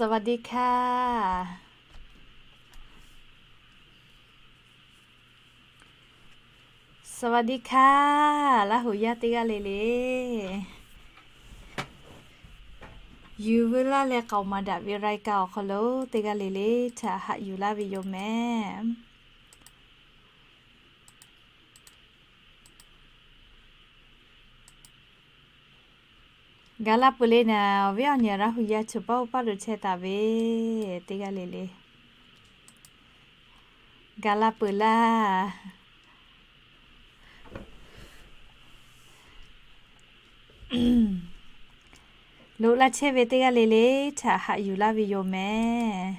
สวัสดีค่ะ สวัสดีค่ะ Laˇ huˍ yaˇ teˇ g'aˇ le le. Yuˬ veu laˇ leh k'aoˍ maˍ daꞈ ve รายการ awˬ hk'aw lo teˇ g'aˇ le le htaꞈ haꞈ yuˬ laˇ ve yoˬ mehˍ. Gaˬ la peuˬ le naˍ, awˬ viˉ awˬ nyi Laˇ huˍ yaˇ choˬ paˉ oˇ paˉ lo chehˇ taˍ ve teˇ g'aˇ le le. Gaˬ la peuˬ laˇ. Loꞈ la chehˇ ve teˇ g'aˇ le le htaꞈ haꞈ yuˬ laˇ ve yoˬ mehˍ.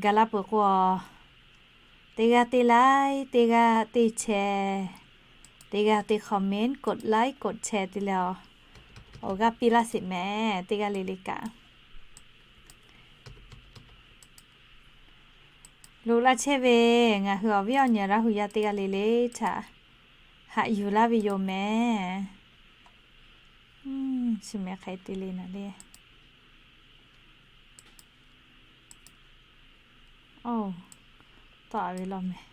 Gaˬ la peuˬ k'o, teˇ g'aˇ teˇ like, teˇ g'aˇ teˇ share, teˇ g'aˇ teˇ comment, กดไลค์ กดแชร์ te leh awˬ g'aˇ piˇ laˇ sheˍ mehˍ teˇ g'aˇ le le kaꞈ. Loꞈ la chehˇ ve ngaˬ hui awˬ viˉ awˬ nyi Laˇ huˍ yaˇ teˇ g'aˇ le le htaꞈ haꞈ yuˬ laˇ ve yoˬ mehˍ. Chi mehˍ hk'e te le naˍ le. Oˇ, tawˆ ve law mehˍ.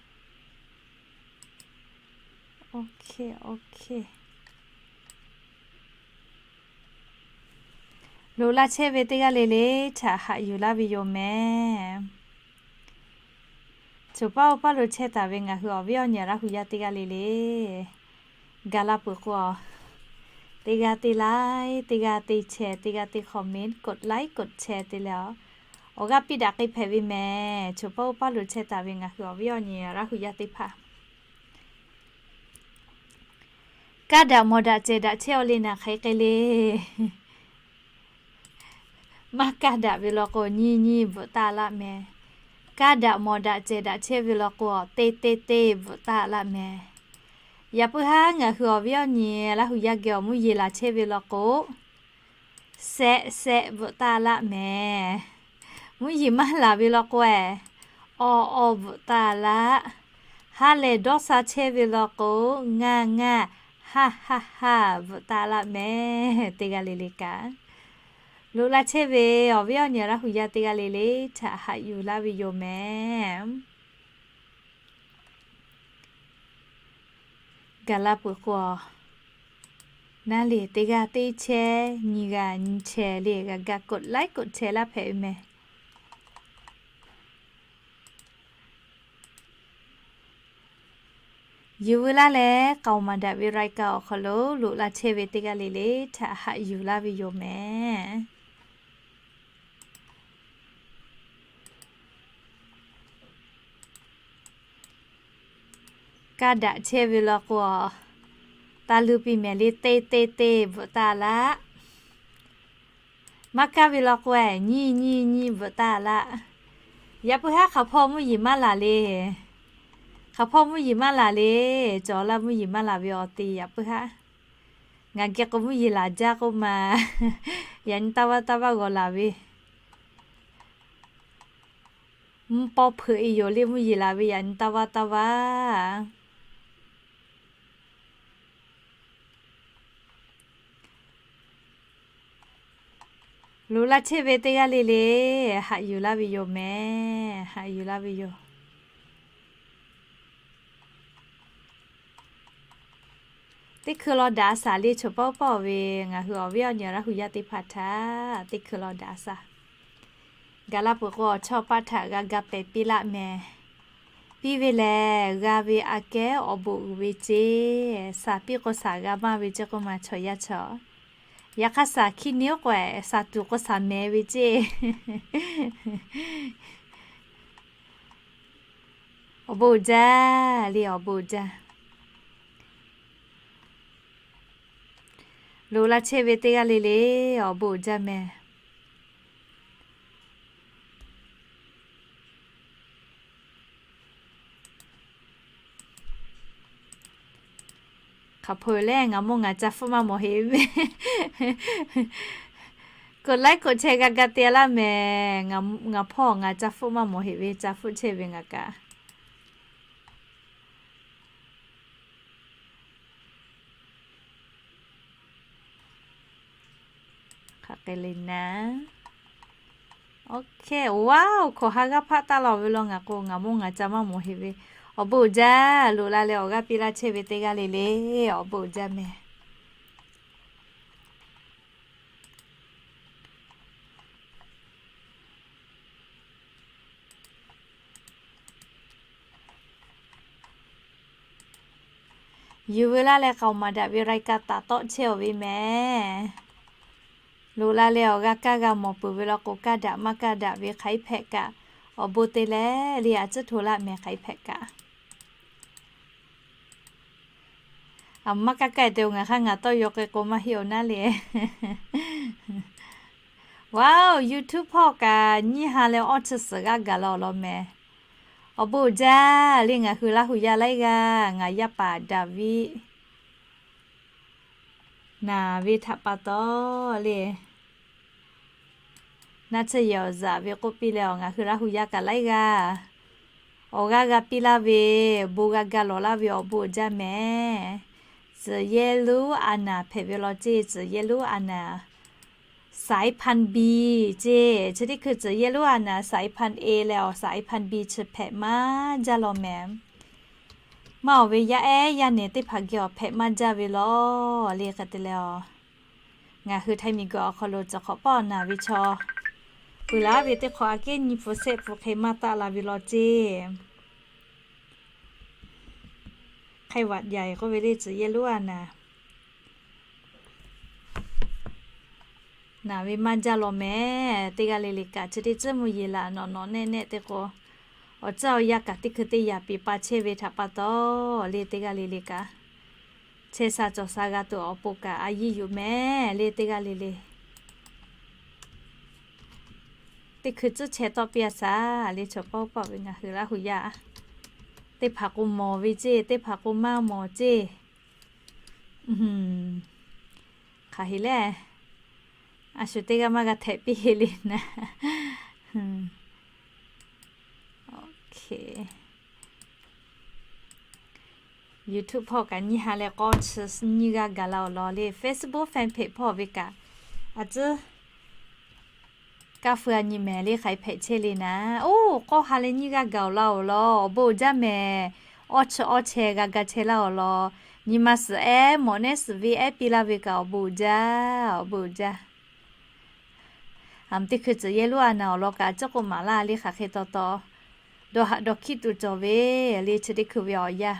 Loꞈ la chehˇ ve teˇ g'aˇ le le htaꞈ haꞈ yuˬ laˇ ve yoˬ mehˍ. Choˬ paˉ oˇ paˉ lo chehˇ taˍ ve ngaˬ hui awˬ viˉ awˬ nyi Laˇ huˍ yaˇ teˇ g'aˇ le le. Gaˬ la peuˬ k'o, teˇ g'aˇ teˇ like, teˇ g'aˇ teˇ share, teˇ g'aˇ teˇ comment, กดไลค์ กดแชร์ te leh awˬ g'aˇ piˇ daꞈ k'ai hpehꞈ ve mehˍ. Choˬ paˉ oˇ paˉ lo chehˇ taˍ ve ngaˬ hui awˬ viˉ awˬ nyi Laˇ huˍ yaˇ teˇ hpaˍ, kaˇ daꞈ mawˬ daꞈ cehˬ daꞈ chehˇ aw le naˍ hk'e k'ai le. Maˇ kaˇ daꞈ ve law k'o, nyiˇ nyiˇ bvuhꞈ taˇ laˇ mehˍ. Kaˇ daꞈ mawˬ daꞈ cehˬ daꞈ chehˇ ve law k'o, teˇ teˇ teˇ bvuhꞈ taˇ laˇ mehˍ. Yaꞈ puiˉ haˉ ngaˬ hui awˬ viˉ awˬ nyi Laˇ huˍ yaˇ geh awˬ mvuhˇ yeˬ laˬ chehˇ ve law k'o, sehˆ sehˆ bvuhꞈ taˇ laˇ mehˍ. Mvuhˇ yeˬ maˇ laˬ ve law k'o, awˬ awˬ bvuhꞈ taˇ laˇ. Ha lehˬ dawˇ sha chehˇ ve law k'o, ngaˇ ngaˇ, haˇ haˇ haˇ bvuhꞈ taˇ laˇ mehˍ teˇ g'aˇ le le kaꞈ. Loꞈ la chehˇ ve awˬ viˉ awˬ nyi Laˇ huˍ yaˇ teˇ g'aˇ le le htaꞈ haꞈ yuˬ laˇ ve yoˬ mehˍ. Gaˬ la peuˬ k'o, naˉ le teˇ g'aˇ teˇ chehˇ, nyi g'aˇ nyi chehˇ le g'a ga กดไลค์ กดแชร์ laˇ hpehꞈ ve mehˍ. Yuˬ veu laˇ leh k'aoˍ maˍ daꞈ ve รายการ awˬ hk'aw lo loꞈ la chehˇ ve teˇ g'aˇ le le htaꞈ haꞈ yuˬ laˇ ve yoˬ mehˍ. Kaˇ daꞈ chehˇ ve law k'o, taˇ luˇ piˇ mehˍ le, teˇ teˇ teˇ bvuhꞈ taˇ laˇ. Maˇ kaˇ ve law k'o, nyiˇ nyiˇ nyiˇ bvuhꞈ taˇ laˇ. Yaꞈ puiˉ haˉ hk'aˬ hpawˇ mvuhˇ yeˬ maˇ laˬ le. Hk'aˬ hpawˇ mvuhˇ yeˬ maˇ laˬ le. Cawˬ laˇ mvuhˇ yeˬ maˇ laˬ ve awˬ te yaꞈ puiˉ haˉ. Ngaˬ geh k'o mvuhˇ yeˬ laˬ jaˇ k'oˆ ma, yaꞈ nyi taˇ vaˇ taˇ vaˇ g'aw laˬ ve. Mvuhˇ pawˇ hpeuꞈ e yoˬ le mvuhˇ yeˬ laˬ ve yaꞈ nyi taˇ vaˇ taˇ vaˇ. Loꞈ la chehˇ ve teˇ g'aˇ le le haꞈ yuˬ laˇ ve yoˬ mehˍ. Haꞈ yuˬ laˇ ve yoˬ. Teˇ hkui law daꞈ a shaˍ le choˬ pawˆ pawˆ ve ngaˬ hui awˬ viˉ awˬ nyi Laˇ huˍ yaˇ teˇ hpaˍ htaꞈ teˇ hkui law daꞈ a shaˍ. Gaˬ la peuˬ k'o, awˬ chawˇ paˆ htaꞈ g'a ga pehˍ piˇ laˆ mehˍ. Piˇ ve lehˬ, g'a ve aꞈ kehˉ awˬ bon uiˍ ve ceˇ. Shaˍ piˇ k'o shaˍ g'a maˇ ve ceˇ k'oˆ ma chaw yaˇ chaw. Yaꞈ hk'aˇ shaˍ hkiˇ neˇ oˉ k'o, shaˍ tuˬ k'o shaˍ mehˍ ve ceˇ. Awˬ bon uiˍ jaˇ le, awˬ bon uiˍ jaˇ. Loꞈ la chehˇ ve teˇ g'aˇ le le, awˬ bon uiˍ jaˇ mehˍ. Hk'aˬ hpawˇ lehˬ, ngaˬ mawˇ ngaˬ ca hpfuhˆ maˇ mawˬ heꞈ ve mehˍ. กดไลค์ กดแชร์ g'a ga te laˇ mehˍ. Ngaˬ hpawˇ ngaˬ ca hpfuhˆ maˇ mawˬ heꞈ ve, ca hpfuhˆ chehˇ ve ngaˬ kaꞈ. Hk'aˬ hk'e le naˉ. Wow, hkawꞈ ha g'aˇ hpaˆ taˆ la ve law ngaˬ k'o, ngaˬ mawˇ ngaˬ ca maˇ mawˬ heˆ ve. Awˬ bon uiˍ jaˇ. Loꞈ la leh awˬ g'aˇ piˇ laˇ chehˇ ve teˇ g'aˇ le le, awˬ bon uiˍ jaˇ mehˍ. Yuˬ veu laˇ leh k'aoˍ maˍ daꞈ ve รายการ taˍ tawˆ chehˇ-oˬ ve mehˍ. Loꞈ la leh awˬ g'a kaˇ g'a mawˬ peuˬ ve law k'o, kaˇ daꞈ maˇ kaˇ daꞈ ve hk'aˬ hk'e hpehꞈ kaꞈ, awˬ bon te leh le a tcuhˉ hto laˇ mehˍ hk'aˬ hk'e hpehꞈ kaꞈ. A maˇ kaˇ kaˇ te-o, ngaˬ hk'aˇ ngaˬ tawˇ yaw k'ai k'o maˇ heˆ-oˬ naˉ le. Wow, YouTube hpawˇ kaꞈ nyiˇ ha leh awˇ chi suhˍ g'aˇ gaˬ la awˬ lawn mehˍ. Awˬ bon uiˍ jaˇ le, ngaˬ hui Laˇ hu yaˇ laiˉ g'aˇ, ngaˬ yaˇ paˍ Daˍviˆ naˍ ve htaꞈ pa taw le, naˆ tsuhˇ yehˬ awˬ zaꞈ ve k'oˆ piˇ leh, ngaˬ hui Laˇ hu yaˇ kaꞈ laiˉ g'aˇ awˬ g'aˇ g'a piˇ laˇ ve, bon g'a ga lawˬ laˇ ve awˬ bon uiˍ jaˇ mehˍ. Tcuhˬ yehˇ luˉ a naˍ hpehꞈ ve law ceˇ, tcuhˬ yehˇ luˉ a naˍ สายพันธุ์ B ceˇ, chi teˇ hkui tcuhˬ yehˇ luˉ a naˍ สายพันธุ์ A leh awˬ สายพันธุ์ B chi hpehꞈ maˇ jaˇ law mehˍ. Maˇ awˬ ve yaˇ ehˉ yaˇ nehˬ teˇ hpaˍ geh awˬ hpehꞈ maˇ jaˇ ve law le hk'e te leh a, ngaˬ hui Htaiˍ miˬguiˬ awˬ hk'aw lo tcuhˬ hk'awꞈ pawˆ naˍ ve chaw peuˬ laˇ ve teˇ hk'awꞈ aꞈ kehˉ nyi hpu shehˆ hpu hk'e maˇ taˆ la ve law ceˇ. ไข้หวัดใหญ่ k'oˆ ve le tcuhˬ yehˇ luˉ a naˍ naˍ ve maˇ jaˇ law mehˍ. Teˇ g'aˇ le le kaꞈ chi teˇ tcuhˉ mvuhˇ yeˬ laꞈ nawꞈ nawꞈ nehˆ nehˆ te k'o, awˬ tcuhˉ awˬ yanˇ kaꞈ teˇ hkui teˇ yanˇ piˍ pa chehˇ ve htaꞈ pa taw le, teˇ g'aˇ le le kaꞈ chehˇ sha cawˬ sha g'a tuˬ awˬ pon kaꞈ a yiˇ yuˬ mehˍ le, teˇ g'aˇ le le. Teˇ hkui tcuhˉ chehˇ tawˆ piˇ a shaˍ le, chaw pawˆ pawˆ ve ngaˬ hui Laˇ hu yaˇ teˇ hpaˍ k'o mawˬ ve ceˇ, teˇ hpaˍ k'o maˇ mawˬ ceˇ. Hk'aˬ hk'e le, a shu teˇ g'aˇ maˇ g'a htehꞈ piˇ le naˍ. YouTube hpawˇ kaꞈ nyiˇ ha leh k'awˇ chi nyiˇ g'aˇ gaˬ la awˬ lawn le, Facebook fan page hpawˇ ve kaꞈ a tcuhˉ kaˇ feu a nyi mehˍ le hk'aˬ hk'e hpehꞈ chehˇ le naˍ. Oˇ, k'awˇ ha leh nyiˇ g'aˇ gaˬ awˬ lawn awˬ lawn awˬ bon uiˍ jaˇ mehˍ. Awˇ chi awˇ chehˇ g'a ga chehˇ laˇ awˬ lawn, nyi ma suhˍ ehˉ mawꞈ nehˉ suhˍ venˇ ehˉ piˇ laˇ ve kaꞈ awˬ bon uiˍ jaˇ, awˬ bon uiˍ jaˇ. Aˬ, teˇ hkui tcuhˬ yehˇ luˉ a naˍ awˬ lawn kaꞈ a ciˉ k'oˆ maˍ laˇ le hk'aˬ hk'e taw taw, dawˇ haꞈ dawˇ hkiˆ tuˬ cawˬ ve le chi teˇ hkui ve awˬ yanˇ.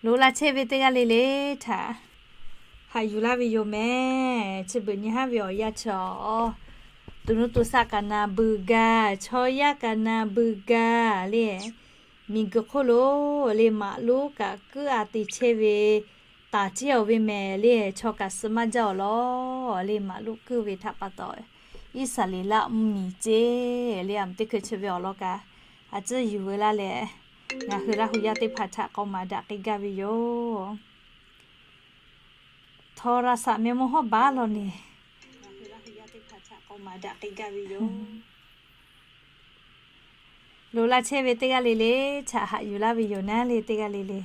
Loꞈ la chehˇ ve teˇ g'aˇ le le htaꞈ haꞈ yuˬ laˇ ve yoˬ mehˍ. Chi beuꞈ nyi haˉ ve awˬ yanˇ chi awˬ, tuˬ nuˇ tuˬ saˆ kaꞈ na beuꞈ gaˇ, chaw yaˇ kaꞈ na beuꞈ gaˇ le. Miˬguiˬ hk'oˆ lo le maꞈ lonˉ kaꞈ kuiˉ a te chehˇ ve taˍ ceˇ awˬ ve mehˍ le, chaw kaꞈ suh maˇ jaˇ awˬ lawn le, maꞈ lonˉ kuiˉ ve htaꞈ pa taw Iˉsaˍreˍlaˆ mvuhˇmiˬ ceˇ le, aˬ, teˇ hkui chi ve awˬ lawn kaꞈ a ciˉ yuˬ veu laˇ leh, ngaˬ hui Laˇ hu yaˇ teˇ hpaˍ htaꞈ k'awꞈ maˍ daꞈ k'ai gaˇ ve yoˬ. Htawˇ raˇ saꞈ meh mawˇ hawˉ baˉ law ne. Ngaˬ hui Laˇ hu yaˇ teˇ hpaˍ htaꞈ k'awꞈ maˍ daꞈ k'ai gaˇ ve yoˬ. Loꞈ la chehˇ ve teˇ g'aˇ le le htaꞈ haꞈ yuˬ laˇ ve yoˬ naˉ le, teˇ g'aˇ le le.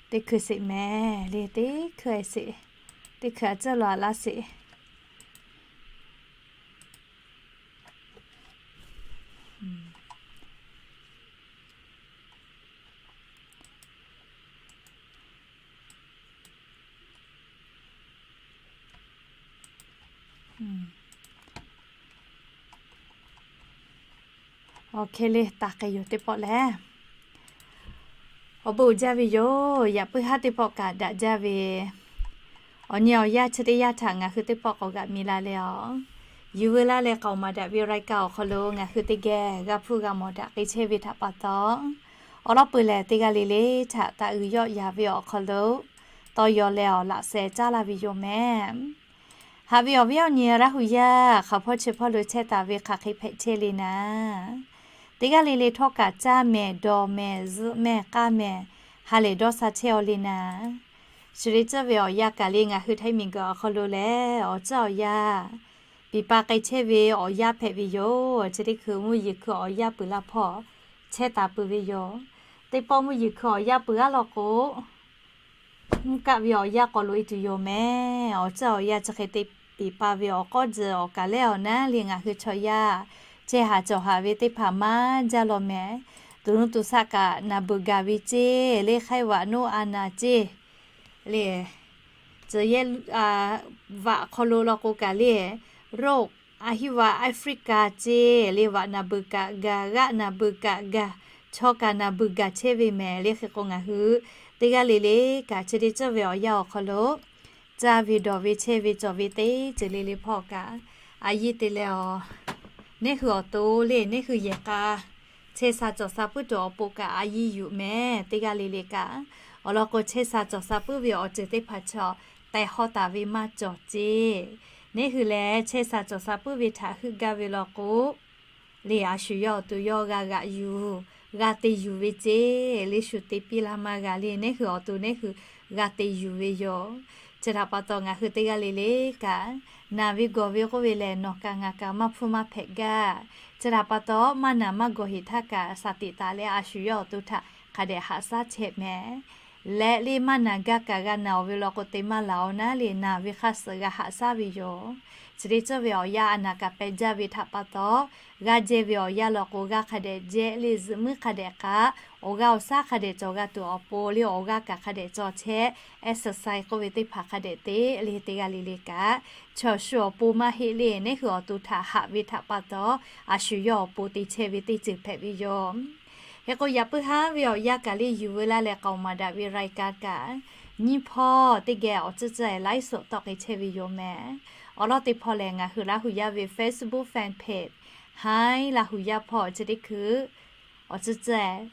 Teˇ hkui sheˍ mehˍ le, teˇ hkui sheˍ, teˇ hkui a ciˉ law a laˇ sheˍ. Awˬ hk'e le, taˍ hk'e yoˬ teˇ pawˆ lehˬ. Awˬ bon uiˍ jaˇ ve yoˬ. Yaꞈ puiˉ haˉ teˇ pawˆ kaꞈ daꞈ jaˇ ve, awˬ nyi awˬ yanˇ chi teˇ yanˇ htaꞈ ngaˬ hui teˇ pawˆ k'awꞈ g'aꞈ mi la leh a, yuˬ veu laˇ leh k'aoˍ maˍ daꞈ ve รายการ awˬ hk'aw lo ngaˬ hui teˇ geh g'a hpuˇ g'a mawˬ daꞈ k'ai chehˇ ve htaꞈ pa taw, awˬ lawn peuˬ lehˬ teˇ g'aˇ le le htaꞈ taˍ uiˍ yawˆ yan ve awˬ hk'aw lo tawˇ yaw leh awˬ laꞈ sheh caˇ la ve yoˬ mehˍ. Haꞈ ve awˬ viˉ awˬ nyi Laˇ hu yaˇ hk'aˬ hpawˇ chi hpawˇ lo chehˇ taˍ ve hk'aˬ hk'e hpehꞈ chehˇ le naˉ, teˇ g'aˇ le le htawˇ kaꞈ caˇ mehˍ, dawˬ mehˍ, zuhˆ mehˍ, k'aˇ mehˍ, ha lehˬ dawˇ sha chehˇ aw le naˉ. Chi le tcuhˉ ve awˬ yanˇ kaꞈ le ngaˬ hui Htaiˍ miˬguiˬ awˬ hk'aw lo lehˬ awˬ tcuhˉ awˬ yanˇ piˍ pa k'ai chehˇ ve awˬ yanˇ hpehꞈ ve yoˬ. Chi teˇ hkui mvuhˇ yeˬ hkui awˬ yanˇ peuˬ laˇ hpawˇ chehˇ taˍ peuˬ ve yoˬ. Teˇ pawˆ mvuhˇ yeˬ hkui awˬ yanˇ peuˬ g'aˇ law k'o, mvuhˇ kaˆ ve awˬ yanˇ k'awꞈ loꞈ e tuˬ yoˬ mehˍ. Awˬ tcuhˇ awˬ yanˇ chi hk'e te piˍ pa ve awˬ k'awˇ tcuh awˬ kaˬ lehˬ awˬ naˉ le ngaˬ hui chaw yaˇ chehˇ haˍ cawˬ haˍ ve teˇ hpaˍ maˇ jaˇ law mehˍ. Tuꞈ nuˇ tuꞈ shaˆ kaꞈ naˬ beuꞈ gaˬ ve ceˇ le, hk'aiˉ vaꞈ noˉ a naˍ ceˇ le, tcuh yehˇ vaꞈ hk'aw lo law k'o kaꞈ le, roˆ a hiˉ vaꞈ Africa ceˇ le, vaꞈ naˬ beuꞈ kaꞈ gaˬ, g'aˆ naˬ beuꞈ kaꞈ gaˬ, chaw kaꞈ naˬ beuꞈ gaˬ chehˇ ve mehˍ le. Hk'e k'o ngaˬ hui teˇ g'aˇ le le kaꞈ chi te tcuhˇ ve awˬ yanˇ awˬ hk'aw lo caˇ ve dawˬ ve chehˇ ve cawˬ ve teˇ ceuˬ le le hpawˇ kaꞈ, a yiˇ te leh a, neˇ hui awˬ to le neˇ hui yehˬ k'a chehˇ sha cawˬ sha puiˉ tuˬ awˬ pon kaꞈ a yiˇ yuˬ mehˍ. Teˇ g'aˇ le le kaꞈ awˬ lawn k'o chehˇ sha cawˬ sha puiˉ ve awˬ ceuˬ teˇ hpaˍ chaw teh haw taˍ ve maˇ cawˬ ceˇ. Neˇ hui lehˬ chehˇ sha cawˬ sha puiˉ ve htaꞈ heuˆ gaˇ ve law k'o, le a shu yawˇ awˬ to yawˇ g'a g'aꞈ yuˬ, g'a te yuˬ ve ceˇ le, shu te piˇ laˇ maˇ g'a le, neˇ hui awˬ to neˇ hui g'a te yuˬ ve yoˬ. Chi htaꞈ pa taw ngaˬ hui teˇ g'aˇ le le kaꞈ, naˬ ve gawˬ ve k'oˆ ve lehˬ nawˬ kaꞈ ngaˬ kaꞈ maˇ hpfuhˇ maˇ hpehꞈ gaˇ. Chi htaꞈ pa taw maˇ naˬ maˇ gawˬ heꞈ htaˇ kaꞈ shaˍ tiꞈ taˍ leh a shu yawˇ awˬ to htaꞈ hk'a dehꞈ haꞈ shaˉ chehˇ mehˍ. Leh le maˇ naˬ gaˇ kaꞈ g'a naˬ-oˬ ve law k'o te maˇ laˬ-oˬ naˉ le, naˬ ve hk'aˇ suh g'a haꞈ shaˉ ve yoˬ. Chi te tcuhˇ ve awˬ yanˇ a naˬ kaꞈ peh jaˇ ve htaꞈ pa taw, g'a jehˇ ve awˬ yanˇ law k'o g'a hk'a dehꞈ jehˇ le, zuhꞈ muiˉ hk'a dehꞈ k'aꞈ, awˬ g'aˇ awˬ shaˉ hk'a dehꞈ cawˬ g'a tuˬ awˬ pon le awˬ g'aˇ kaꞈ hk'a dehꞈ cawˬ chehˇ, exercise k'oˆ ve teˇ hpaˍ hk'a dehꞈ te le, teˇ g'aˇ le le kaꞈ chaw shu awˬ pon maˇ heˆ le, neˇ hui awˬ to htaꞈ haꞈ ve htaꞈ pa taw a shu yawˇ awˬ pon te chehˇ ve teˇ ceuˬ hpehꞈ ve yoˬ. Hk'e k'o yaꞈ puiˉ haˉ ve awˬ yanˇ kaꞈ le yuˬ veu laˇ leh k'aoˍ maˍ daꞈ ve รายการ kaꞈ nyiˇ hpawˇ teˇ geh awˬ tcuhˇ tcuhˇ ไลฟ์สด tawˆ k'ai chehˇ ve yoˬ mehˍ. Awˬ lawn teˇ hpawˇ lehˬ ngaˬ hui Laˇ hu yaˇ ve Facebook fan page Hai Laˇ hu yaˇ hpawˇ chi teˇ hkui awˬ tcuhˇ tcuhˇ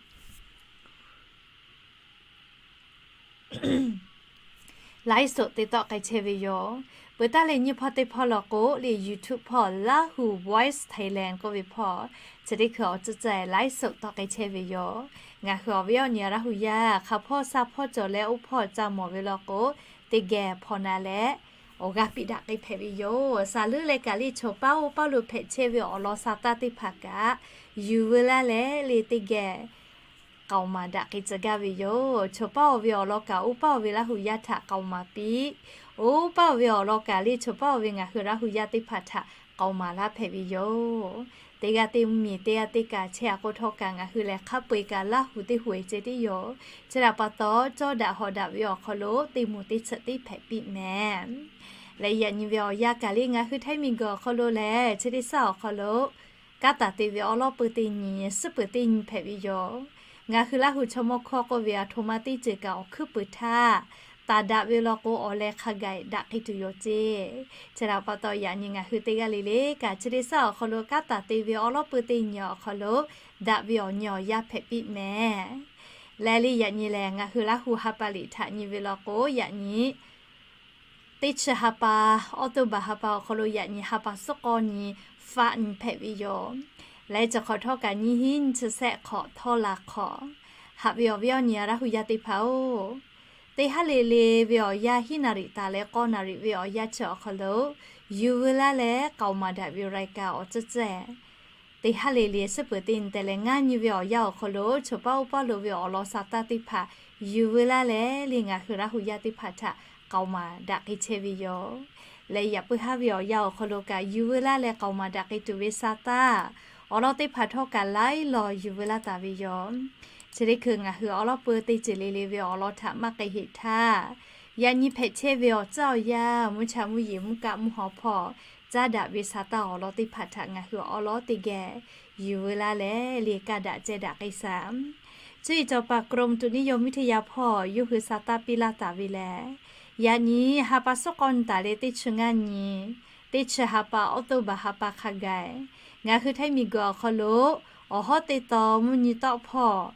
ไลฟ์สด te tawˆ k'ai chehˇ ve yoˬ. Peuˬ taˇ leh nyiˇ hpawˇ teˇ hpawˇ law k'o le YouTube hpawˇ Laˇ hu Voice Thailand k'oˆ ve hpawˇ chi teˇ hkui awˬ tcuhˇ tcuhˇ ไลฟ์สด tawˆ k'ai chehˇ ve yoˬ. Ngaˬ hui awˬ viˉ awˬ nyi Laˇ hu yaˇ hk'a hpawˇ sha hpawˇ cawˬ leh oˇ hpawˇ ca mawˬ ve law k'o, teˇ geh hpaw na leh awˬ g'aˇ piˇ daꞈ k'ai hpehꞈ ve yoˬ. Saˍ leuˉ leh kaꞈ le choˬ paˉ oˇ paˇ lo hpehꞈ chehˇ ve awˬ lawn sha taˇ teˇ hpaˍ kaꞈ yuˬ veu laˇ leh le teˇ geh k'aoˍ maˍ daꞈ k'ai tcuh gaˇ ve yoˬ. Choˬ paˇ-oˬ ve awˬ lawn kaꞈ oˇ paˇ-oˬ ve Laˇ hu yaˇ htaꞈ k'aoˍ maˍ piˇ, oˇ paˇ-oˬ ve awˬ lawn kaꞈ le choˬ paˇ-oˬ ve ngaˬ hui Laˇ hu yaˇ teˇ hpaˍ htaꞈ k'aoˍ maˍ laˇ hpehꞈ ve yoˬ. Teˇ g'aˇ teˇ mvuhˇmiˬ teˇ g'aˇ teˇ kaꞈ chehˇ a k'o htawˇ kaꞈ ngaˬ hui lehˬ hk'a peu-eˬ kaꞈ Laˇ hu teˇ hu-eˬ ceh tiˉ yoˬ. Chi htaꞈ pa taw cawˇ daꞈ hawꞈ daꞈ ve awˬ hk'aw lo teˇ moˍ teˇ tsuhꞈ tiˉ hpehꞈ piˇ mehˍ. Leh yaꞈ nyi ve awˬ yanˇ kaꞈ le ngaˬ hui Htaiˇ miˬguiˬ awˬ hk'aw lo lehˬ chi teˇ shaˉ awˬ hk'aw lo kanˉ taˍ te ve awˉ lawˉ peu teˇ nyi, suhˉ peuˬ teˇ nyi hpehꞈ ve yoˬ. Ngaˬ hui Laˇ hu chaw mawˇ hkawˇ k'oˆ ve a htoꞈ ma teˇ ceuˬ kaꞈ awˬ hkuiˉ peuˬ htaˇ, taˍ daꞈ ve law k'o awˬ leh hk'a gaˬ daꞈ k'ai tuˬ yoˬ ceˇ. Chi htaꞈ pa taw yaꞈ nyi ngaˬ hui teˇ g'aˇ le le kaꞈ chi teˇ shaˉ awˬ hk'aw lo kanˉ taˍ te ve awˉ lawˉ peu teˇ nyi awˬ hk'aw lo daꞈ ve awˬ nyi awˬ yanˇ hpehꞈ piˇ mehˍ. Leh le yaꞈ nyi lehˬ ngaˬ hui Laˇ hu ha pa liꞈ htaꞈ nyi ve law k'o yaꞈ nyi teˇ chi ha pa, October ha pa awˬ hk'aw lo yaꞈ nyi ha pa suhˉ k'awˇ nyi faˆ nyi hpehꞈ ve yoˬ. Leh chi hk'awꞈ htawˇ kaꞈ nyiˇ hinˉ nyiˇ chi sehˆ hk'awꞈ htawˇ la hk'awꞈ, haꞈ ve awˬ viˉ awˬ nyi Laˇ hu yaˇ teˇ hpaˍ-oˬ, teˇ haˉ le le ve awˬ yanˇ hiˉ naˍ riˍ taˍ leh k'awˇ naˍ riˍ ve awˬ yanˇ chi awˬ hk'aw lo yuˬ veu laˇ leh k'aoˍ maˍ daꞈ ve รายการ awˬ tcuhˇ tcuhˇ teˇ haˉ le le suhˉ peuˬ teˇ nyi te leh ngaˇ nyi ve awˬ yanˇ awˬ hk'aw lo choˬ paˉ oˇ paˇ lo ve awˬ lawn sha taˇ teˇ hpaˍ yuˬ veu laˇ leh le ngaˬ hui Laˇ hu yaˇ teˇ hpaˍ htaꞈ k'aoˍ maˍ daꞈ k'ai chehˇ ve yoˬ. Leh yaꞈ puiˉ haˉ ve awˬ yanˇ awˬ hk'aw lo kaꞈ yuˬ veu laˇ leh k'aoˍ maˍ daꞈ k'ai tuˬ ve sha taˇ awˬ lawn teˇ hpaˍ htawˇ kaꞈ laiˉ law yuˬ veu laˇ taˍ ve yoˬ. Chi teˇ hkui ngaˬ hui awˉ lawˉ peu teˇ ceuˬ le le ve awˬ lawn htaꞈ maˇ k'ai heˆ htaˇ, yaꞈ nyi hpehꞈ chehˇ ve awˬ tcuhˇ awˬ yanˇ mvuhˇ cha mvuhˇ yeˬ mvuhˇ kaˆ mvuhˇ haw hpawˇ caˇ daꞈ ve sha taˇ awˬ lawn teˇ hpaˍ htaꞈ ngaˬ hui awˉ lawˉ teˇ geh yuˬ veu laˇ leh le kaˇ daꞈ ceh daꞈ k'ai sha. Cuˇ yiˍ cawˬ paˍ กรมอุตุนิยมวิทยา hpawˇ yawˇ hui sha taˇ piˇ laˇ taˍ ve lehˬ, yaꞈ nyi ha pa suhˉ k'awˇ nyi taˍ leh teˇ chi ngaˇ nyi, teˇ chi ha pa October ha pa hk'a gaˬ ngaˬ hui Htaiˇ miˬguiˬ awˬ hk'aw lo awˬ hawˉ teˇ taw mvuhˇ nyi tawˆ hpawˇ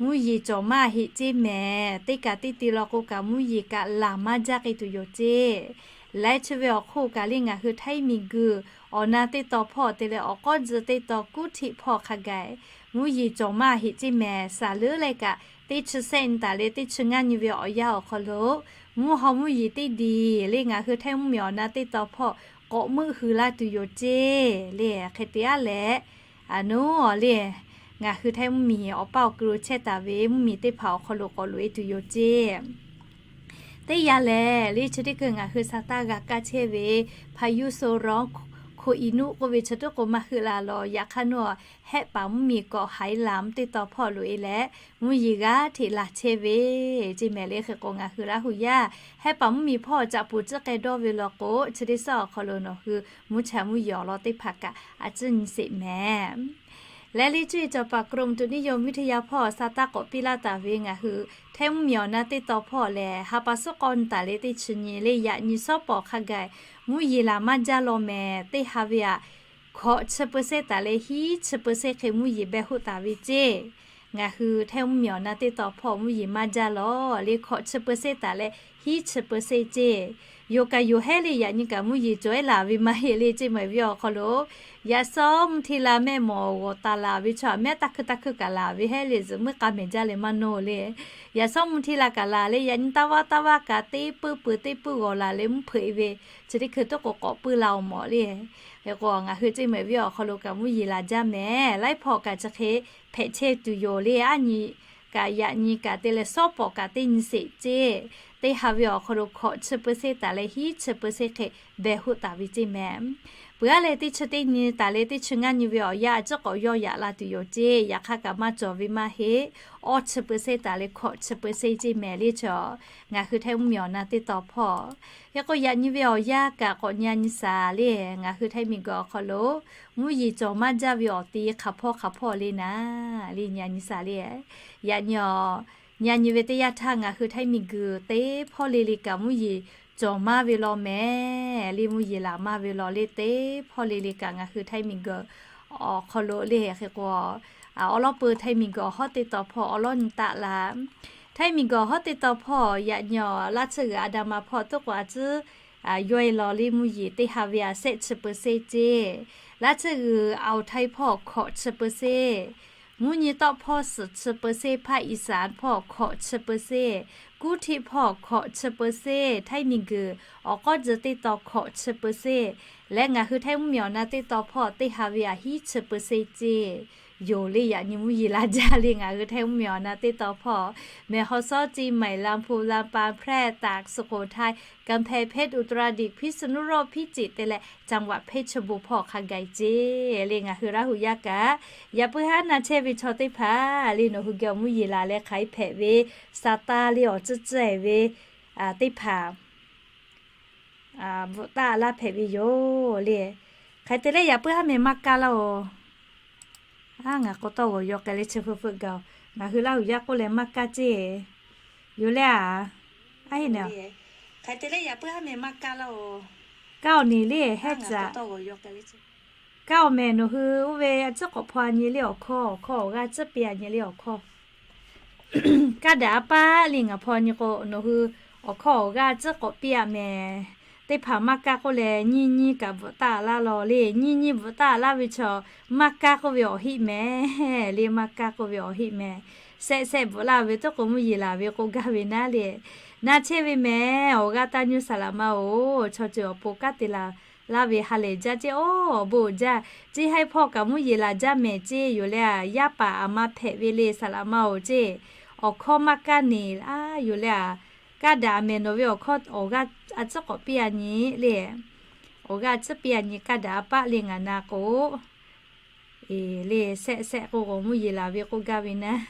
mvuhˇ yeˬ cawˬ maˇ heˆ ceˇ mehˍ. Teˇ kaꞈ teˇ te law k'o kaꞈ mvuhˇ yeˬ kaꞈ laˬ maˇ jaˇ k'ai tuˬ yoˬ ceˇ. Laiˉ chi ve awˬ hk'oˆ kaꞈ le ngaˬ hui Htaiˇ miˬguiˬ awˬ na teˇ taw hpawˇ te leh awˬ k'awˇ tcuh teˇ taw kuˉ htiˆ hpawˇ hk'a gaˬ mvuhˇ yeˬ cawˬ maˇ heˆ ceˇ mehˍ. Saˍ leuˉ leh kaꞈ teˇ chi sehˆ nyi taˍ leh teˇ chi ngaˇ nyi ve awˬ yanˇ awˬ hk'aw lo mvuhˇ haw mvuhˇ yeˬ teˇ diˬ le ngaˬ hui Htaiˇ mvuhˇmiˬ awˬ na teˇ taw hpawˇ k'awꞈ meuˆ hui laˇ tuˬ yoˬ ceˇ le. Hk'e te aˉ leh, a nuˉ awˬ le, ngaˬ hui Htaiˇ mvuhˇmiˬ awˬ paˇ awˬ kuiˬ lo chehˇ taˍ ve mvuhˇmiˬ teˇ hpaˍ awˬ hk'aw lo k'awꞈ loꞈ e tuˬ yoˬ ceˇ. Teˇ yanˇ lehˬ, le chi teˇ hkui ngaˬ hui sa taˇ g'a kaˇ chehˇ ve พายุโซนร้อน Khoinuˆ k'oˆ ve chi teˇ k'o maˇ heuˆ la lawˬ. Yaꞈ hk'aˇ nawˬ hehˆ paˍ mvuhˇmiˬ kawꞈ haiˉ laˬ mvuhˇ teˇ taw hpawˇ loꞈ e leh, mvuhˇ yeˬ g'aˇ hteꞈ laˬ chehˇ ve ceˇ mehˍ le. Hk'e k'o ngaˬ hui Laˇ huˍ yaˇ hehˆ paˍ mvuhˇmiˬ hpawˇ caꞈ poˍ tcuhˉ k'ai dawˇ ve law k'o, chi teˇ suhˉ awˬ hk'aw lo nawˬ hui mvuhˇ cha mvuhˇ yeˬ awˬ lawn teˇ hpaˍ kaꞈ a tcuhˇ nyi sheˍ mehˍ. Leh le cuˇ yiˍ cawˬ paˍ กรมอุตุนิยมวิทยา hpawˇ sa taˇ k'awꞈ piˇ laˇ taˍ ve ngaˬ hui htaiˇ mvuhˇmiˬ awˬ na teˇ taw hpawˇ lehˬ, ha pa suhˉ k'awˇ nyi taˍ leh teˇ chi nyi le yaꞈ nyi shawˉ pawˍ hk'a gaˬ mvuhˇ yeˬ laˬ maˇ jaˇ law mehˍ. Teˇ ha ve aꞈ hkawꞈ chi เปอร์เซ็นต์ taˍ leh hiˉ chi เปอร์เซ็นต์ hk'e mvuhˇ yeˬ beh hoˆ taˍ ve ceˇ. Ngaˬ hui htaiˇ mvuhˇmiˬ awˬ na teˇ taw hpawˇ mvuhˇ yeˬ maˇ jaˇ law le hkawꞈ chi เปอร์เซ็นต์ taˍ leh hiˉ chi เปอร์เซ็นต์ ceˇ. Yoˬ kaꞈ yoˬ hehˉ le yaꞈ nyi kaꞈ mvuhˇ yeˬ cawˬ ehˉ laˬ ve maˇ heˆ le ceˇ mehˍ ve awˬ hk'aw lo. Yaꞈ shawˉ mvuhˇ hteˇ la mehˆ mawˬ g'awˬ taˍ laˬ ve chaw aꞈ mehˉ taˇ hkui taˇ hkui kaꞈ laˬ ve hehˉ le zuhꞈ muiˉ k'a mehˍ jaˇ leh maˇ nawˬ le. Yaꞈ shawˉ mvuhˇ hteˇ la kaꞈ laˬ leh yaꞈ nyi taˇ vaˇ taˇ vaˇ kaꞈ teˇ puiˉ peuˬ teˇ puiˉ g'awˬ laˬ leh mvuhˇ hpeuꞈ ve chi teˇ hkui teˇ k'o k'awꞈ puiˉ la awˬ mawˬ le. Hk'e k'o ngaˬ hui ceˇ mehˍ ve awˬ hk'aw lo kaꞈ mvuhˇ yeˬ laˬ jaˇ mehˍ. Laiˉ hpawˇ kaꞈ chi hk'e hpehꞈ chehˇ tuˬ yoˬ le. Aˉ nyi kaꞈ yaꞈ nyi kaꞈ te leh shawˉ pawˍ kaꞈ teˇ nyi sheˍ ceˇ. Teˇ ha ve awˬ hk'aw lo hkawꞈ chi เปอร์เซ็นต์ taˍ leh hiˉ chi เปอร์เซ็นต์ hk'e beh hoˆ taˍ ve ceˇ mehˍ. Peuˬ aˉ leh teˇ chi teˇ nyi taˍ leh teˇ chi ngaˇ nyi ve awˬ yanˇ a ciˉ k'awꞈ yawˇ yaꞈ la tuˬ yoˬ ceˇ. Yaꞈ hk'aˇ kaꞈ maˇ cawˬ ve maˇ heˆ. Awˇ chi เปอร์เซ็นต์ taˍ leh hkawꞈ chi เปอร์เซ็นต์ ceˇ mehˍ le chaw. Ngaˬ hui htaiˇ mvuhˇmiˬ awˬ na teˇ taw hpawˇ hk'e k'o yaꞈ nyi ve awˬ yanˇ kaꞈ k'awꞈ nyi a nyi shaˍ le. Ngaˬ hui htaiˇ miˬguiˬ awˬ hk'aw lo mvuhˇ yeˬ cawˬ maˇ jaˇ ve awˬ te hk'aˬ hpawˇ hk'aˬ hpawˇ le naˍ le nyi a nyi shaˍ le. Yaꞈ nyi awˬ nyi a nyi ve teˇ yanˇ htaˇ ngaˬ hui htaiˇ miˬguiˬ teˇ hpawˇ le le kaꞈ mvuhˇ yeˬ cawˬ maˇ ve law mehˍ le. Mvuhˇ yeˬ laˬ maˇ ve law le teˇ hpawˇ le le kaꞈ ngaˬ hui htaiˇ miˬguiˬ awˬ hk'aw lo le hk'e k'o awˬ lawˉ peu htaiˇ miˬguiˬ awˬ hawˉ teˇ taw hpawˇ awˬ lawˉ nyi taˆ la. Htaiˇ miˬguiˬ awˬ hawˉ teˇ taw hpawˇ yaꞈ nyi awˬ laˇ tsuhˇ g'uiˬ อันดามัน hpawˇ teˇ k'o a tcuhˉ yawˇ e law le mvuhˇ yeˬ teˇ ha ve aꞈ shehˆ chi เปอร์เซ็นต์ ceˇ. Laˇ tsuhˇ g'uiˬ อ่าวไทย hpawˇ hkawꞈ chi เปอร์เซ็นต์. Mvuhˇ nyi tawˆ hpawˇ suhˍ chi เปอร์เซ็นต์, ภาคอีสาน hpawˇ hkawꞈ chi เปอร์เซ็นต์, Kuˇ htiˆ hpawˇ hkawꞈ chi เปอร์เซ็นต์, htaiˇ miˬguiˬ awˬ k'awˇ tcuh teˇ taw hkawꞈ chi เปอร์เซ็นต์. Leh ngaˬ hui htaiˇ mvuhˇmiˬ awˬ na teˇ taw hpawˇ teˇ ha ve aꞈ hiˉ chi เปอร์เซ็นต์ ceˇ. Yoˬ le yaꞈ nyi mvuhˇ yeˬ laˬ jaˇ le ngaˬ hui htaiˇ mvuhˇmiˬ awˬ na teˇ taw hpawˇ. Mehˬ ฮอ ซ้อ เชียงใหม่ ลำพูน ลำปาง แพร่ ตาก สุโขทัย กำแพงเพชร อุตรดิตถ์ พิษณุโลก พิจิตร te leh จังหวัดเพชรบูรณ์ hpawˇ hk'a gaˬ ceˇ le ngaˬ hui Laˇ huˍ yaˇ kaꞈ yaꞈ puiˉ haˉ na chehˇ ve chaw teˇ hpaˍ le nawˬ hui geh awˬ mvuhˇ yeˬ laˬ leh hk'aˬ hk'e hpehꞈ ve sa taˇ le awˬ tcuhˉ tcuhˉ e ve teˇ hpaˍ bvuhꞈ taˆ laˇ hpehꞈ ve yoˬ le. Hk'aˬ hk'e te leh yaꞈ puiˉ haˉ meh maˇ kaˇ laˇ oˬ. Aˉ, ngaˬ k'o tawˇ g'awˬ yaw k'ai leh chi hpeuꞈ hpeuꞈ gaˬ oˬ. Ngaˬ hui Laˇ huˍ yaˇ k'oˆ leh maˇ kaˇ ceˇ. Yoˬ le aꞈ. Aˉ, hk'aˬ hk'e te leh yaꞈ puiˉ haˉ meh maˇ kaˇ laˇ oˬ. Kaˇ awˬ neˬ le hehˉ caꞈ. Kaˇ awˬ mehˍ nawˬ hui oˇ ve a ciˉ k'awꞈ hpaw a nyi le awˬ hkawˇ, awˬ hkawˇ awˬ g'aˇ ciˉ piˇ a nyi le awˬ hkawˇ. Kaˇ daꞈ a paˆ le ngaˬ hpaw nyi k'o nawˬ hui awˬ hkawˇ awˬ g'aˇ ciˉ k'awꞈ piˇ a mehˍ. Teˇ hpaˍ maˇ kaˇ k'oˆ leh nyiˇ nyiˇ kaꞈ bvuhꞈ taˆ laˇ law le. Nyiˇ nyiˇ bvuhꞈ taˆ laˇ ve chaw maˇ kaˇ k'oˆ ve awˬ heˆ mehˍ le. Maˇ kaˇ k'oˆ ve awˬ heˆ mehˍ. Shehˆ shehˆ bvuhꞈ laˇ ve tawˇ k'o mvuhˇ yeˬ laˬ ve k'oˆ gaˇ ve naˉ le. Na chehˇ ve mehˍ awˬ g'aˇ taˇ nyuˇ saˍ laꞈ ma oˬ. Chaw ceuˬ awˬ pon kanˉ te la laˇ ve ha lehˬ jaˇ ceˇ. Oˇ, awˬ bon uiˍ jaˇ. Ceˇ haiˉ hpawˇ kaꞈ mvuhˇ yeˬ laˬ jaˇ mehˍ ceˇ. Yoˬ le aꞈ, yaˇ paˍ aˬ ma hpehꞈ ve le saˍ laꞈ ma oˬ ceˇ. Awˬ hkawˇ maˇ kaˇ neˬ a. Yoˬ le aꞈ, kaˇ daꞈ mehˍ nawˬ ve awˬ hkawˇ awˬ g'aˇ a ciˉ k'awꞈ piˇ a nyi le. Awˬ g'aˇ a ciˉ piˇ a nyi kaˇ daꞈ a paˆ le ngaˬ na k'o le shehˆ shehˆ k'o g'awˬ mvuhˇ yeˬ laˬ ve k'oˆ gaˇ ve naˉ.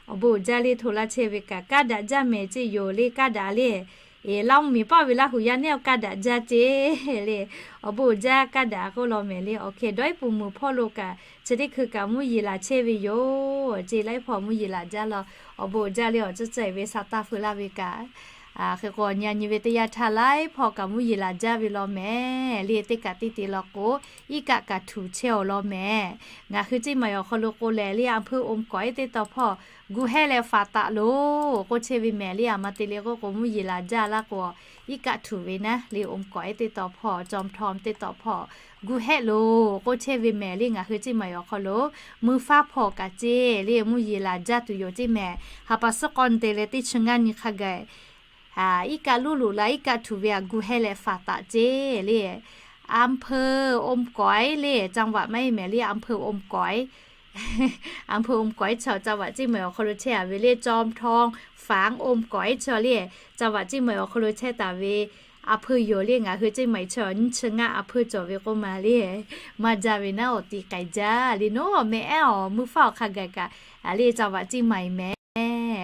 Awˬ bon uiˍ jaˇ le hto laˇ chehˇ ve kaꞈ kaˇ daꞈ jaˇ mehˍ ceˇ. Yoˬ le kaˇ daꞈ le. Eˬ, Laˇ huˍ miˬ paˆ ve Laˇ huˍ yaˇ neˉ awˬ kaˇ daꞈ jaˇ ceˇ le. Awˬ bon uiˍ jaˇ kaˇ daꞈ k'oˆ law mehˍ le. Awˬ hkeh dawˇ iˉ puˍ muiˬ hpawˇ lo kaꞈ chi teˇ hkui kaꞈ mvuhˇ yeˬ laˬ chehˇ ve yoˬ ceˇ. Laiˉ hpawˇ mvuhˇ yeˬ laˬ jaˇ law. Awˬ bon uiˍ jaˇ le awˬ tcuhˉ tcuhˉ e ve sa taˇ feu laˇ ve kaꞈ hk'e k'o nyi a nyi ve teˇ yanˇ htaˇ laiˉ hpawˇ kaꞈ mvuhˇ yeˬ laˬ jaˇ ve law mehˍ le. Teˇ kaꞈ teˇ te law k'o iˉ kaˆ kaꞈ htuꞈ chehˇ awˬ law mehˍ. Ngaˬ hui ceˇ maˬ awˬ hk'aw lo k'o lehˬ le อำเภอ อมก๋อย teˇ taw hpawˇ gu hehˆ leh faˍ taˍ loˬ k'oˆ chehˇ ve mehˍ le. Aˬ ma te le k'oˆ k'o mvuhˇ yeˬ laˬ jaˇ laˇ k'o iˉ kaˆ htuꞈ ve naˉ le อมก๋อย teˇ taw hpawˇ จอมทอง teˇ taw hpawˇ gu hehˆ loˬ k'oˆ chehˇ ve mehˍ le. Ngaˬ hui ceˇ maˬ awˬ hk'aw lo mvuhˇ faˉ hpawˇ kaꞈ ceˇ le mvuhˇ yeˬ laˬ jaˇ tuˬ yoˬ ceˇ mehˍ. Ha pa suhˉ k'awˇ te leh teˇ chi ngaˇ nyi hk'a gaˬ iˉ kaˆ luˇ loꞈ la iˉ kaˆ htuꞈ ve aꞈ gu hehˆ leh faˍ taˍ ceˇ le. อำเภอ อมก๋อย le จังหวัด maˇ heˆ mehˍ le อำเภอ อมก๋อย อำเภออมก๋อย chaw จังหวัดเชียงใหม่ awˬ hk'aw lo chehˇ a ve le, จอมทองฝางอมก๋อย chaw le, จังหวัดเชียงใหม่ awˬ hk'aw lo chehˇ taˍ ve, a hpeu yoˬ le. Ngaˬ hui เชียงใหม่ chaw nyiˇ chi ngaˇ a hpeu cawˬ ve k'oˆ ma le, maˇ jaˇ ve naˉ awˬ ti k'ai jaˇ le. Nawˬ meh ehˉ awˬ mvuhˇ faˉ awˬ hk'a gaˬ kaꞈ le, จังหวัดเชียงใหม่ meh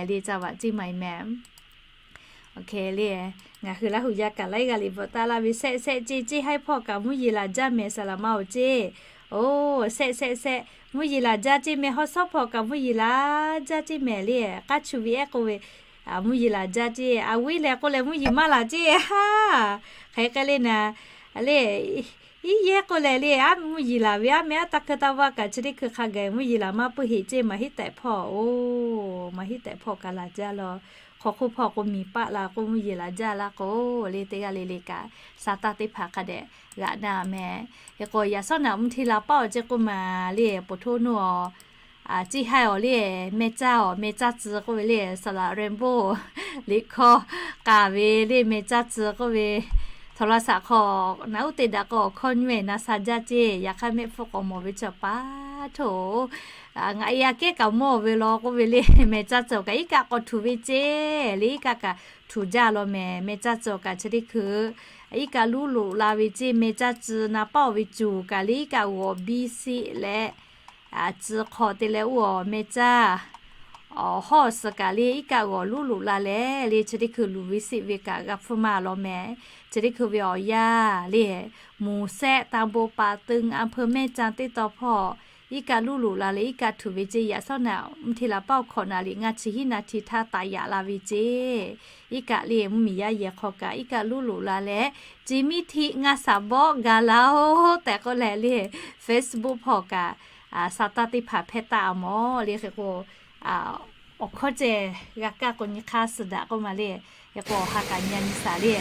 le, จังหวัดเชียงใหม่ meh. Oˇ hk'e le, ngaˬ hui Laˇ huˍ yaˇ kaꞈ laiˉ g'aˇ le bvuhꞈ taˍ laˇ ve, shehˆ shehˆ ceˇ, ceˇ haiˉ hpawˇ kaꞈ mvuhˇ yeˬ laˬ jaˇ mehˍ, saˍ laꞈ ma awˬ ceˇ. Oˇ, shehˆ shehˆ shehˆ, mvuhˇ yeˬ laˬ jaˇ ceˇ mehˍ, haw shawˉ hpawˇ kaꞈ mvuhˇ yeˬ laˬ jaˇ ceˇ mehˍ le. K'aˇ chu ve ehˉ k'oˆ ve, mvuhˇ yeˬ laˬ jaˇ ceˇ, a viˉ leh k'oˆ leh mvuhˇ yeˬ maˇ laˬ ceˇ ha. Hk'e k'ai le naˍ le, iˉ yehˉ k'oˆ leh le, a mvuhˇ yeˬ laˬ ve aˉ meh aˉ taˇ hkeu taˇ vaˇ kaꞈ, chi teˇ hkui hk'a gaˬ mvuhˇ yeˬ laˬ maˇ puiˉ heꞈ ceˇ, maˬ hiˉ tehꞈ hpawˇ-oˬ, maˬ hiˉ tehꞈ hpawˇ kaꞈ laˬ jaˇ law. Hk'aw hk'oˆ hpawˇ k'o miˬ paˆ la k'o, mvuhˇ yeˬ laˬ jaˇ laˇ k'o, le teˇ g'aˇ le le kaꞈ sa taˇ teˇ hpaˍ hk'a dehꞈ g'aꞈ na meh. Hk'e k'o, yaꞈ sawˉ naꞈ mvuhˇ hteˇ la paˆ awˬ ceˇ k'oˆ ma le, poˬ htoˇ nuˇ awˬ ceˇ haiˉ awˬ le, meh caˇ awˬ meh caˇ tcuh k'oˆ ve le, saˍ laꞈ rainbow liꞈ hkawˇ k'aˍ ve le, meh caˇ tcuh k'oˆ ve, htawnˍ la saꞈ hk'aw naˍ uˉ te daꞈ k'o awˬ hkawˇ nyiˇ ehˉ na sha jaˇ ceˇ. Yaꞈ hk'aˇ mehˆ hpfuhˇ k'awꞈ mawˬ ve chaw paˍ htoꞈ, ngaˬ e aꞈ kehˉ kaꞈ mawˇ ve law k'oˆ ve le, meh caˇ tcuh kaꞈ iˉ kaˆ k'awꞈ htuꞈ ve ceˇ le, iˉ kaˆ kaꞈ htuꞈ jaˇ law mehˍ. Meh caˇ tcuh kaꞈ chi teˇ hkui iˉ kaˆ luˉ loꞈ la ve ceˇ. Meh caˇ tcuh na paˆ awˬ ve cuˬ kaꞈ le, iˉ kaˆ g'awˬ biˇ siˆ leh tcuh hk'aw te leh oˇ awˬ meh caˇ awˬ hawˉ suh kaꞈ le, iˉ kaˆ g'awˬ luˉ loꞈ la leh le, chi teˇ hkui luˬ ve siˆ ve kaꞈ g'a hpfuhˇ maˇ law mehˍ. Chi teˇ hkui ve awˬ yanˇ le, หมู่แซะ ตำบลป่าตึง อำเภอแม่จันทน์ teˇ tawn hpawˇ iˉ kaˆ luˉ loꞈ la leh iˉ kaˆ htuꞈ ve ceˇ. Yaꞈ sawˉ naꞈ mvuhˇ hteˇ la paˆ awˬ hkawꞈ naˍ liꞈ ngaˇ chi hiˉ naˍ hti htaˇ taˍ yaꞈ la ve ceˇ. Iˉ kaˆ le mvuhˇ miˬ yaˇ yehˬ hk'aw kaꞈ iˉ kaˆ luˉ loꞈ la leh, จีมิตร ngaˇ saˍ bawˆ gaˬ la-oˬ tehꞈ k'oˆ leh le, Facebook hpawˇ kaꞈ sa taˇ teˇ hpaˍ hpehˇ taˆ a mawˬ le. Hk'e k'o, awˬ hkawˇ ceh g'a kaˇ k'o nyi hk'aˇ suh daꞈ k'oˆ ma le. Hk'e k'o, awˬ ha kaꞈ nyi a nyi saˍ le,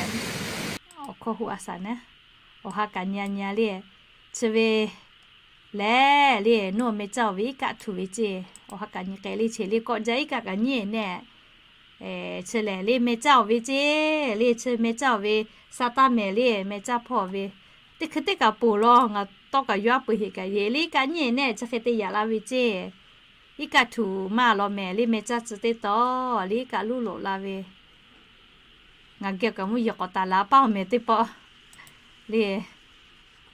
awˬ hkawˇ hu a saˍ naˉ, awˬ ha kaꞈ nyi a nyi a le, chi ve lehˬ le, nawˬ meh caˇ awˬ ve iˉ kaˆ htuꞈ ve ceˇ. Awˬ ha kaꞈ nyi k'ai le, chi le kawˆ jaˇ iˉ kaˆ kaꞈ nyi nehˬ. Chi lehˬ le, meh caˇ awˬ ve ceˇ le, chi meh caˇ awˬ ve sa taˇ mehˍ le, meh caˇ hpawˇ ve teˇ hkui teˇ kaꞈ poˬ law, ngaˬ tawˇ kaꞈ yawˇ aˉ peuˬ heꞈ kaꞈ yeˬ le, iˉ kaˆ nyi nehˬ chi hk'e te yaꞈ la ve ceˇ. Iˉ kaˆ htuꞈ maˇ law mehˍ le, meh caˇ tcuh teˇ tawn le, iˉ kaˆ luˉ loꞈ la ve. Ngaˬ geh kaꞈ mvuhˇ yeˬ k'awꞈ taˍ la paˇ awˬ mehˍ teˇ pawˆ le.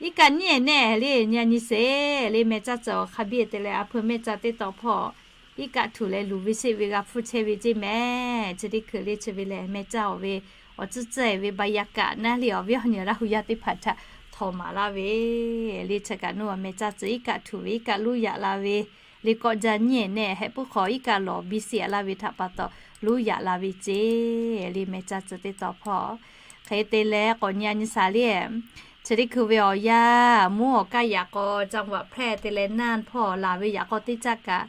Iˉ kaˆ nyi nehˬ le, nyi a nyi sheˍ le, meh caˇ tcuh awˬ hk'a biˇ te leh a hpeu mehˆ caˇ teˇ tawn hpawˇ iˉ kaˆ htuꞈ leh luˬ ve seˆ ve g'a hpfuhˇ chehˇ ve ceˇ mehˍ. Chi teˇ hkui le chi ve lehˬ, meh caˇ awˬ ve awˬ tcuhˉ tcuhˉ e ve บรรยากาศ naˉ le, awˬ viˉ awˬ nyi Laˇ huˍ yaˇ teˇ hpaˍ htaꞈ htawꞈ maˍ laˇ ve le. Chi kaꞈ nawˬ meh caˇ tcuh iˉ kaˆ htuꞈ ve iˉ kaˆ luˉ yaꞈ la ve le, kawˆ jaˇ nyi nehˬ, heh puiˉ hk'aw iˉ kaˆ lawˬ biˇ seˆ laˇ ve htaꞈ pa taw luˉ yaꞈ la ve ceˇ le, meh caˇ tcuh teˇ tawn hpawˇ. Hk'e te leh k'awꞈ nyi a nyi saˍ le. Chi teˇ hkui ve awˬ yanˇ mvuhˇ awˬ kaˇ yaꞈ k'aw จังหวัดแพร่ te leh น่าน hpawˇ laˬ ve yaꞈ k'aw teˇ caˆ kaꞈ,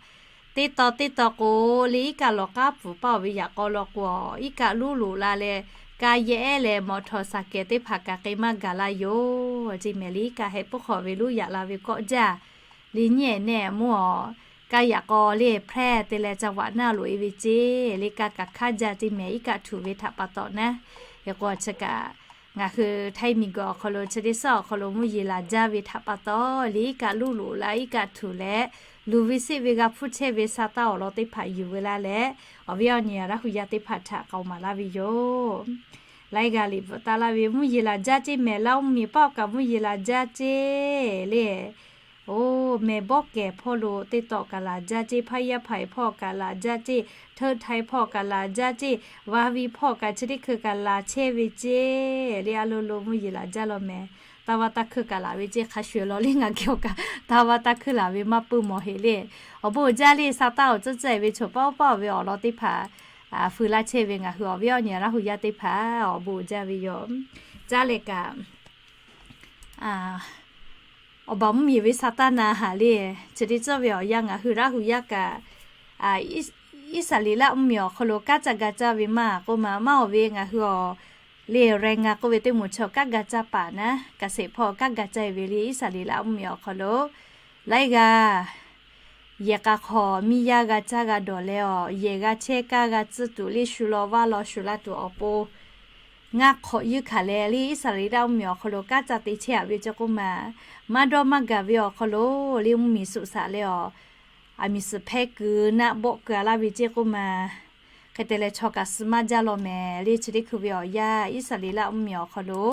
teˇ tawn teˇ tawn k'o le, iˉ kaˆ lawˬ k'aˉ pfuhˍ paˇ awˬ ve yaꞈ k'aw law k'o, iˉ kaˆ luˉ loꞈ la leh, kaˇ yehˬ leh มอเตอร์ไซค์ teˇ hpaˍ kaꞈ k'ai maˇ gaˬ la yoˬ ceˇ mehˍ le. Iˉ kaˆ heh puiˉ hk'aw ve luˉ yaꞈ la ve kawˆ jaˇ le nyi nehˬ mvuhˇ awˬ kaˇ yaꞈ k'aw le แพร่ te leh จังหวัดน่าน loꞈ e ve ceˇ le, kaˇ kaꞈ hkanˉ jaˇ ceˇ mehˍ, iˉ kaˆ htuꞈ ve htaꞈ pa taw naˉ. Hk'e k'o chi kaꞈ ngaˬ hui Htaiˇ miˬguiˬ awˬ hk'aw lo, chi teˇ suhˉ awˬ hk'aw lo mvuhˇ yeˬ laˬ jaˇ ve htaꞈ pa taw le, iˉ kaˆ luˉ loꞈ la, iˉ kaˆ htuꞈ leh luˬ ve seˆ ve g'a hpfuhˇ chehˇ ve sa taˇ awˬ lawn teˇ hpaˍ yuˬ ve laˇ leh, awˬ viˉ awˬ nyi Laˇ huˍ yaˇ teˇ hpaˍ htaꞈ k'aoˍ maˍ laˇ ve yoˬ. Laiˉ g'aˇ liꞈ bvuhꞈ taˍ laˇ ve, mvuhˇ yeˬ laˬ jaˇ ceˇ mehˍ, Laˇ mvuhˇ miˬ paˆ awˬ kaꞈ mvuhˇ yeˬ laˬ jaˇ ceˇ le. Oˇ, mehˬ bawˆ kehˬ hpawˇ lo teˇ tawn kaꞈ laˬ jaˇ ceˇ, พญาไพ hpawˇ kaꞈ laˬ jaˇ ceˇ, เทิดไทย hpawˇ kaꞈ laˬ jaˇ ceˇ, วาวี hpawˇ kaꞈ chi teˇ hkui kaꞈ laˬ chehˇ ve ceˇ le. A lo lo mvuhˇ yeˬ laˬ jaˇ law mehˍ. Taˇ vaˇ taˇ hkui kaꞈ laˬ ve ceˇ, hk'a shuˍ law le ngaˬ geh awˬ kaꞈ taˇ vaˇ taˇ hkui laˬ ve maˇ pui mawˬ heꞈ le. Awˬ bon jaˇ le, sa taˇ awˬ tcuhˉ tcuhˉ e ve choˬ paˆ paˆ ve awˬ lawn teˇ hpaˍ fuiˍ laˇ chehˇ ve ngaˬ hui awˬ viˉ awˬ nyi Laˇ huˍ yaˇ teˇ hpaˍ awˬ bon jaˇ ve yoˬ. Caˇ leh kaꞈ awˬ baˬ mvuhˇ miˬ ve sa taˇ na haˍ le. Chi teˇ ceuˬ ve awˬ yanˇ ngaˬ hui Laˇ huˍ yaˇ kaꞈ Iˉsaˍreˍlaˆ mvuhˇ miˬ awˬ hk'aw lo kanˉ caˇ ga caˇ ve maˇ k'oˆ ma, maˇ awˬ ve ngaˬ hui awˬ le แรงงาน k'oˆ ve teˇ moˍ chaw kanˉ ga caˇ paˍ naˉ, เกษตร hpawˇ kanˉ ga caˇ e ve le Iˉsaˍreˍlaˆ mvuhˇ miˬ awˬ hk'aw lo laiˉ g'aˇ yehˬ k'a hk'aw miˇ yaˇ g'a caˇ g'a dawˬ leh awˬ, yehˬ g'a chehˇ kaˇ g'a tcuhˇ tuˬ le, shu law vaˇ law shu la tuˬ awˬ pon ngaˇ hk'awꞈ yuˇ hkanˍ leh le Iˉsaˍreˍlaˆ mvuhˇ miˬ awˬ hk'aw lo kanˉ caˇ te chehˇ a ve ceh k'oˆ ma, maˇ dawˇ maˇ gaˬ ve awˬ hk'aw lo le mvuhˇ miˬ suhˍ shaꞈ leh awˬ aˬ miˍ suhˍ hpehˇ kuiˬ naˆ bawˆ kuiˬ a laˇ ve ceˇ k'oˆ ma. Hk'e te leh chaw kaꞈ suh maˇ jaˇ law mehˍ le. Chi teˇ hkui ve awˬ yanˇ Iˉsaˍreˍlaˆ mvuhˇmiˬ awˬ hk'aw lo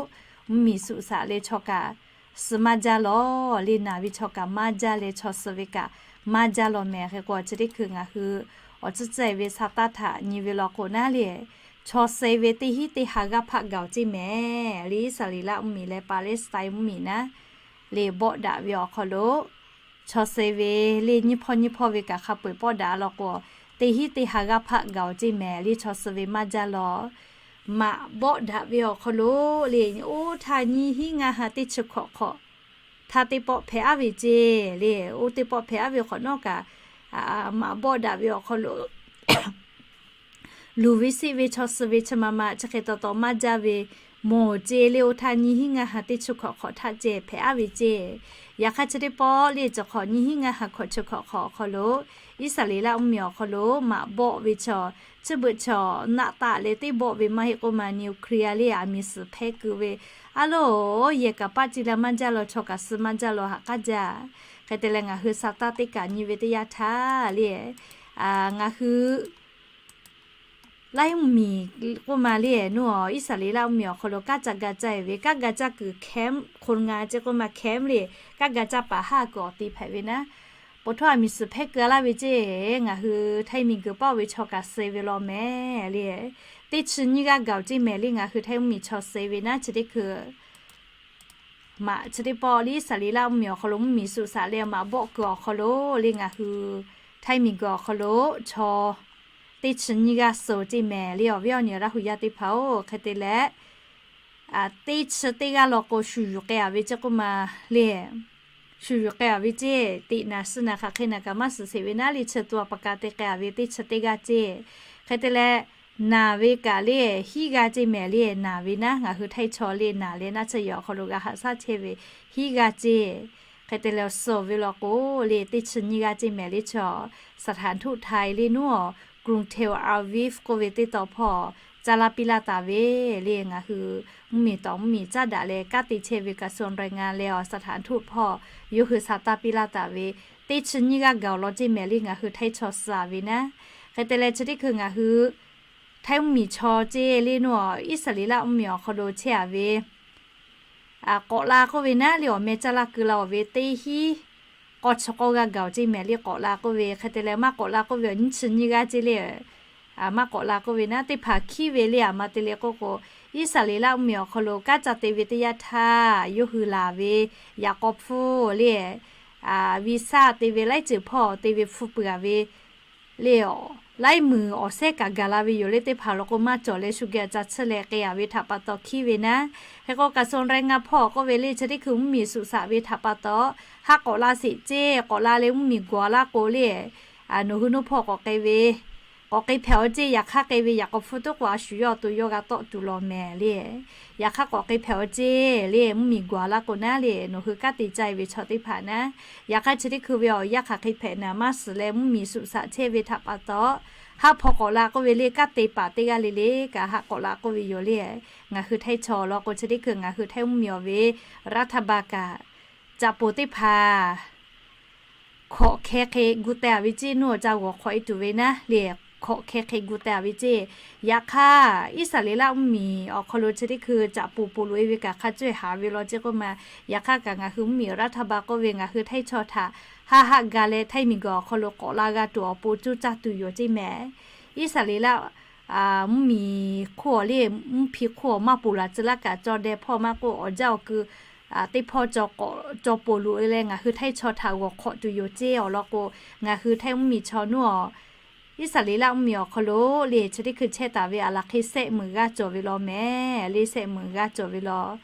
mvuhˇmiˬ suhˍ saꞈ leh chaw kaꞈ suh maˇ jaˇ law le. Naˬ ve chaw kaꞈ maˇ jaˇ leh chaw suh ve kaꞈ maˇ jaˇ law mehˍ. Hk'e k'o chi teˇ hkui ngaˬ hui awˬ tcuhˉ tcuhˉ e ve sa taˇ htaꞈ nyi ve law k'o naˉ le, chaw suh ve teˇ hinˉ teˇ ha g'aˇ hpaˆ gaˬ-oˬ ceˇ mehˍ le. Iˉsaˍreˍlaˆ mvuhˇmiˬ leh Paˍleˍsaˍtaiˍ mvuhˇmiˬ naˉ le, bawˆ daꞈ ve awˬ hk'aw lo chaw suh ve le nyiˇ hpawˇ nyiˇ hpawˇ ve kaꞈ hk'a peu-eˬ bawˆ daꞈ law k'o, teˇ hinˉ teˇ ha g'aˇ hpaˆ gaˬ-oˬ ceˇ mehˍ le. Chaw suh ve maˇ jaˇ law, maꞈ bawˆ daꞈ ve awˬ hk'aw lo le, oˇ htaˇ nyiˇ hinˉ ngaˇ ha teˇ chi hkawꞈ hk'awꞈ htaˇ teˇ pawˆ hpehꞈ aˉ ve ceˇ le. Oˇ teˇ pawˆ hpehꞈ aˉ ve hk'awꞈ nawˉ kaꞈ, maꞈ bawˆ daꞈ ve awˬ hk'aw lo luˬ ve siˆ ve chaw suh ve chi ma ma chi hk'e taw taw maˇ jaˇ ve mawˬ ceˇ le. Oˇ htaˇ nyiˇ hinˉ ngaˇ ha teˇ chi hkawꞈ hk'awꞈ htaˇ ceh hpehꞈ aˉ ve ceˇ. Yaꞈ hk'aˇ chi teˇ pawˆ le, chi hk'awꞈ nyiˇ hinˉ ngaˇ ha hkawꞈ chi hkawꞈ hk'awꞈ awˬ hk'aw lo Iˉsaˍreˍlaˆ mvuhˇmiˬ awˬ hk'aw lo maꞈ bawˆ ve chaw, chi beuꞈ chaw naˆ taˆ leh teˇ bawˆ ve maˇ heˆ k'oˆ ma, nuclear le aˬ miˍ suhˍ hpehˇ kuiˬ ve a loˬ, yehˬ kaꞈ paˆ ci la maˇ jaˇ law, chaw kaꞈ suh maˇ jaˇ law, ha k'aˉ jaˇ. Hk'e te leh ngaˬ hui sa taˇ teˇ kaꞈ nyi ve teˇ yanˇ htaˇ le, ngaˬ hui laiˉ mvuhˇmiˬ k'oˆ ma le, nuˇ aˬ Iˉsaˍreˍlaˆ mvuhˇmiˬ awˬ hk'aw lo kanˉ ca ga caˇ e ve, kanˉ ga caˇ kuiˬ camp hk'o nga ceˇ k'oˆ ma, camp le, kanˉ ga caˇ paˍ haˇ kuiˬ awˬ ti hpehꞈ ve naˉ, po htaˇ aˬ miˍ suhˍ hpehˇ kuiˬ a laˇ ve ceˇ. Ngaˬ hui htaiˇ miˬ guiˬ paˆ oˇ ve chaw kaꞈ suh ve law mehˍ le. Teˇ chi nyiˇ g'aˇ gaˬ-oˬ ceˇ mehˍ le. Ngaˬ hui htaiˇ mvuhˇmiˬ chaw suh ve naˉ chi teˇ hkui maꞈ chi teˇ pawˆ le, Iˉsaˍreˍlaˆ mvuhˇmiˬ awˬ hk'aw lo mvuhˇmiˬ suhˍ saꞈ leh maꞈ bawˆ kuiˬ awˬ hk'aw lo le, ngaˬ hui htaiˇ miˬ guiˬ awˬ hk'aw lo chaw teˇ chi nyiˇ g'aˇ suh ceˇ mehˍ le. Awˬ viˉ awˬ nyi Laˇ hu yaˇ teˇ hpaˍ-oˬ, hk'e te leh teˇ chi teˇ g'aˇ law k'o shu yuˬ k'ai a ve ceˇ k'oˆ ma le. Shu yuˬ k'ai a ve ceˇ. Teꞈ naˍ suh naˍ hk'aˬ hk'e naˍ kaꞈ maˇ suhˍ sheˍ ve naˉ le, chi to a pa ka te k'ai a ve teˇ chi teˇ g'aˇ ceˇ. Hk'e te leh naˬ ve kaꞈ le hiˉ g'aˇ ceˇ mehˍ le. Naˬ ve naˉ ngaˬ hui htaiˇ chaw le naˬ leh naˉ chi yawˬ awˬ hk'aw lo g'a haꞈ shaˉ chehˇ ve hiˉ g'aˇ ceˇ. Hk'e te leh suh ve law k'o le teˇ chi nyiˇ g'aˇ ceˇ mehˍ le. Chaw สถานทูตไทย le nuˇ aˬ กรุงเทลอาวิฟ k'oˆ ve teˇ taw hpawˇ caˇ laˇ piˇ laˇ taˍ ve le. Ngaˬ hui mvuhˇmiˬ tawˍ mvuhˇmiˬ caˉ daꞈ leh kanˉ te chehˇ ve กระทรวงแรงงาน leh aˬ สถานทูต hpawˇ yawˇ hui sa taˇ piˇ laˇ taˍ ve teˇ chi nyiˇ g'aˇ gaˬ-oˬ law ceˇ mehˍ le. Ngaˬ hui htaiˇ chaw suh a ve naˉ, hk'e te leh chi teˇ hkui ngaˬ hui htaiˇ mvuhˇmiˬ chaw ceˇ le nuˇ aˬ Iˉsaˍreˍlaˆ mvuhˇmiˬ awˬ hk'aw lo chehˇ a ve k'awꞈ la k'oˆ ve naˉ le, awˬ meh caˇ laˇ keu la-oˬ ve teˇ hinˉ k'awˇ chi k'awˇ g'aˇ gaˬ-oˬ ceˇ mehˍ le. K'awꞈ la k'oˆ ve hk'e te leh maˇ k'awꞈ la k'oˆ ve awˬ nyiˇ chi nyiˇ g'aˇ ceˇ le. Maˇ k'awꞈ la k'oˆ ve naˉ teˇ hpaˍ hkiˉ ve le. Aˬ ma te le k'oˆ k'o, Iˉsaˍreˍlaˆ mvuhˇmiˬ awˬ hk'aw lo kanˉ ca te ve teˇ yanˇ htaˇ yawˇ hui laˬ ve yaꞈ k'aw hpfuhˇ le, visa te ve laiˉ ceuˬ hpawˇ te ve hpfuhˇ peuˬ a ve le. Laiˉ muiˬ awˬ sehˉ kaꞈ gaˬ la ve yoˬ le. Teˇ hpaˍ law k'o maˇ cawˬ leh shu geh ca tsuhˇ leh k'ai a ve htaꞈ pa taw hkiˉ ve naˉ. Hk'e k'o กระทรวงแรงงาน hpawˇ k'oˆ ve le, chi teˇ hkui mvuhˇmiˬ suhˍ saꞈ ve htaꞈ pa taw haˆ k'awꞈ la sheˍ ceˇ. K'awꞈ la leh mvuhˇmiˬ gawˬ laˇ k'o le, nawˬ hui nuˇ hpawˇ k'awꞈ k'ai ve, k'awꞈ k'ai hpehꞈ-oˬ ceˇ. Yaꞈ hk'aˇ k'ai ve yaꞈ k'aw hpfuhˇ tuˉ k'o a shu yawˇ to yawˇ g'a tawˆ tuˬ law mehˍ le. Yaꞈ hk'aˇ k'awꞈ k'ai hpehꞈ-oˬ ceˇ le, mvuhˇmiˬ gawˬ laˇ k'o naˉ le, nawˬ hui kanˉ te caˇ e ve chaw teˇ hpaˍ naˉ. Yaꞈ hk'aˇ chi teˇ hkui ve awˬ yanˇ hk'aˬ hk'e hpehꞈ naˍ maˇ suhˍ leh mvuhˇmiˬ suhˍ saꞈ chehˇ ve htaꞈ pa taw, haˆ hpaw k'awꞈ la k'oˆ ve le, kanˉ te paˍ teˇ g'aˇ le le kaꞈ haˆ k'awꞈ la k'oˆ ve yoˬ le. Ngaˬ hui htaiˇ chaw law k'o chi teˇ hkui ngaˬ hui htaiˇ mvuhˇmiˬ awˬ ve รัฐบาล kaꞈ caꞈ poˬ teˇ hpaˍ hkawꞈ hkeh hk'e gu teh a ve ceˇ. Nuˇ aˬ ca g'awˬ hk'awꞈ e tuˬ ve naˉ le, hkawꞈ hkeh hk'e gu teh a ve ceˇ. Yaꞈ hk'aˇ Iˉsaˍreˍlaˆ mvuhˇmiˬ awˬ hk'aw lo chi teˇ hkui caꞈ poˬ poˬ loꞈ e ve kaꞈ hk'a cawehˬ haˍ ve law ceˇ k'oˆ ma. Yaꞈ hk'aˇ kaꞈ ngaˬ hui mvuhˇmiˬ รัฐบาล k'oˆ ve ngaˬ hui htaiˇ chaw htaꞈ haˆ haˆ ga leh htaiˇ miˬguiˬ awˬ hk'aw lo k'awꞈ la g'a tuˬ awˬ pon coˇ caˇ tuˬ yoˬ ceˇ mehˍ. Iˉsaˍreˍlaˆ mvuhˇmiˬ hk'oˆ awˬ le, mvuhˇ hpi hk'oˆ awˬ maˇ poˬ laˬ tcuh laˇ kaꞈ caw deh hpawˇ maˇ k'oˆ awˬ jaˇ awˬ kui teˇ hpawˇ caw poˬ loꞈ e leh ngaˬ hui htaiˇ chaw htaꞈ g'awˬ hk'awꞈ tuˬ yoˬ ceˇ. Awˬ lawn k'o, ngaˬ hui htaiˇ mvuhˇmiˬ chaw nuˇ aˬ Iˉsaˍreˍlaˆ mvuhˇmiˬ awˬ hk'aw lo le chi teˇ hkui chehˇ taˍ ve aˬ laˬ hk'e sehˆ meunˍ g'aˇ cawˬ ve law mehˍ le, sehˆ meunˍ g'aˇ cawˬ ve law.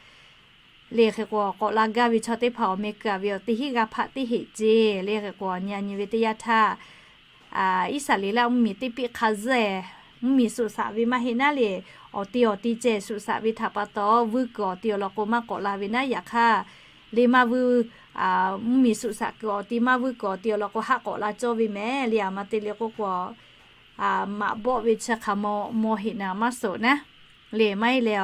Le hk'e k'o, k'awꞈ la gaˇ ve chaw teˇ hpaˍ awˬ meh keu a ve awˬ teˇ hinˉ g'aˇ hpaˆ teˇ heꞈ ceˇ. Le hk'e k'o, nyi a nyi ve teˇ yanˇ htaˇ Iˉsaˍreˍlaˆ mvuhˇmiˬ teˇ piˆ hk'a zuhˆ e mvuhˇmiˬ suhˍ saꞈ ve maˇ heˆ naˉ le, awˬ ti awˬ ti ceh suhˍ saꞈ ve htaꞈ pa taw vuiˇ kuiˬ awˬ ti awˬ lawn k'o maˇ k'awꞈ la ve naˉ. Yaꞈ hk'aˇ le maˇ vuiˇ, mvuhˇmiˬ suhˍ saꞈ kuiˬ awˬ ti maˇ vuiˇ kuiˬ awˬ ti awˬ lawn k'o haˆ k'awꞈ la cawˇ ve mehˍ le. Aˬ ma te le k'oˆ k'o, maꞈ bawˆ ve chi hk'aˬ maw maw heꞈ naˍ maˇ suhˍ naˉ. Le maˇ heˆ leh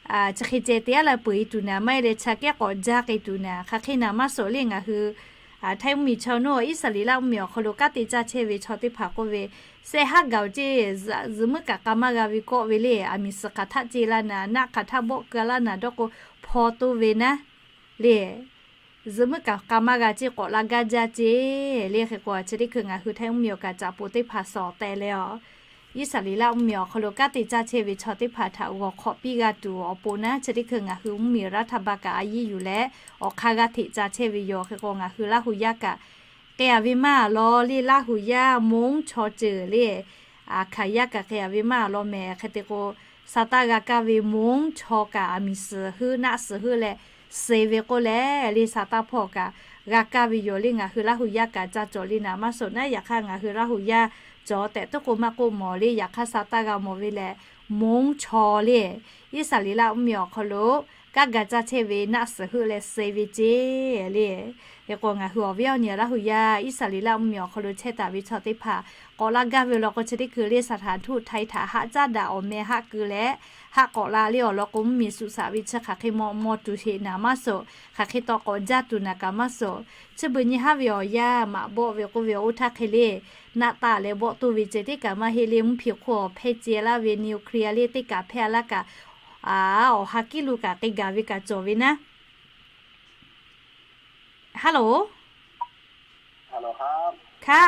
a chi hk'e ceh te aˉ la peuˬ e tuˬ naˍ, maˇ heˆ leh chi kehˉ k'awꞈ jaˇ k'ai tuˬ naˍ. Hk'aˬ hk'e naˍ maˇ suhˍ le ngaˬ hui Htaiˇ mvuhˇmiˬ chaw naˇ Iˉsaˍreˍlaˆ mvuhˇmiˬ awˬ hk'aw lo kanˉ te caˇ chehˇ ve chaw teˇ hpaˍ k'oˆ ve, sehˆ haˉ gaˬ-oˬ ceˇ, zuhꞈ muiˉ kaꞈ k'a maˇ g'a ve kawˆ ve le, aˬ miˍ suhˍ hk'aˬ htaˆ ce laˇ naˍ, naˆ hk'aˬ htaˆ bawˆ keu laˇ naˍ dawˇ k'o, hpaw toˇ ve naˉ le. Zuhꞈ muiˉ kaꞈ k'a maˇ g'a ceˇ, k'awꞈ la gaˇ jaˇ ceˇ le. Hk'e k'o, chi teˇ hkui ngaˬ hui Htaiˇ mvuhˇmiˬ awˬ kaꞈ caꞈ poˍ teˇ hpaˍ sawˍ teh leh a, Iˉsaˍreˍlaˆ mvuhˇmiˬ awˬ hk'aw lo kanˉ te caˇ chehˇ ve chaw teˇ hpaˍ htaꞈ g'awˬ hk'awꞈ piˇ g'a tuˬ awˬ pon naˉ, chi teˇ hkui ngaˬ hui mvuhˇmiˬ raˇ htaˇ ba kaꞈ a yiˇ yuˬ leh awˬ hk'aˇ g'aˇ hteꞈ ca chehˇ ve yoˬ. Hk'e k'o, ngaˬ hui Laˇ hu yaˇ kaꞈ k'ai-a ve maˇ law le, Laˇ hu yaˇ Monˉ chaw ceuˬ le, aˬ hkanˍ yaˇ kaꞈ k'ai-a ve maˇ law mehˍ. Hk'e te k'o, sa taˇ g'a kaˇ ve Monˉ chaw kaꞈ aˬ miˍ suhˍ heuˆ naˆ suhˍ heuˆ leh suh ve k'oˆ leh le, sa taˇ hpawˇ kaꞈ g'a kaˇ ve yoˬ le. Ngaˬ hui Laˇ hu yaˇ kaꞈ ca cawˬ le naˍ maˇ suhˍ naˉ, yaꞈ hk'aˇ ngaˬ hui Laˇ hu yaˇ cawˬ tehꞈ tuˉ k'o maˇ k'oˆ mawˬ le. Yaꞈ hk'aˇ sa taˇ g'a mawˬ ve lehˬ, Monˉ chaw le, Iˉsaˍreˍlaˆ mvuhˇmiˬ awˬ hk'aw lo kanˉ ga caˇ chehˇ ve naˆ suhˍ heuˆ leh suh ve ceˇ le. Hk'e k'o, ngaˬ hui awˬ viˉ awˬ nyi Laˇ hu yaˇ Iˉsaˍreˍlaˆ mvuhˇmiˬ awˬ hk'aw lo chehˇ taˍ ve chaw teˇ hpaˍ k'awꞈ la gaˇ ve law k'o, chi teˇ hkui le saˍ htaˍ htuˆ htaiˍ htaꞈ haꞈ caˉ daꞈ awˬ meh haˆ keu leh haˆ k'awꞈ la le awˬ lawn k'o, mvuhˇmiˬ suhˍ saꞈ ve chi hk'aˬ hk'e maw maw tuˬ sheˍ naˍ maˇ suhˍ, hk'aˬ hk'e taw k'awꞈ jaˇ tuˬ naˍ kaꞈ maˇ suhˍ. Chi beuꞈ nyi haˉ ve awˬ yanˇ maꞈ bawˆ ve k'oˆ ve oˇ htaˇ hk'e le, naˆ taˆ leh bawˆ toˇ ve ceh tiˉ kaꞈ maˇ heˆ le, mvuhˇ hpiˍ hk'oˆ awˬ hpehˇ ceh laˇ ve nuclear le teˇ kaꞈ hpehˇ a laˇ kaꞈ, awˬ ha kiˉ lo kaꞈ k'ai gaˬ ve kaꞈ cawˬ ve naˉ. Hello.ค่ะ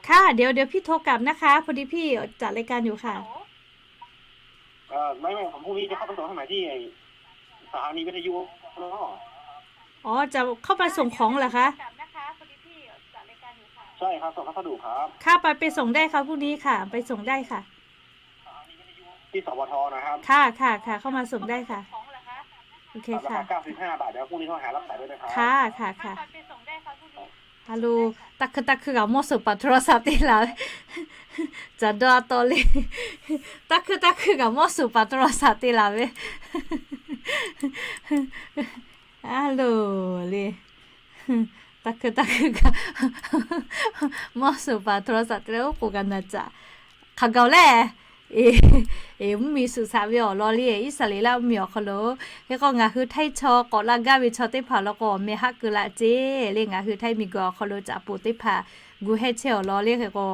ค่ะ เดี๋ยว เดี๋ยวพี่โทรกลับนะคะ พอดีพี่จัดรายการอยู่ค่ะ ไม่ ไม่ ผมพรุ่งนี้จะเข้าไปส่งให้ใหม่ที่สถานีวิทยุ อ๋อ จะเข้าไปส่งของเหรอคะ ใช่ครับ ส่งพัสดุครับ ค่ะ ไป ไปส่งได้ค่ะ พรุ่งนี้ค่ะ ไปส่งได้ค่ะ ที่ สวท นะครับ ค่ะ ค่ะ ค่ะ เข้ามาส่งได้ค่ะ โอเคค่ะ ราคาเก้าสิบห้าบาท เดี๋ยวพรุ่งนี้โทรหารับสายด้วยนะครับ ค่ะ ค่ะ ค่ะ Hello, taˇ hkui taˇ hkui kaꞈ mawˇ suhˍ paˍ โทรศัพท์ te laˬ ve, caˬ dawˇ a taw le, taˇ hkui taˇ hkui kaꞈ mawˇ suhˍ paˍ โทรศัพท์ te laˬ ve, a loˬ le, taˇ hkui taˇ hkui kaꞈ mawˇ suhˍ paˍ โทรศัพท์ te leh oˉ k'oˍ kaꞈ naˬ caꞈ hk'aˬ gaˬ leh, mvuhˇmiˬ suhˍ saꞈ ve awˬ lawn le, Iˉsaˍreˍlaˆ mvuhˇmiˬ awˬ hk'aw lo, hk'e k'o ngaˬ hui Htaiˇ chaw k'awꞈ la gaˇ ve chaw teˇ hpaˍ law k'o, awˬ meh haˆ keu laˇ ceˇ le. Ngaˬ hui Htaiˇ miˬguiˬ awˬ hk'aw lo caꞈ poˍ teˇ hpaˍ gu hehˇ chehˇ awˬ lawn le. Hk'e k'o,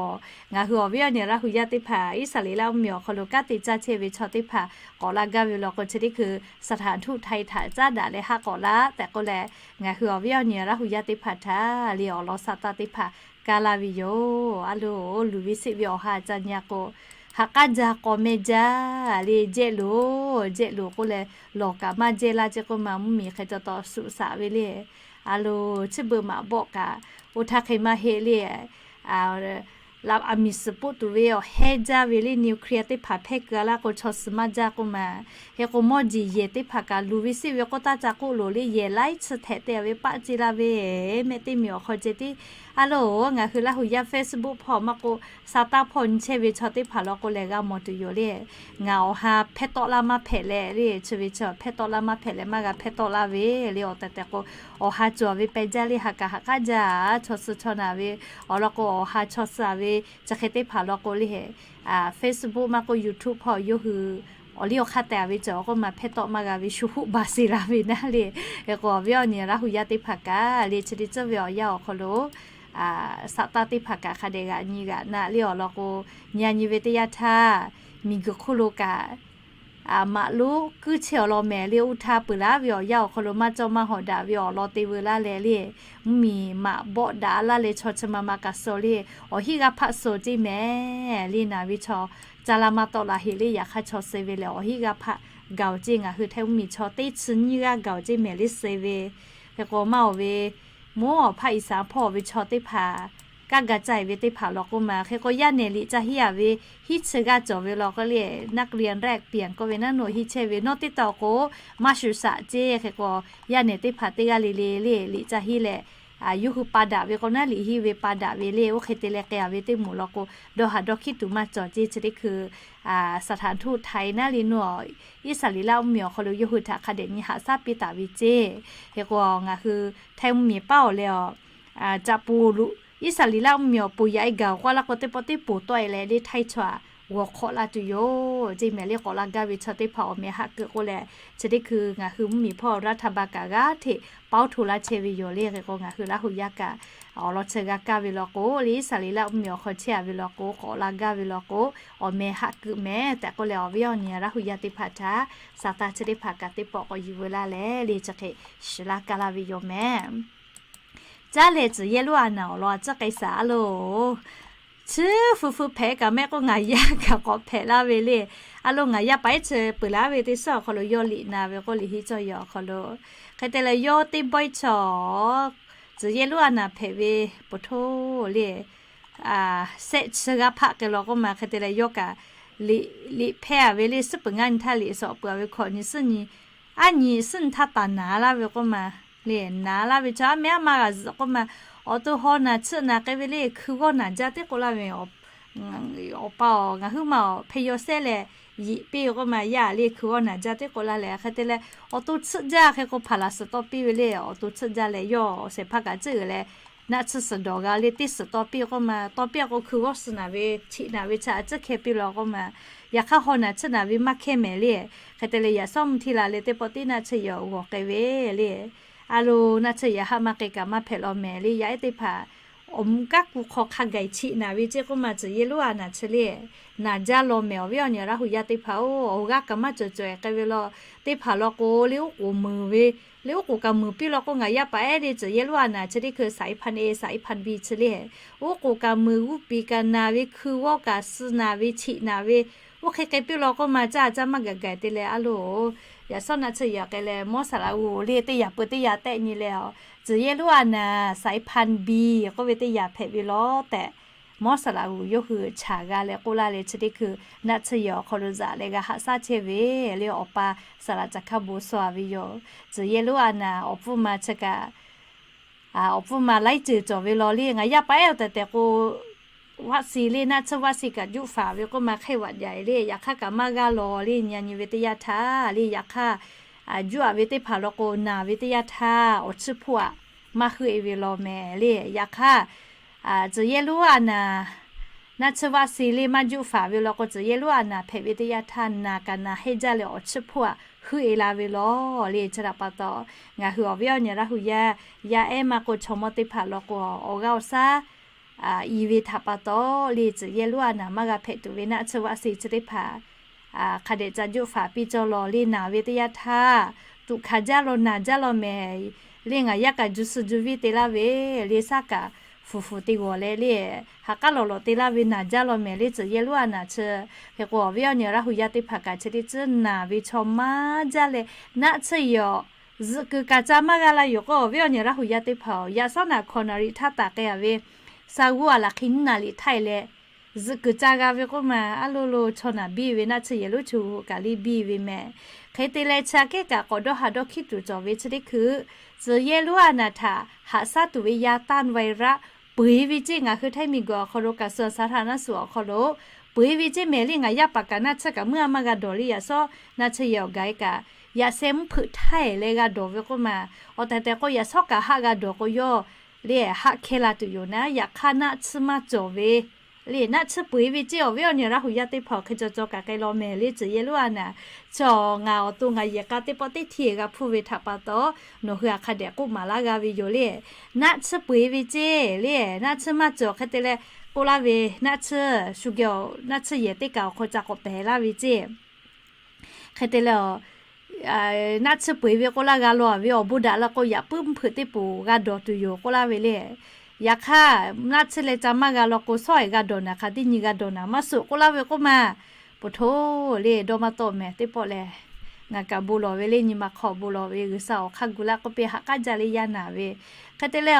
ngaˬ hui awˬ viˉ awˬ nyi Laˇ hu yaˇ teˇ hpaˍ Iˉsaˍreˍlaˆ mvuhˇmiˬ awˬ hk'aw lo kanˉ te caˇ chehˇ ve chaw teˇ hpaˍ k'awꞈ la gaˇ ve law k'o, chi teˇ hkui saˍ htaˍ htuˆ htaiˍ htaꞈ caˉ daꞈ leh haˆ k'awꞈ laˇ tehꞈ k'oˆ leh, ngaˬ hui awˬ viˉ awˬ nyi Laˇ hu yaˇ teˇ hpaˍ htaꞈ le awˬ lawn sa taˇ teˇ hpaˍ kaˇ laˇ ve yoˬ. A loˬ, luˬ ve seˆ ve awˬ ha ca nyi a k'o, ha k'aˉ jaˇ k'aw meh jaˇ le, jehˆ loˬ, jehˆ loˬ k'oˆ leh, lawˬ kaꞈ maˇ jehˇ laˇ ceˇ k'oˆ ma, mvuhˇmiˬ hk'e ca taw suhˍ saꞈ ve le. A loˬ, chi beuꞈ maꞈ bawˆ kaꞈ oˇ htaˇ hk'e maˇ heˆ le. Aˬ miˍ suhˍ poˆ tuˬ ve awˬ hehˇ jaˇ ve le, nuclear teˇ hpaˍ hpehˇ keu a laˇ k'o, chaw suh maˇ jaˇ k'oˆ ma. Hk'e k'o, mawˇ jeˬ yehˬ teˇ hpaˍ kaꞈ luˬ ve seˆ ve k'oˆ taˇ ca k'oˆ loˬ le, yehˬ laiˉ chi htehꞈ te ve paˆ ce laˇ ve, mehˆ teˇ miˬ awˬ hk'aw ceh tiˉ. A loˬ, ngaˬ hui Laˇ hu yaˇ Facebook hpawˇ maˇ k'oˆ, sa taˇ hpawˇ nyi chehˇ ve chaw teˇ hpaˍ law k'o lehˬ, g'a mawˬ tuˬ yoˬ le. Ngaˬ awˬ ha hpehˇ tawˆ laˇ maˇ hpehꞈ leh le, chi ve chaw hpehˇ tawˆ laˇ maˇ hpehꞈ leh, maˇ g'a hpehˇ tawˆ laˇ ve le. Awˬ tehˬ tehˬ k'o, awˬ ha cawˬ ve peh jaˇ le, ha kaꞈ ha k'aˉ jaˇ, chaw suh chaw naˬ ve awˬ lawn k'o, awˬ ha chaw suh ve chi hk'e teˇ hpaˍ law k'o le, Facebook maˇ k'oˆ, YouTube hpawˇ yawˇ hui awˬ liˇ awˬ hk'aˇ tehꞈ ve cawˬ k'oˆ ma, hpehˇ tawˆ maˇ g'a ve shu huˆ ba se la ve naˉ le. Hk'e k'o, awˬ viˉ awˬ nyi Laˇ hu yaˇ teˇ hpaˍ kaꞈ le, chi teˇ tcuhˉ ve awˬ yanˇ awˬ hk'aw lo sa taˇ teˇ hpaˍ kaꞈ hk'a dehꞈ g'aꞈ nyi g'aꞈ naˆ le awˬ lawn k'o, nyi a nyi ve teˇ yanˇ htaˇ, miˬguiˬ hk'oˆ lo kaꞈ maꞈ lonˉ kuiˉ chehˇ awˬ lawn mehˍ le, oˇ htaˇ peuˬ laˇ ve awˬ yanˇ awˬ hk'aw lo maˇ cawˇ maˇ hawˍ daꞈ ve awˬ lawn te veu laˇ leh le, mvuhˇmiˬ maꞈ bawˆ daꞈ laˇ leh chaw chi ma ma kaꞈ suh le, awˬ hinˉ g'aˇ hpaˆ suh ceˇ mehˍ le. Naˬ ve chaw ca la maˇ tawˆ la heꞈ le, yaꞈ hk'aˇ chaw suh ve lehˬ awˬ hinˉ g'aˇ hpaˆ gaˬ-oˬ ceˇ. Ngaˬ hui Htaiˇ mvuhˇmiˬ chaw teˇ chi nyiˇ g'aˇ gaˬ-oˬ ceˇ mehˍ le suh ve. Hk'e k'o, maˇ awˬ ve mvuhˇ awˬ hpaˇ Iˍsaˍ hpawˇ ve chaw teˇ hpaˍ kanˉ ga caˇ-e ve teˇ hpaˍ law k'oˆ ma. Hk'e k'o, yaˇ nehˬ liꞈ ca hiˉ-a ve hiˉ chi g'aˇ cawˬ ve law k'o le, นักเรียนแลกเปลี่ยน k'oˆ ve naˉ, nawˬ hiˉ chehˇ ve nawˉ teˇ taw k'o, maˇ shuˍ shaꞈ ceˇ. Hk'e k'o, yaˇ nehˬ teˇ hpaˍ teˇ g'aˇ le le le liꞈ ca hiˉ leh, yawˇ hui pa daꞈ ve k'o naˉ, liꞈ hiˉ ve pa daꞈ ve le. Oˇ hk'e te leh k'ai-a ve teˇ moˍ law k'o, dawˇ haˍ dawˇ hkiˉ tuˬ maˇ cawˬ ceˇ. Chi teˇ hkui saˍ htaˍ htuˆ htaiˍ naˉ le nawˬ, Iˉsaˍreˍlaˆ mvuhˇmiˬ awˬ hk'aw lo yawˇ hui htaꞈ hk'a dehꞈ nyi haꞈ shaˉ piˇ taˍ ve ceˇ. Hk'e k'o, ngaˬ hui Htaiˇ mvuhˇmiˬ paˉ awˬ leh a, caꞈ poˍ lo, Iˉsaˍreˍlaˆ mvuhˇmiˬ awˬ poˍ yaꞈ-e gaˬ-oˬ k'oˆ laˇ k'o, teˇ pawˆ teˇ poˍ tawˆ-e leh le Htaiˇ chaw-a, g'awˬ hk'awꞈ la tuˬ yoˬ. Ceˇ mehˍ le, k'awꞈ la gaˇ ve chaw teˇ hpaˍ awˬ meh haꞈ keu k'oˆ leh, chi teˇ hkui ngaˬ hui mvuhˇmiˬ hpawˇ raˇ htaˇ ba kaꞈ g'aˇ hteꞈ paoˉ hto laˇ chehˇ ve yoˬ le. Hk'e k'o ngaˬ hui Laˇ huˍ yaˇ kaꞈ awˬ lawn chi g'a kaˇ ve law k'o, le Iˉsaˍreˍlaˆ mvuhˇmiˬ awˬ hk'aw chehˇ a ve law k'o, k'awꞈ la gaˇ ve law k'o, awˬ meh haꞈ keu mehˍ tehꞈ k'oˆ leh, awˬ viˉ awˬ nyi Laˇ huˍ yaˇ teˇ hpaˍ htaꞈ sa taˇ chi teˇ hpaˍ kaꞈ teˇ pawˆ k'awꞈ yuˬ veu laˇ leh, le chi hk'e shiˍ laˇ kaˇ laˇ ve yoˬ mehˍ. Caˇ leh tcuhˬ yehˇ lonˉ a naˍ awˬ lawn a ciˉ k'ai shaˍ a loˬ. Chi fu fu hpehꞈ kaꞈ mehˆ k'o ngaˬ yaˇ kaꞈ k'awꞈ hpehꞈ laˇ ve le. A loˬ, ngaˬ yaˇ paˍ ehˉ chi peuˬ laˇ ve teˇ suhˉ awˬ hk'aw lo yawˇ liꞈ na ve k'oˆ, liꞈ hiˉ cawˇ yaw awˬ hk'aw lo, hk'e te leh yawˇ teˇ bawehˇ chaw tcuhˬ yehˇ lonˉ a naˍ hpehꞈ ve, po htoˇ le, shehˆ chi g'aˇ hpaˆ k'ai law k'oˆ ma, hk'e te leh yawˇ kaꞈ liꞈ hpehˇ a ve le, suhˉ peuˬ ngaˇ nyi htaˇ liꞈ shawˍ peuˬ a ve hkawꞈ nyi suhˉ nyi aˉ nyi suhˉ nyi htaˇ taˍ naˍ laˇ ve k'oˆ ma, le naˍ laˇ ve chaw aˉ meh aˉ ma g'a zuhꞈ k'oˆ ma, awˬ to haw naˬ tsuhˆ naˍ k'ai ve le, hkui g'awˇ naˬ jaˇ teˇ k'oˆ laˇ ve, awˬ pa awˬ ngaˬ huiˉ ma awˬ hpeh yaw sehˉ leh yiꞈ piˇ ve k'oˆ ma, yaˇ le hkui g'awˇ naˬ jaˇ teˇ k'oˆ laˇ leh, hk'e te leh awˬ to tsuhˆ jaˇ hk'e k'o hpaˍ laˬ suhˍ tawˇ piˇ ve le, awˬ to tsuhˆ jaˇ leh yawˇ awˬ shehˍ hpaˇ kaꞈ tcuhˆ uiˍ leh naˆ tsuhˇ suhˍ dawˬ g'a le teˇ suhˍ tawˇ piˇ k'oˆ ma, tawˇ piˇ a k'o hkui g'awˇ suhˍ naˬ ve, chiꞈ naˬ ve chaꞈ a tcuhˉ hkeh piˇ law k'oˆ ma, yaꞈ hk'aˇ haw naˬ tsuhˆ naˬ ve maˇ hkehˇ mehˍ le. Hk'e te leh yaꞈ shawˉ mvuh htiˇ la leh teˇ pawˆ tiˉ naˆ tsuhˇ yaꞈ g'awˬ k'ai ve le. A loˬ, naˆ tsuhˇ yaꞈ haˆ maˇ k'ai kaꞈ maˇ hpehꞈ law mehˍ le. Yaˇ ehˉ teˇ hpaˍ awˬ mvuh kaˉ ku hk'aw hk'a gaˬ chiꞈ naˬ ve ceˇ k'oˆ ma, tcuhˬ yehˇ lonˉ a naˍ chi le naˬ jaˇ law mehˍ. Awˬ viˉ awˬ nyi Laˇ huˍ yaˇ teˇ hpaˍ-oˬ, awˬ g'aˇ kaꞈ maˇ cawˬ cawˬ-e k'ai ve law, teˇ hpaˍ law k'o le uˉ k'oˍ muiˬ ve, le uˉ k'oˍ kaꞈ muiˬ piˇ law k'o, ngaˬ yaˇ paˍ ehˉ le tcuhˬ yehˇ lonˉ a naˍ chi teˇ hkui saiˍ hpaˇ e saiˍ hpaˇ biˇ chi le, uˉ k'oˍ kaꞈ muiˬ g'uˇ piˍ kaꞈ naˬ ve, hkui g'awˇ kaꞈ suh naˬ ve, chiꞈ naˬ ve, oˇ hk'e k'ai piˇ law k'oˆ ma, caˇ caˇ maˇ gaˬ gaˬ te leh a loˬ, yaꞈ shawˉ naˆ tsuhˇ yaꞈ k'ai leh mawˇ saˍ laꞈ g'uˬ le teˇ yaꞈ peuˬ teˇ yaꞈ tehˆ nyi leh, tcuhˬ yehˇ lonˉ a naˍ saiˍ hpaˇ biˇ k'oˆ ve teˇ yaꞈ hpehꞈ ve law tehꞈ, mawˇ saˍ laꞈ g'uˬ yawˇ hui chaˍ g'a leh k'oˆ laˇ leh, chi teˇ hkui naˆ tsuhˇ yaꞈ awˬ hk'aw lo zaꞈ leh g'a haꞈ shaˉ chehˇ ve le. Awˬ pa saˍ laꞈ caˬ hkaˇ bon sawˇ a ve yoˬ. Tcuhˬ yehˇ lonˉ a naˍ awˬ pfuhˇ ma chi kaꞈ awˬ pfuhˇ ma laiˉ ceuˬ cawˬ ve law le. Ngaˬ yaˇ paˍ ehˉ awˬ tehˬ tehˬ k'o, vaccine le naˆ tsuhˇ vaccine kaꞈ juˆ faˍ ve k'oˆ ma hk'e vaꞈ yaꞈ le, yaꞈ hk'aˇ kaꞈ maˇ g'aˇ law le. Nyi a nyi ve teˇ yanˇ htaˇ le, yaꞈ hk'aˇ juˆ a ve teˇ hpaˍ law k'o, naˬ ve teˇ yanˇ htaˇ awˬ chiˇ hpoˆ aꞈ maˇ heuˆ e ve law mehˍ le. Yaꞈ hk'aˇ tcuhˬ yehˇ lonˉ a naˍ naˆ tsuhˇ vaccine le maˇ juˆ faˍ ve law k'o, tcuhˬ yehˇ lonˉ a naˍ hpehꞈ ve teˇ yanˇ htaˇ naˬ kaꞈ naˬ hehnˇ jaˇ leh awˬ chiˇ hpoˆ aꞈ heuˆ e la ve law le. Chi htaꞈ pa taw, ngaˬ hui awˬ viˉ awˬ nyi Laˇ huˍ yaˇ, yaˇ ehˉ maˇ k'o chaw mawˇ teˇ hpaˍ law k'o, awˬ g'aˇ awˬ shaˉ i ve htaꞈ pa taw le, tcuhˬ yehˇ lonˉ a naˍ maˇ g'a hpehꞈ tuˬ ve naˆ tsuhˇ vaccine chi teˇ hpaˍ hk'a dehꞈ ca juˆ faˍ piˇ cawˇ law le. Naˬ ve teˇ yanˇ htaˇ tuꞈ hkanˍ jaˇ law, naˬ jaˇ law mehˍ le. Ngaˬ yaˇ kaꞈ ju suh ju viˇ te laˇ ve le, shaˉ kaꞈ fuˍ fuˍ te g'awˬ leh le, ha k'aˉ lawꞈ lawꞈ te laˇ ve naˬ jaˇ law mehˍ le. Tcuhˬ yehˇ lonˉ a naˍ chi hk'e k'o, awˬ viˉ awˬ nyi Laˇ huˍ yaˇ teˇ hpaˍ kaꞈ chi teˇ tcuhˉ naˬ ve chaw maˇ jaˇ leh, naˆ tsuhˇ yaꞈ zuhꞈ kuiˬ kaꞈ ca maˇ g'a la yoˬ k'o, awˬ viˉ awˬ nyi Laˇ huˍ yaˇ teˇ hpaˍ-oˬ, yaꞈ shawˉ naˬ hkawꞈ naˍ riˍ htaˇ taˍ k'ai a ve, sa g'uˇ a laˬ hk'e nyiˇ naˍ riˍ htaˇ e leh zuhꞈ kuiˬ ca g'a ve k'oˆ ma, a lo lo chaw naˬ biˇ ve naˆ tsuhˇ yehˬ lonˉ chi hui kaꞈ le biˇ ve mehˍ. Hk'e te leh chi aꞈ kehˉ kaꞈ k'awꞈ dawˇ haꞈ dawˇ hkiˉ tuˬ cawˬ ve chi teˇ hkui, tcuhˬ yehˇ lonˉ a naˍ htaꞈ haꞈ shaˉ tuˬ ve yaˇ tanˇ virus peuˬ e ve ceˇ ngaˬ hui htaiˇ miˬ guiˬ awˬ hk'aw lo kaꞈ suh a shaˍ htaꞈ naˉ suhˍ awˬ hk'aw lo peuˬ e ve ceˇ mehˍ le. Ngaˬ yaˇ paˍ kaꞈ naˆ tsuhˇ kaꞈ meuˇ a maˇ g'a dawˬ le. Yaꞈ shawˉ naˆ tsuhˇ yehˬ awˬ gaˬ e kaꞈ yaꞈ sheh mvuhˇ hpeuꞈ htaˇ e leh g'a dawˬ ve k'oˆ ma, awˬ tehˬ tehˬ k'o yaꞈ shawˉ kaꞈ haˆ g'a dawˬ k'o yawˇ le haˆ hkehˇ la tuˬ yoˬ naˉ. Yaꞈ hk'aˇ naˆ tsuhˇ maˇ cawˬ ve le, naˆ tsuhˇ peuˬ e ve ceˇ awˬ viˉ awˬ nyi Laˇ huˍ yaˇ teˇ hpaˍ-oˬ, hk'e caw caw kaꞈ k'ai law mehˍ le. Tcuhˬ yehˇ lonˉ a naˍ chi ngaˬ awˬ to ngaˬ yehˬ k'a teˇ pawˆ teˇ htiˇ g'a hpuˇ ve htaꞈ pa taw, nawˬ hui a hk'a dehꞈ k'oˆ maˍ laˇ g'a ve yoˬ le. Naˆ tsuhˇ peuˬ e ve ceˇ le, naˆ tsuhˇ maˇ cawˬ hk'e te leh k'oˆ laˇ ve, naˆ tsuhˇ shu geh naˆ tsuhˇ yehˬ teˇ kaꞈ awˬ hk'aw ca k'awꞈ pehˬ laˇ ve ceˇ. Hk'e te leh, naˆ tsuhˇ peuˬ e ve k'oˆ laˇ g'a law ve awˬ bon daꞈ la k'o, yaꞈ puiˉ mvuhˇ hpeuꞈ teˇ poˬ g'a dawˬ tuˬ yoˬ k'oˆ laˇ ve le. Yaꞈ hk'aˇ naˆ tsuhˇ leh ca maˇ g'a law k'o, shawˉ e g'a dawˬ naˍ hk'a teˇ nyi g'a dawˬ naˍ maˇ suhˍ k'oˆ laˇ ve k'oˆ ma, po htoˇ le dawˇ maˇ tawˆ mehˍ. Teˇ pawˆ lehˬ, ngaˬ kaꞈ bon lawˬ ve le, nyi ma hk'aw bon lawˬ ve, G'uiˬsha awˬ hk'aˇ gu laˇ k'oˆ piˇ ha k'aˉ jaˇ le yaˇ naˍ ve. Hk'e te leh,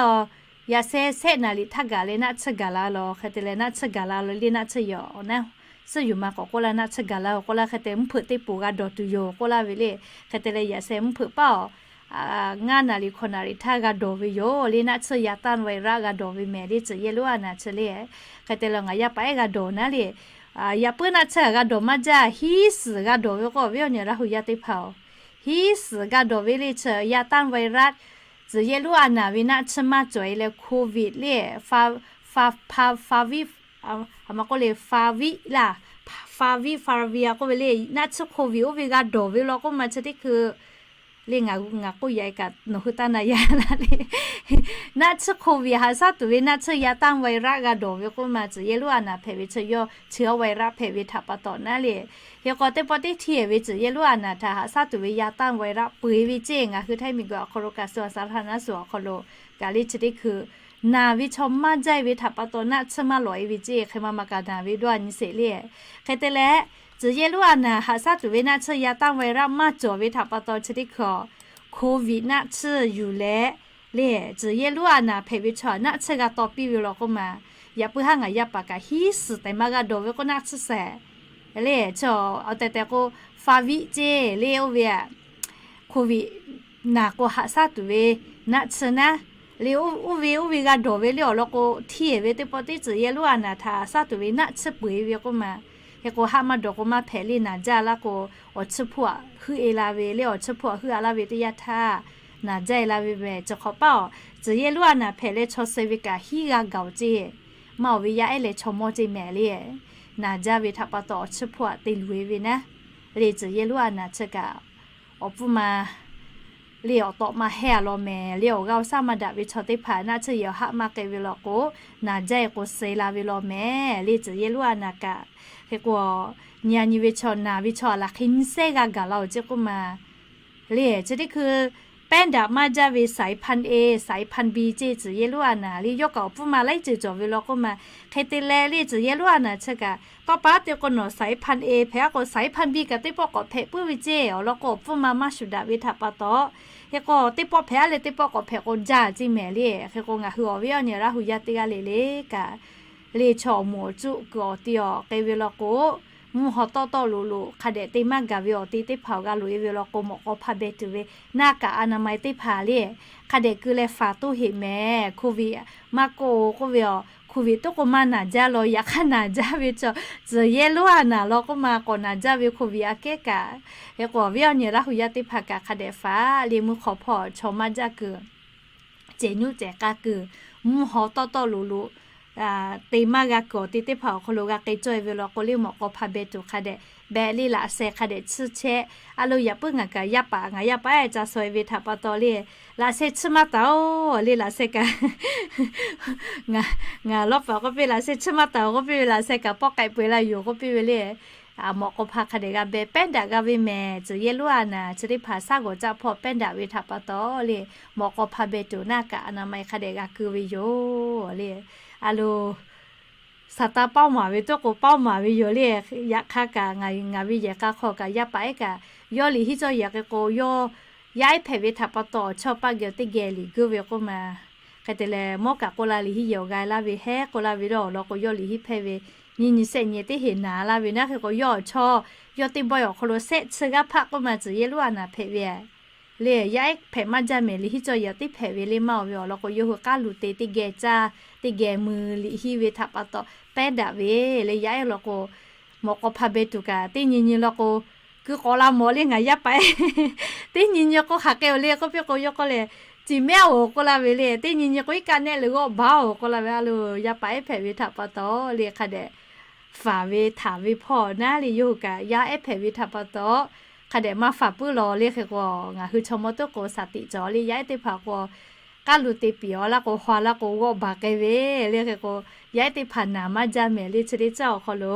yaꞈ sheh shehˆ naˍ riˍ htaˇ gaˬ leh naˆ tsuhˇ gaˬ la law. Hk'e te leh naˆ tsuhˇ gaˬ la law le, naˆ tsuhˇ yehˬ awˬ naˉ suhˉ yuˬ ma k'awꞈ k'oˆ laˇ, naˆ tsuhˇ gaˬ la-oˬ k'oˆ laˇ. Hk'e te leh mvuhˇ hpeuꞈ teˇ poˬ g'a dawˬ tuˬ yoˬ k'oˆ laˇ ve le. Hk'e te leh yaꞈ sheh mvuhˇ hpeuꞈ paˉ awˬ ngaˇ naˍ riˍ hkawꞈ naˍ riˍ htaˇ g'a dawˬ ve yoˬ le. Naˆ tsuhˇ yaˇ tanˇ virus g'a dawˬ ve mehˍ le, tcuhˬ yehˇ lonˉ a naˍ chi le. Hk'e te leh ngaˬ yaˇ paˍ ehˉ g'a dawˬ naˉ le. Yaꞈ puiˉ naˆ tsuhˇ g'a dawˬ maˇ jaˇ, hiˉ suhˍ g'a dawˬ ve k'o, awˬ viˉ awˬ nyi Laˇ huˍ yaˇ teˇ hpaˍ-oˬ, hiˉ suhˍ g'a dawˬ ve le. Chi yaˇ tanˇ virus, tcuhˬ yehˇ lonˉ a naˍ ve naˆ tsuhˇ maˇ cawˬ e leh COVID le, fa, fa, fa, faviˉ, a ma k'oˆ le faviˉ laˇ, Favipiravir k'oˆ ve le, naˆ tsuhˇ hk'oˆ viˬ oˇ ve g'a dawˬ ve law k'oˆ ma chi teˇ hkui le, ngaˬ ngaˬ k'oˆ yaꞈ kaꞈ nawˬ hui taˇ na yaˇ la le. Naˆ tsuhˇ hk'oˆ viˬ haꞈ shaˉ tuˬ ve naˆ tsuhˇ yaˇ tanˇ vaiˇ raˆ g'a dawˬ ve k'oˆ ma, tsuhꞈ yehˇ lonˉ a naˍ hpehꞈ ve chi yawˇ chi awˇ vaiˇ raˆ hpehꞈ ve htaꞈ pa taw naˉ le. Hk'e k'o teˇ pawˆ teˇ htiˇ ve tsuhꞈ yehˇ lonˉ a naˍ htaꞈ haꞈ shaˉ tuˬ ve yaˇ tanˇ vaiˇ raˆ peu eˬ ve ceˇ, ngaˬ hui Htaiˇ miˬguiˬ awˬ hk'aw lo kaꞈ suh a saˍ laˇ naˉ suhˍ awˬ hk'aw lo kaꞈ le chi teˇ hkui naˬ ve chaw maˇ jaˇ ve htaꞈ pa taw naˆ tsuhˇ maˇ lawꞈ e ve ceˇ, hk'e maˇ maˇ kaꞈ naˬ ve dawˇ a nyi sheˍ le. Hk'e te leh, tsuhꞈ yehˇ lonˉ a naˍ haꞈ shaˉ tuˬ ve naˆ tsuhˇ yaˇ tanˇ vaiˇ raˆ maˇ cawˬ ve htaꞈ pa taw chi teˇ hkui hk'oˆ viˬ naˆ tsuhˇ yuˬ leh le, tsuhꞈ yehˇ lonˉ a naˍ hpehꞈ ve chaw naˆ tsuhˇ g'a taw piˇ ve law k'oˆ ma, yaꞈ puiˉ haˉ ngaˬ yaˇ paˍ kaꞈ hiˉ suhˍ tehꞈ maˇ g'a dawˬ ve k'o naˆ tsuhˇ sheˍ le, chi awˬ tehˬ tehˬ k'o Favipiravir ceˇ le oˇ ve a hk'oˆ viˬ naˬ k'o haꞈ shaˉ tuˬ ve naˆ tsuhˇ naˉ le, oˇ ve oˇ ve g'a dawˬ ve le awˬ lawn k'o, htiˇ ve teˇ pawˆ teˇ tsuhꞈ yehˇ lonˉ a naˍ htaꞈ haꞈ shaˉ tuˬ ve naˆ tsuhˇ peu eˬ ve k'oˆ ma, hk'e k'o haˆ maˇ dawˬ k'o maˇ hpehꞈ le, naˬ jaˇ laˇ k'o awˬ tsuhˇ hpuˇ aꞈ heuˆ e la ve le, awˬ tsuhˇ hpuˇ aꞈ heuˆ a laˇ ve teˇ yanˇ htaˇ naˬ jaˇ e la ve mehˍ. Chi hk'awꞈ paˆ awˬ tsuhꞈ yehˇ lonˉ a naˍ hpehꞈ leh chaw suh ve kaꞈ hiˉ g'a gaˬ ceˇ, maˇ oˬ ve yaˇ ehˉ leh chaw mawˇ ceˇ mehˍ le. Naˬ jaˇ ve htaꞈ pa taw awˬ tsuhˇ hpuˇ aꞈ te luˬ e ve naˉ le, tsuhꞈ yehˇ lonˉ a naˍ chi kaꞈ awˬ pfuhˇ ma le awˬ tawꞈ ma hehˇ a law mehˍ le, awˬ g'aˇ awˬ shaˉ maˇ daꞈ ve chaw teˇ hpaˍ naˆ tsuhˇ yehˬ awˬ haˆ maˇ k'ai ve law k'o, naˬ jaˇ e k'o suh la ve law mehˍ le, tsuhꞈ yehˇ lonˉ a naˍ kaꞈ. Hk'e k'o, nyi a nyi ve chaw naˬ ve chaw aˬ laˬ hk'e nyiˇ sehˉ g'a gaˬ la oˬ ceˇ k'oˆ ma le, chi teˇ hkui pehˉ daꞈ maˇ jaˇ ve สายพันธุ์ A, สายพันธุ์ B ceˇ tsuhꞈ yehˇ lonˉ a naˍ le, yawˇ kaꞈ awˬ pfuhˇ ma laiˉ ceuˬ cawˬ ve law k'oˆ ma. Hk'e te leh le tsuhꞈ yehˇ lonˉ a naˍ chi kaꞈ tawˇ pa te k'o nawˬ สายพันธุ์ A hpehꞈ a k'o สายพันธุ์ B kaꞈ teˇ pawˆ k'awꞈ hpehꞈ puiˉ ve ceˇ, awˬ lawn k'o awˬ pfuhˇ ma maˇ shuˍ daꞈ ve htaꞈ pa taw, hk'e k'o teˇ pawˆ hpehꞈ a leh teˇ pawˆ k'awꞈ hpehꞈ k'o jaˇ ceˇ mehˍ le. Hk'e k'o ngaˬ hui awˬ viˉ awˬ nyi Laˇ hu yaˇ teˇ g'aˇ le le kaꞈ le chaw awˬ moˍ awˬ tcuhˆ kuiˬ awˬ ti awˬ k'ai ve law k'o, mvuhˇ haw tawˆ tawˆ loꞈ loꞈ hk'a dehꞈ te maˇ gaˬ ve awˬ te teˇ hpaˍ awˬ g'a loꞈ e ve law k'o, mawꞈ k'aw hpa beh tuˬ ve naˆ kaꞈ a naˍ ma e teˇ hpaˍ le hk'a dehꞈ keu leh faˍ toˇ heꞈ mehˍ. โควิด maˇ k'oˆ k'oˆ ve aˬ, โควิด toˉ k'o maˇ naˬ jaˇ law, yaꞈ hk'aˇ naˬ jaˇ ve chaw tsuhꞈ yehˇ lonˉ a naˍ law k'oˆ ma k'awꞈ naˬ jaˇ ve โควิด aꞈ kehˉ kaꞈ. Hk'e k'o awˬ viˉ awˬ nyi Laˇ hu yaˇ teˇ hpaˍ kaꞈ hk'a dehꞈ faˍ le mvuhˇ hk'aw hpawˇ chaw maˇ jaˇ kuiˬ cehˬ nuˇ cehˬ k'a kuiˬ, mvuhˇ haw tawˆ tawˆ loꞈ loꞈ te maˇ g'a kuiˬ awˬ te teˇ hpaˍ awˬ hk'aw lo g'a k'ai cawˇ e ve law k'o le mawꞈ k'aw hpa beh tuˬ hk'a dehꞈ beh le laꞈ sheh hk'a dehꞈ tsuhˇ chehˇ. A lo yaꞈ puiˉ ngaˬ kaꞈ yaˇ paˍ ngaˬ yaˇ paˍ ehˉ ca shaw e ve htaꞈ pa taw le laꞈ sheh tsuhˇ maˇ taˍ oˬ le laꞈ sheh kaꞈ ngaˬ lawˇ paˍ k'oˆ piˇ laꞈ sheh tsuhˇ maˇ taˍ oˬ k'oˆ piˇ ve laꞈ sheh kaꞈ pawˆ k'ai peu e la yoˬ k'oˆ piˇ ve le. Mawꞈ k'aw hpa hk'a dehꞈ g'a beh pehˉ daꞈ g'a ve mehˍ. Tcuh yehˇ lonˉ a naˍ chi teˇ hpaˍ shaˉ g'awˬ caˆ hpawˇ pehˉ daꞈ ve htaꞈ pa taw le, mawꞈ k'aw hpa beh tuˬ naˆ kaꞈ a naˍ ma e hk'a dehꞈ g'a keu ve yoˬ le. A lo, saˍ taˍ paoˇ maˍ ve toˉ k'o paoˇ maˍ ve yoˬ le. Yaꞈ hk'aˇ kaꞈ ngaˬ ve yehˬ k'a hk'aw kaꞈ yaˇ paˍ ehˉ kaꞈ yawˇ liꞈ hiˉ cawˇ yehˬ k'ai k'o, yawˇ yaˇ ehˉ hpehꞈ ve htaꞈ pa taw awˬ chawˇ paˇ geh teˇ geh liꞈ geuˆ ve k'oˆ ma. Hk'e te leh mawˇ kaꞈ k'oˆ la liꞈ hiˉ yehˬ awˬ g'a laˇ ve hehˉ k'oˆ laˇ ve lawˬ awˬ lawn k'o, yawˇ liꞈ hiˉ hpehˇ ve nyiˇ nyi shehˆ nyi teˇ heˍ naˍ laˇ ve naˉ. Hk'e k'o yawˇ awˬ chawˇ yawˇ teˇ bawehˇ awˬ hk'aw lo shehˆ chi g'aˇ hpaˆ k'oˆ ma tcuh yehˇ lonˉ a naˍ hpehꞈ ve le. Yaˇ ehˉ hpehꞈ maˇ jaˇ mehˍ, liꞈ hiˉ cawˇ yehˬ teˇ hpehꞈ ve le maˇ oˬ ve awˬ lawn k'o, yawˇ hui k'aˉ lu te teˇ geh caˇ teˇ geh mui liꞈ hiˉ ve htaꞈ pa taw pehˉ daꞈ ve le. Yaˇ ehˉ law k'o, mawꞈ k'aw hpa beh tuˬ kaꞈ teˇ nyi nyi law k'o, keu k'awꞈ la mawˬ le ngaˬ yaˇ paˍ ehˉ. Teˇ nyi nyi k'o hk'aˬ hk'e oˬ le k'oˆ piˇ k'o, yawˇ k'oˆ leh, Ciˍ mehˉ oˬ k'oˆ laˇ ve le. Teˇ nyi nyi k'o iˉ kaˆ nehˆ leh g'awˆ baˬ oˬ k'oˆ laˇ ve. A lo, yaˇ paˍ ehˉ hpehꞈ ve htaꞈ pa taw le hk'a dehꞈ faˍ ve htaˍ ve hpawˇ naˉ le, yawˇ hui kaꞈ yaˇ ehˉ hpehꞈ ve htaꞈ pa taw hk'a dehꞈ maˇ faˍ puiˉ law le. Hk'e k'o, ngaˬ hui chaw mawˇ toˉ k'o shaˍ tiꞈ cawˬ le, yaˇ ehˉ teˇ hpaˍ k'o k'aˉ lu te piˍ aˬ laˇ k'o, haw laˇ k'o g'awˆ baˬ k'ai ve le. Hk'e k'o, yaˇ ehˉ teˇ hpaˍ naˍ maˇ jaˇ mehˍ le, chi teˇ caˇ awˬ hk'aw lo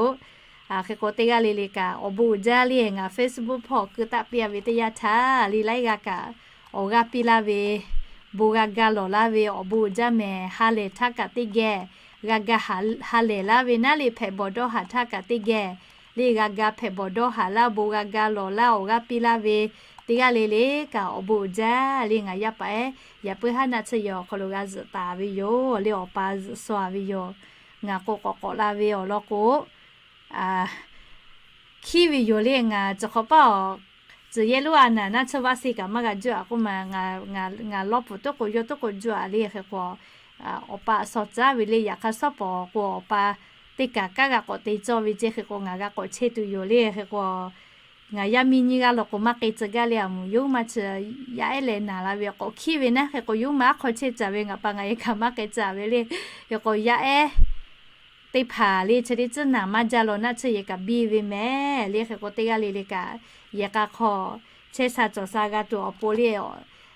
hk'e k'o teˇ g'aˇ le le kaꞈ awˬ bon uiˍ jaˇ le. Ngaˬ Facebook hpawˇ keu taˆ piˇ a ve teˇ yanˇ htaˇ le laiˉ g'aˇ kaꞈ awˬ g'aˇ piˇ laˇ ve, bon g'a ga lawˬ laˇ ve awˬ bon uiˍ jaˇ mehˍ. Ha lehˬ htaˇ kaꞈ teˇ geh g'a ga ha lehˬ laˇ ve naˉ le, hpehꞈ bawˬ dawˇ haˍ htaˇ kaꞈ teˇ geh le g'a ga hpehꞈ bawˬ dawˇ haˍ laˇ, bon g'a ga lawˬ laˇ, awˬ g'aˇ piˇ laˇ ve teˇ g'aˇ le le kaꞈ awˬ bon uiˍ jaˇ le. Ngaˬ yaˇ paˍ ehˉ yaꞈ puiˉ haˉ naˆ tsuhˇ yehˬ awˬ hk'aw lo g'a zuhꞈ taˍ ve yoˬ le, awˬ pa zuhꞈ shaw ve yoˬ. Ngaˬ k'o k'awꞈ k'awꞈ la ve awˬ lawn k'o, hkiˉ ve yoˬ le. Ngaˬ tcuh hk'awꞈ paˇ awˬ tcuh yehˇ lonˉ a naˍ naˆ tsuhˇ vaˇ se kaꞈ maˇ g'a juˇ aꞈ k'oˆ ma, ngaˬ lawˇ puˍ toˉ k'o yawˇ toˉ k'o juˇ aꞈ le. Hk'e k'o, awˬ pa suh caˉ ve le. Yaꞈ hk'aˇ shawˉ pawˍ k'o awˬ pa teˇ kaˬ kaˉ g'a k'awꞈ te cawˇ ve ceˇ. Hk'e k'o ngaˬ g'a k'awꞈ chehˇ tuˬ yoˬ le. Hk'e k'o ngaˬ yaˇ miˇ nyiˇ g'aˇ law k'o maˇ k'e tcuh gaˇ le. A moˍ yawˇ hui maˇ chi yaˇ ehˉ leh naˍ la ve k'awꞈ hkiˉ ve naˉ. Hk'e k'o yawˇ hui maˇ aˉ hk'aw chehˇ caˍ ve, ngaˬ pa ngaˬ e kaꞈ maˇ k'e caˍ ve le. Hk'e k'o yaˇ ehˉ teˇ hpaˍ le chi teˇ tcuhˉ naˍ maˇ jaˇ law naˆ tsuhˇ yehˬ kaꞈ biˇ ve mehˍ le. Hk'e k'o teˇ g'aˇ le le kaꞈ yehˬ k'a hk'aw chehˇ sha cawˬ sha g'a tuˬ awˬ pon le,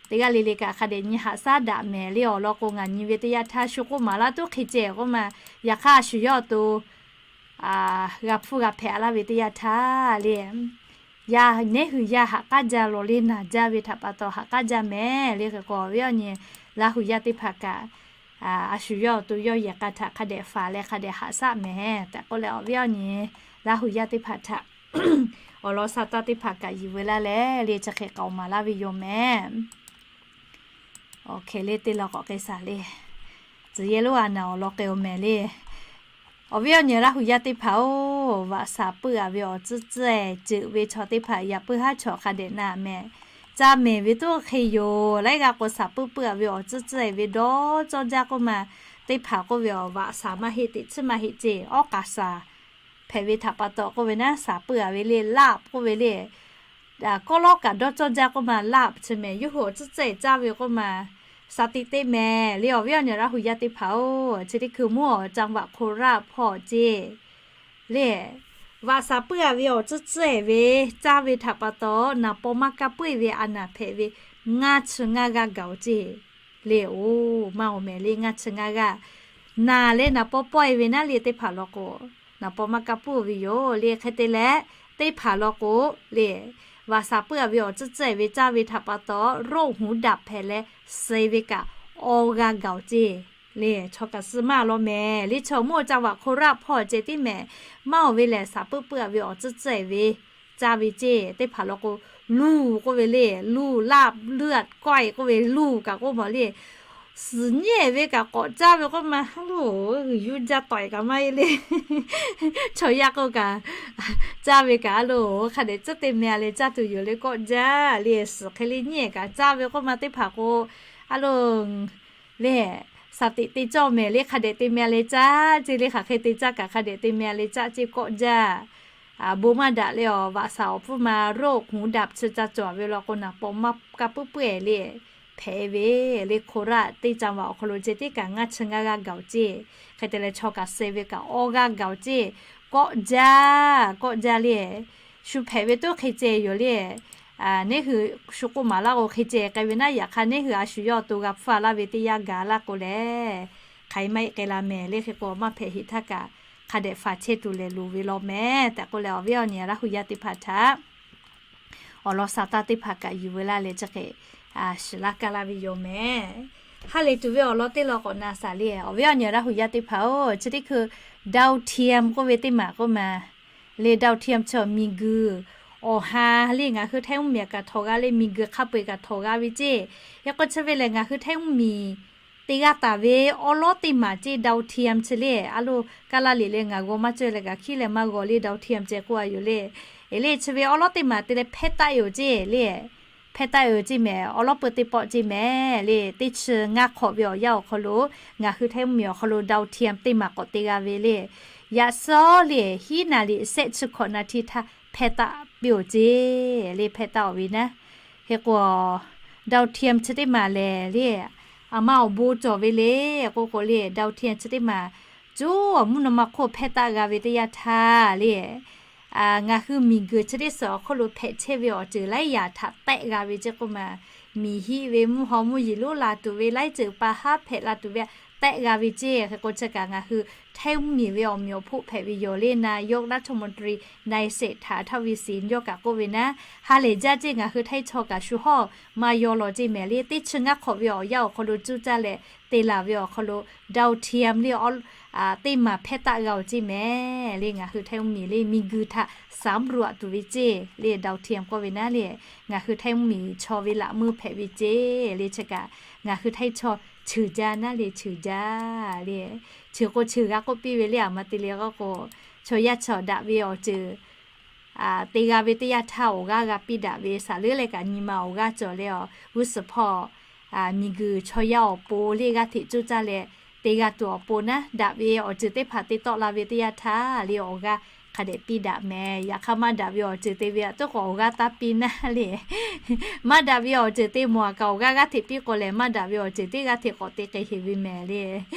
teˇ g'aˇ le le kaꞈ hk'a dehꞈ nyi haꞈ shaˉ daꞈ mehˍ le. Awˬ lawn k'o ngaˬ nyi ve teˇ yanˇ htaˇ shu k'oˆ maˍ laˇ tuˬ hk'e ceh k'oˆ ma, yaꞈ hk'aˇ a shu yawˇ awˬ to g'a hpfuhˇ g'a hpehꞈ laˇ ve teˇ yanˇ htaˇ le, yaˇ neˉ hui yaˇ haꞈ k'aˉ jaˇ law le, naˬ jaˇ ve htaꞈ pa taw haꞈ k'aˉ jaˇ mehˍ le. Hk'e k'o awˬ viˉ awˬ nyi Laˇ hu yaˇ teˇ hpaˍ kaꞈ a shu yawˇ awˬ to yawˇ yehˬ k'a htaꞈ hk'a dehꞈ faˍ leh hk'a dehꞈ haꞈ shaˉ mehˍ tehꞈ k'oˆ leh awˬ viˉ awˬ nyi Laˇ hu yaˇ teˇ hpaˍ htaꞈ awˬ lawn sa taˇ teˇ hpaˍ kaꞈ yiˬ veu laˇ leh le chi hk'e k'aoˍ maˍ laˇ ve yoˬ mehˍ. Awˬ hk'e le teˇ law k'awꞈ k'ai shaˍ le. Tcuh yehˬ lonˉ a naˍ awˬ lawn k'ai-oˬ mehˍ le. Awˬ viˉ awˬ nyi Laˇ hu yaˇ teˇ hpaˍ-oˬ, vaꞈ shaˍ puiˉ-a ve awˬ tcuhˉ tcuhˉ-e ceuˬ ve chaw teˇ hpaˍ yaꞈ puiˉ haˉ chaw hk'a dehꞈ na mehˍ. Ca mehˍ ve tuˉ hk'e yoˬ. Laiˉ g'aˇ k'o shaˍ puiˉ puiˉ-a ve awˬ tcuhˉ tcuhˉ-e ve dawˇ cawˇ jaˇ k'oˆ ma, teˇ hpaˍ k'oˆ ve awˬ vaꞈ shaˍ maˇ heˆ, teꞈ chiˉ maˇ heˆ ceˇ, awˉ k'aˍ shaˍ hpehꞈ ve htaꞈ pa taw k'oˆ ve naˉ shaˍ puiˉ-a ve le, laˆ k'oˆ ve le. Kawˆ lawˉ kaꞈ dawˇ cawˇ jaˇ k'oˆ ma, laˆ chi mehˍ yawˇ hui awˬ tcuhˉ tcuhˉ-e caˇ ve k'oˆ ma, shaˍ tiꞈ te mehˍ le. Awˬ viˉ awˬ nyi Laˇ hu yaˇ teˇ hpaˍ-oˬ, chi teˇ hkui mvuhˇ awˬ จังหวัดโคราช hpawˇ ceˇ le, vaꞈ shaˍ puiˉ-a ve awˬ tcuhˉ tcuhˉ-e ve caˇ ve htaꞈ pa taw naˍ paw maˇ kaˇ puiˉ-e ve a naˍ hpehꞈ ve ngaˇ chi ngaˇ g'aˇ gaˬ-oˬ ceˇ le. Oˬ, maˇ-oˬ mehˍ le, ngaˇ chi ngaˇ g'aˇ. Naˬ leh naˍ paw pawehˇ ve naˉ le teˇ hpaˍ law k'o, naˍ paw maˇ kaˇ puiˉ ve yoˬ le. Hk'e te leh teˇ hpaˍ law k'o le, vaꞈ shaˍ puiˉ-a ve awˬ tcuhˉ tcuhˉ-e ve caˇ ve htaꞈ pa taw โรคหูดับ hpehꞈ leh suh ve kaꞈ awˇ g'aˇ gaˬ-oˬ ceˇ le. Chaw kaꞈ suh maˇ law mehˍ le. Chaw mvuhˇ awˬ จังหวัดโคราช hpawˇ ceh tiˉ mehˍ. Maˇ-oˬ ve lehˬ shaˍ puiˉ puiˉ-a ve awˬ tcuhˉ tcuhˉ-e ve caˇ ve ceˇ. Teˇ hpaˍ law k'o, luˬ k'oˆ ve le, luˬ laˆ luˆ kawehˇ k'oˆ ve luˬ kaꞈ k'oˆ mawˬ le. Suhˍ nyi ve kaꞈ k'awꞈ caˇ ve k'oˆ ma, ha lo, g'uiˬ yuˇ jaˇ tawꞈ-e kaꞈ maˇ heˆ le. Chaw yaˇ k'oˆ kaꞈ caˇ ve kaꞈ a lo, hk'a dehꞈ tcuhˉ te meh-a leh caˇ tuˬ yoˬ le k'awˆ jaˇ le. Suhˍ hk'e le nyi kaꞈ caˇ ve k'oˆ ma teˇ hpaˍ k'o, a lo le, shaˍ tiꞈ te cawˇ mehˍ le, hk'a dehꞈ te meh-a leh caˇ ceˇ le. Hk'aˬ hk'e te caˇ kaꞈ hk'a dehꞈ te meh-a leh caˇ ceˇ kawˆ jaˇ. Bon maˇ daꞈ leh awˬ vaꞈ shaˍ awˬ pfuhˇ ma โรคหูดับ chi ca cawˬ ve law k'o naˍ paw maˇ kaˇ puiˉ puiˉ-e le hpehꞈ ve le. โคราช teˇ จังหวัด awˬ hk'aw lo ceh tiˉ kaꞈ ngaˇ chi ngaˇ g'aˇ gaˬ-oˬ ceˇ. Hk'e te leh chaw kaꞈ suh ve kaꞈ awˇ g'aˇ gaˬ-oˬ ceˇ. Kawˆ jaˇ, kawˆ jaˇ le. Shu hpehꞈ ve tuˉ hk'e ceh yoˬ le. Neˉ hui shu k'oˆ maˍ laˇ k'o hk'e ceh k'ai ve naˉ, yaꞈ hk'aˇ neˉ hui a shu yawˇ awˬ to g'a hpfuhˇ-a laˇ ve teˇ yanˇ gaˬ laˇ k'o lehˬ, hk'aˬ hk'e maˇ heˆ k'ai la mehˍ le. Hk'e k'o maˇ hpehꞈ heˆ htaˇ kaꞈ hk'a dehꞈ faˍ chehˇ tuˬ lehˬ loˍ ve law mehˍ tehꞈ k'oˆ leh awˬ viˉ awˬ nyi Laˇ hu yaˇ teˇ hpaˍ htaꞈ awˬ lawn sa taˇ teˇ hpaˍ kaꞈ yuˬ veu laˇ leh chi hk'e shiˍ laˇ kaˇ laˇ ve yoˬ mehˍ. Ha lehˬ tuˬ ve awˬ lawn teˇ lawn k'awꞈ na shaˍ le. Awˬ viˉ awˬ nyi Laˇ hu yaˇ teˇ hpaˍ-oˬ, chi teˇ hkui dao thiam k'oˆ ve teˇ maˬ k'oˆ ma le. Dao thiam chi miˬguiˬ awˬ ha le, ngaˬ hui Htaiˇ mvuhˇmiˬ kaꞈ htawnˍ g'a le, miˬguiˬ hk'a peu-eˬ kaꞈ htawnˍ g'a ve ceˇ. Hk'e k'o chi ve lehˬ ngaˬ hui Htaiˇ mvuhˇmiˬ te g'a taˍ ve awˉ lawˉ teˇ maˬ ceˇ, dao thiam chi le. A lo, kaˇ laˇ liꞈ leh ngaˬ g'aw maˇ cawehˇ leh kaꞈ hkiˉ leh maˇ g'aw le, dao thiam ceh k'oˆ-a yoˬ le. E le chi ve awˉ lawˉ teˇ maˬ te leh เพชรตั๊ก yoˬ ceˇ le. เพชรตั๊ก yoˬ ceˇ mehˍ, awˉ lawˉ peu teˇ pawˆ ceˇ mehˍ le. Teˇ chi ngaˇ hk'awꞈ ve awˬ yanˇ awˬ hk'aw lo ngaˬ hui Htaiˇ mvuhˇmiˬ awˬ hk'aw lo dao thiam teˇ maˬ k'awꞈ te g'a ve le. Yaꞈ shawˉ le hiˉ naˍ liꞈ shehˆ chi hkawꞈ naˍ hti htaˇ เพชรตั๊ก piˇ-oˬ ceˇ le, เพชรตั๊ก awˬ ve naˉ. Hk'e k'o dao thiam chi teˇ maˬ lehˬ le, aˬ ma awˬ bon cawˬ ve le. K'o k'o le dao thiam chi teˇ maˬ coˇ awˬ mvuhˇ naw ma hk'oˆ เพชรตั๊ก g'a ve teˇ yanˇ htaˇ le, ngaˬ hui miˬguiˬ chi teˇ suhˍ awˬ hk'oˆ lo hpehꞈ chehˇ ve awˬ ceuˬ laiˉ yaꞈ htaꞈ tehˆ g'a ve ceˇ k'oˆ ma, miˬ hiˆ ve mvuhˇ haw mvuhˇ yeˬ lonˉ la tuˬ ve laiˉ ceuˬ pa haˉ hpehꞈ la tuˬ ve tehˆ g'a ve ceˇ. Hk'e k'o chi kaꞈ ngaˬ hui Htaiˇ mvuhˇmiˬ ve awˬ meꞈ awˬ hpoˆ hpehꞈ ve yoˬ le. นายกรัฐมนตรี นายเศรษฐา ทวีสิน yawˇ kaꞈ k'oˆ ve naˉ, ha lehˬ jaˇ ceˇ ngaˬ hui Htaiˇ chaw kaꞈ shu hawˇ maˇ yaw law ceˇ mehˍ le. Teˇ chi ngaˇ hk'awꞈ ve awˬ yanˇ awˬ hk'aw lo cuˇ caˇ leh te laˬ ve awˬ hk'aw lo dao thiam le teˇ maˬ เพชรตั๊ก g'a-oˬ ceˇ mehˍ le. Ngaˬ hui Htaiˇ mvuhˇmiˬ le miˬguiˬ htaꞈ สำรวจ tuˬ ve ceˇ le, dao thiam k'oˆ ve naˉ le. Ngaˬ hui Htaiˇ mvuhˇmiˬ chaw ve laꞈ meuˇ hpehꞈ ve ceˇ le. Chi kaꞈ ngaˬ hui Htaiˇ chaw cheuˬ jaˇ naˉ le, cheuˬ jaˇ le. Cheuˬ k'o cheuˬ g'a k'oˆ piˇ ve le. Aˬ ma te le k'o, chaw yaˇ chaw daꞈ ve awˬ ceuˬ te g'a ve teˇ yanˇ htaˇ awˬ g'aˇ g'a piˇ daꞈ ve, saˍ leuˉ leh kaꞈ nyi ma awˬ g'aˇ cawˬ leh awˬ g'uˇ suhˍ hpawˇ miˬguiˬ chaw yaˇ awˬ pon le g'aˇ hteꞈ coˇ caˇ leh te g'a tuˬ awˬ pon naˉ, daꞈ ve awˬ ceuˬ teˇ hpaˍ te tawˆ la ve teˇ yanˇ htaˇ le awˬ g'aˇ hk'a dehꞈ piˇ daꞈ mehˍ. Yaꞈ hk'aˇ maˇ daꞈ ve awˬ ceuˬ te ve aꞈ tuˉ k'awꞈ awˬ g'aˇ taˇ piˇ naˉ le. Maˇ daꞈ ve awˬ ceuˬ te mawˬ aꞈ kaꞈ awˬ g'aˇ g'aˇ hteꞈ piˇ k'o lehˬ, maˇ daꞈ ve awˬ ceuˬ teˇ g'aˇ hteꞈ k'awꞈ te k'ai heˍ ve mehˍ le.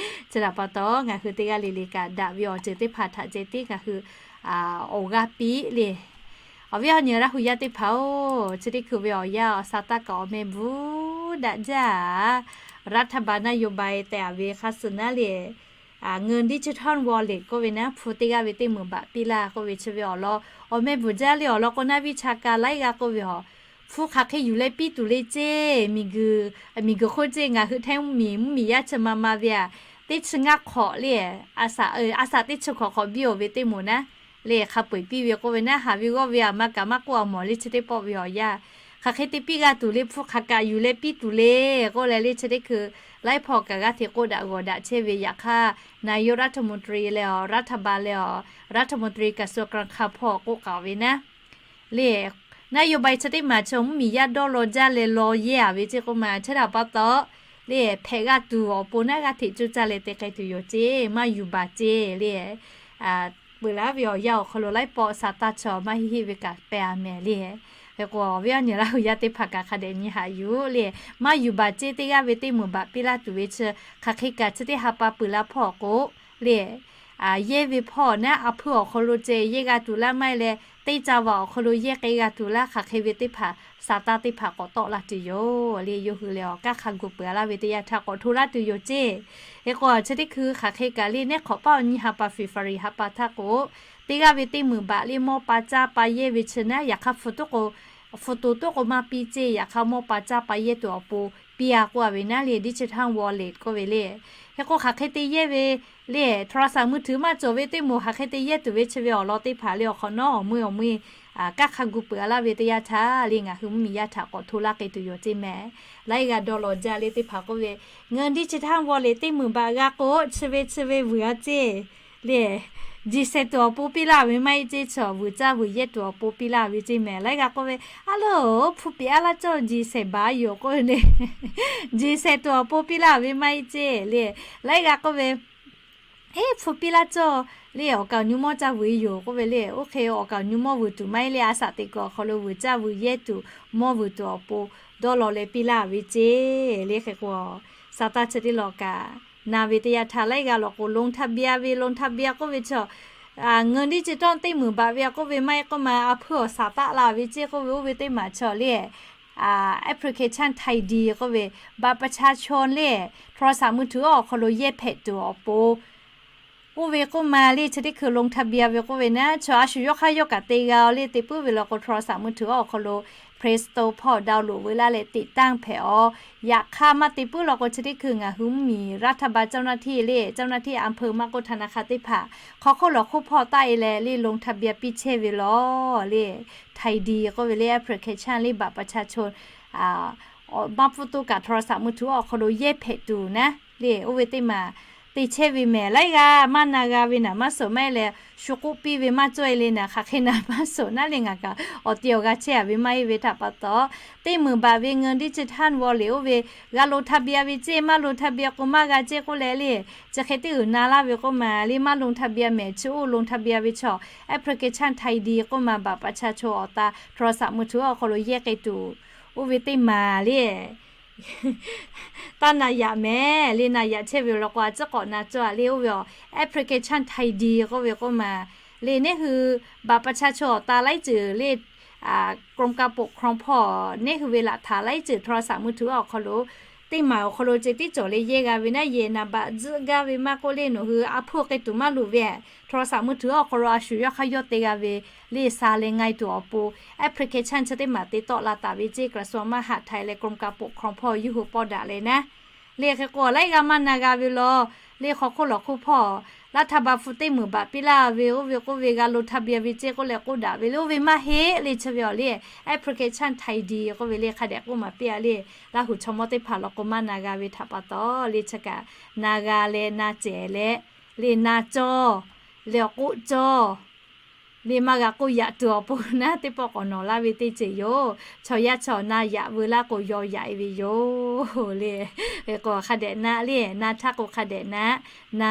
Chi htaꞈ pa taw, ngaˬ hui teˇ g'aˇ le le kaꞈ daꞈ ve awˬ ceuˬ teˇ hpaˍ htaꞈ ceh tiˉ ngaˬ hui awˬ g'aˇ piˇ le. Awˬ viˉ awˬ nyi Laˇ hu yaˇ teˇ hpaˍ-oˬ, chi teˇ hkui ve awˬ yanˇ awˬ sa taˇ kaꞈ awˬ meh bvuhꞈ daꞈ jaˇ. รัฐบาลนโยบาย tehꞈ a ve hk'a suh naˉ le, เงินดิจิทัลวอลเล็ต k'oˆ ve naˉ, hpu teˇ g'aˇ ve teˇ meunˍ baꞈ piˇ laˇ k'oˆ ve chi ve awˬ lawn awˬ meh bvuhꞈ jaˇ le. Awˬ lawn k'o, naˆ viˇ cha ka laiˉ g'aˇ k'oˆ ve awˬ, hpu hk'aˬ hk'e yuˬ leh piˇ tuˬ le ceˇ. Miˬguiˬ, miˬguiˬ hk'oˆ ceˇ, ngaˬ hui hteˇ mvuhˇmiˬ, mvuhˇmiˬ yaˇ chi ma ma ve aꞈ, teˇ chi ngaˇ hk'awꞈ le, a saꞈ, a saꞈ teˇ chi hk'awꞈ hk'awꞈ biˇ-oˬ ve teˇ moˍ naˉ le, hk'a peu-eˬ piˇ ve k'oˆ ve naˉ, haˍ ve g'awˇ ve aꞈ maˇ kaꞈ maˇ k'oˆ a mawˬ le, chi teˇ pawˆ ve awˬ yanˇ hk'aˬ hk'e te piˇ g'a tuˬ le, hpu hk'aˬ kaꞈ yuˬ leh piˇ tuˬ le k'oˆ leh le, chi teˇ hkui laiˉ hpawˇ kaꞈ g'aˇ hteꞈ k'oˆ daꞈ g'awˬ daꞈ chehˇ ve. Yaꞈ hk'aˇ, นายกรัฐมนตรี leh awˬ รัฐบาล leh awˬ รัฐมนตรีกระทรวงการคลัง hpawˇ k'oˆ k'aoˍ ve naˉ le, นโยบาย chi teˇ maˬ chi mvuhˇmiˬ yaˇ dawˇ law jaˇ leh law yehˇ a ve ceˇ k'oˆ ma, chi htaꞈ pa taw le, hpehꞈ g'a tuˬ awˬ pon naˉ g'aˇ hteꞈ coˇ caˇ leh te k'ai tuˬ yoˬ ceˇ, maˇ yuˬ baˬ ceˇ le. Peuˬ laˇ ve awˬ yanˇ awˬ hk'aw lo laiˉ pawˆ sa taˇ chaw maˇ heˆ heˆ ve kaꞈ pehˬ a mehˍ le. Hk'e k'o, awˬ viˉ awˬ nyi Laˇ hu yaˇ teˇ hpaˍ kaꞈ hk'a dehꞈ nyi haꞈ yuˬ le. Maˇ yuˬ baˬ ceˇ, teˇ g'aˇ ve teˇ meunˍ baꞈ piˇ laˇ tuˬ ve chi hk'aˬ hk'e kaꞈ chi teˇ ha pa peuˬ la hpawˇ k'o le, yehˇ ve hpawˇ naˉ, a hpuiˇ awˬ hk'aw lo ceh yehˇ g'a tuˬ laˇ maˇ heˆ leh, teˇ ca vaꞈ awˬ hk'aw lo yehˇ k'ai g'a tuˬ laˇ, hk'aˬ hk'e ve teˇ hpaˍ sa taˇ teˇ hpaˍ k'awꞈ tawˆ la tuˬ yoˬ le. Yawˇ hui lehˬ awˬ kanˉ hk'a gu peuˬ a laˇ ve teˇ yanˇ htaˇ k'awꞈ hto laˇ tuˬ yoˬ ceˇ. Hk'e k'o, chi teˇ hkui hk'aˬ hk'e kaꞈ le, neˉ hk'awꞈ paˉ awˬ nyi ha pa February ha pa htaˇ k'o, teˇ g'aˇ ve teˇ meunˍ baꞈ le mawˇ pa caˇ pa yehˇ ve chi naˉ, yaꞈ hk'aˇ hpu toˉ k'o, hpu to toˉ k'o maˇ piˇ ceˇ, yaꞈ hk'aˇ mawˇ pa caˇ pa yehˇ tuˬ awˬ pon piˇ a k'oˆ a ve naˉ le, digital wallet k'oˆ ve le. Hk'e k'o, hk'aˬ hk'e te yehˇ ve le, โทรศัพท์มือถือ maˇ cawˬ ve teˇ moˍ hk'aˬ hk'e te yehˇ tuˬ ve chi ve awˬ lawn teˇ hpaˍ le, awˬ hk'awꞈ nawˉ awˬ mui awˬ mui kanˉ hk'a gu peuˬ a laˇ ve teˇ yanˇ htaˇ le, ngaˬ hui mvuhˇmiˬ yaˇ htaꞈ k'awꞈ hto laˇ k'ai tuˬ yoˬ ceˇ mehˍ. Laiˉ g'aˇ dawˇ law jaˇ le teˇ hpaˍ k'oˆ ve, เงินดิจิทัลวอลเล็ต teˇ meunˍ baꞈ g'a k'o, chi ve chi ve vuiˬ a ceˇ le, jiˬ shehˍ tuˬ awˬ pon piˇ laˇ ve maˇ heˆ ceˇ, chaw vuiˬ caˇ vuiˬ yehˇ tuˬ awˬ pon piˇ laˇ ve ceˇ mehˍ. Laiˉ g'aˇ k'oˆ ve, a loˬ, hpu piꞈ a laˇ cawˇ jiˬ shehˍ baˬ yoˬ k'oˆ ve le, jiˬ shehˍ tuˬ awˬ pon piˇ laˇ ve maˇ heˆ ceˇ le. Laiˉ g'aˇ k'oˆ ve, eˉ, hpu piˇ laˇ cawˇ le, awˬ kaˍ awˬ nu mawˇ caˇ vuiˬ yoˬ k'oˆ ve le. Oˇ hk'e awˬ kaˍ awˬ nu mawˇ vuiˬ tuˬ maˇ heˆ le, a shaꞈ teꞈ kuiˬ awˬ hk'aw lo vuiˬ caˇ vuiˬ yehˇ tuˬ mawˇ vuiˬ tuˬ awˬ pon dawˇ law leh piˇ laˇ ve ceˇ le. Hk'e k'o, sa taˇ chi teˇ law kaꞈ na ve teˇ yanˇ htaˇ, laiˉ g'aˇ law k'o ลงทะเบียน ve, ลงทะเบียน k'oˆ ve chaw, เงินดิจิทัล teˇ meunˍ baꞈ ve a k'oˆ ve maˇ heˆ k'oˆ ma, a hpuiˇ awˬ shaˍ taˆ la ve ceˇ k'oˆ ve, oˇ ve teˇ maˬ chaw le, application ไทยดี k'oˆ ve, บัตรประชาชน le, โทรศัพท์มือถือ awˬ hk'aw lo yehˇ hpehꞈ tuˬ awˬ pon, oˇ ve k'oˆ ma le, chi teˇ hkui ลงทะเบียน ve k'oˆ ve naˉ, chaw a shu yawˇ hk'aˇ yawˇ kaꞈ te g'a le, te puiˉ ve law k'o โทรศัพท์มือถือ awˬ hk'aw lo Play Store hpawˇ download veu laˇ leh ติดตั้ง hpehꞈ awˬ. Yaꞈ hk'aˇ maˇ te puiˉ law k'o, chi teˇ hkui ngaˬ hui mvuhˇmiˬ รัฐบาล เจ้าหน้าที่ le, เจ้าหน้าที่อำเภอ maˇ k'oˆ ธนาคาร teˇ hpaˍ hk'aw hk'oˆ lawˬ hk'oˆ hpawˇ taˆ e leh le ลงทะเบียน piˇ chehˇ ve law le, ไทยดี k'oˆ ve le, application le, บัตรประชาชน maˇ pfuhˇ toˇ kaꞈ โทรศัพท์มือถือ awˬ hk'aw lo yehˇ hpehꞈ tuˬ naˉ le, oˇ ve teˇ maˬ te chehˇ ve mehˍ. Laiˉ g'aˇ maˇ na g'a ve naˬ maˇ suhˍ maˇ heˆ leh, shu k'oˆ piˇ ve maˇ cawˇ e le naˬ, hk'aˬ hk'e naˬ maˇ suhˍ naˉ le, ngaˬ kaꞈ awˬ te awˬ g'a chehˇ a ve maˇ heˆ ve htaꞈ pa taw, teˇ meunˍ baꞈ ve เงินดิจิทัลวอลเล็ต oˇ ve g'a ลงทะเบียน ve ceˇ, maˇ ลงทะเบียน k'o maˇ g'a ceˇ k'oˆ leh le, chi hk'e teˇ uiˍ na laˇ ve k'oˆ ma le, maˇ ลงทะเบียน mehˍ, chi oˇ ลงทะเบียน ve chaw, application ไทยดี k'oˆ ma, บัตรประชาชน awˬ ta โทรศัพท์มือถือ awˬ hk'aw lo yehˇ k'ai tuˬ, oˇ ve teˇ maˬ le. Taˇ na yaꞈ mehˍ le, na yaꞈ chehˇ ve law k'o, a ciˉ k'awꞈ na cawˇ a le, oˇ ve awˬ application ไทยดี k'oˆ ve k'oˆ ma le, neˉ hui บัตรประชาชน awˬ ta laiˉ ceuˬ le, กรมการปกครอง hpawˇ neˉ hui ve laꞈ htaꞈ laiˉ ceuˬ โทรศัพท์มือถือ awˬ hk'aw lo, teˇ maˬ awˬ hk'aw lo ceh tiˉ cawˬ leh yehˇ g'a ve naˉ, yehˬ naˍ baꞈ tzuhˆ gaˇ ve maˇ k'oˆ le, nawˬ hui a hpuˇ k'ai tuˬ maˇ loˍ ve, โทรศัพท์มือถือ awˬ hk'aw lo a shu yawˇ hk'aˇ yawˇ te g'a ve le, sa leh ngai tuˬ awˬ pon application chi teˇ maˬ te tawˆ la taˍ ve ceˇ, กระทรวงมหาดไทย leh กรมการปกครอง hpawˇ yawˇ hui pawˇ daꞈ leh naˉ. Le hk'e k'o, laiˉ g'aˇ maˇ na g'a ve law le, hk'aw hk'oˆ lawˬ hk'oˆ hpawˇ รัฐบาล hpu teˇ meunˍ baꞈ piˇ laˇ ve, oˇ ve k'oˆ ve g'a ลงทะเบียน ve ceˇ k'oˆ leh k'oˆ daꞈ ve le, oˇ ve maˇ heˆ le, chi ve awˬ le, application ไทยดี k'oˆ ve le, hk'a dehꞈ k'oˆ maˍ piˇ a le. Laˇ huˍ chaw mawˇ teˇ hpaˍ law k'o maˇ na g'a ve htaꞈ pa taw le, chi kaꞈ na g'a leh na cehˬ leh le, na cawˇ leh awˬ k'oˆ cawˇ le, maˇ g'a k'oˆ yaꞈ tuˬ awˬ pon naˉ, teˇ pawˆ k'awꞈ nawˬ laˇ ve teˇ ceuˬ yoˬ. Chaw yaˇ chaw na yaꞈ veu laˇ k'o yaw yaꞈ e ve yoˬ le. Hk'e k'o hk'a dehꞈ na le, na htaˇ k'o hk'a dehꞈ na,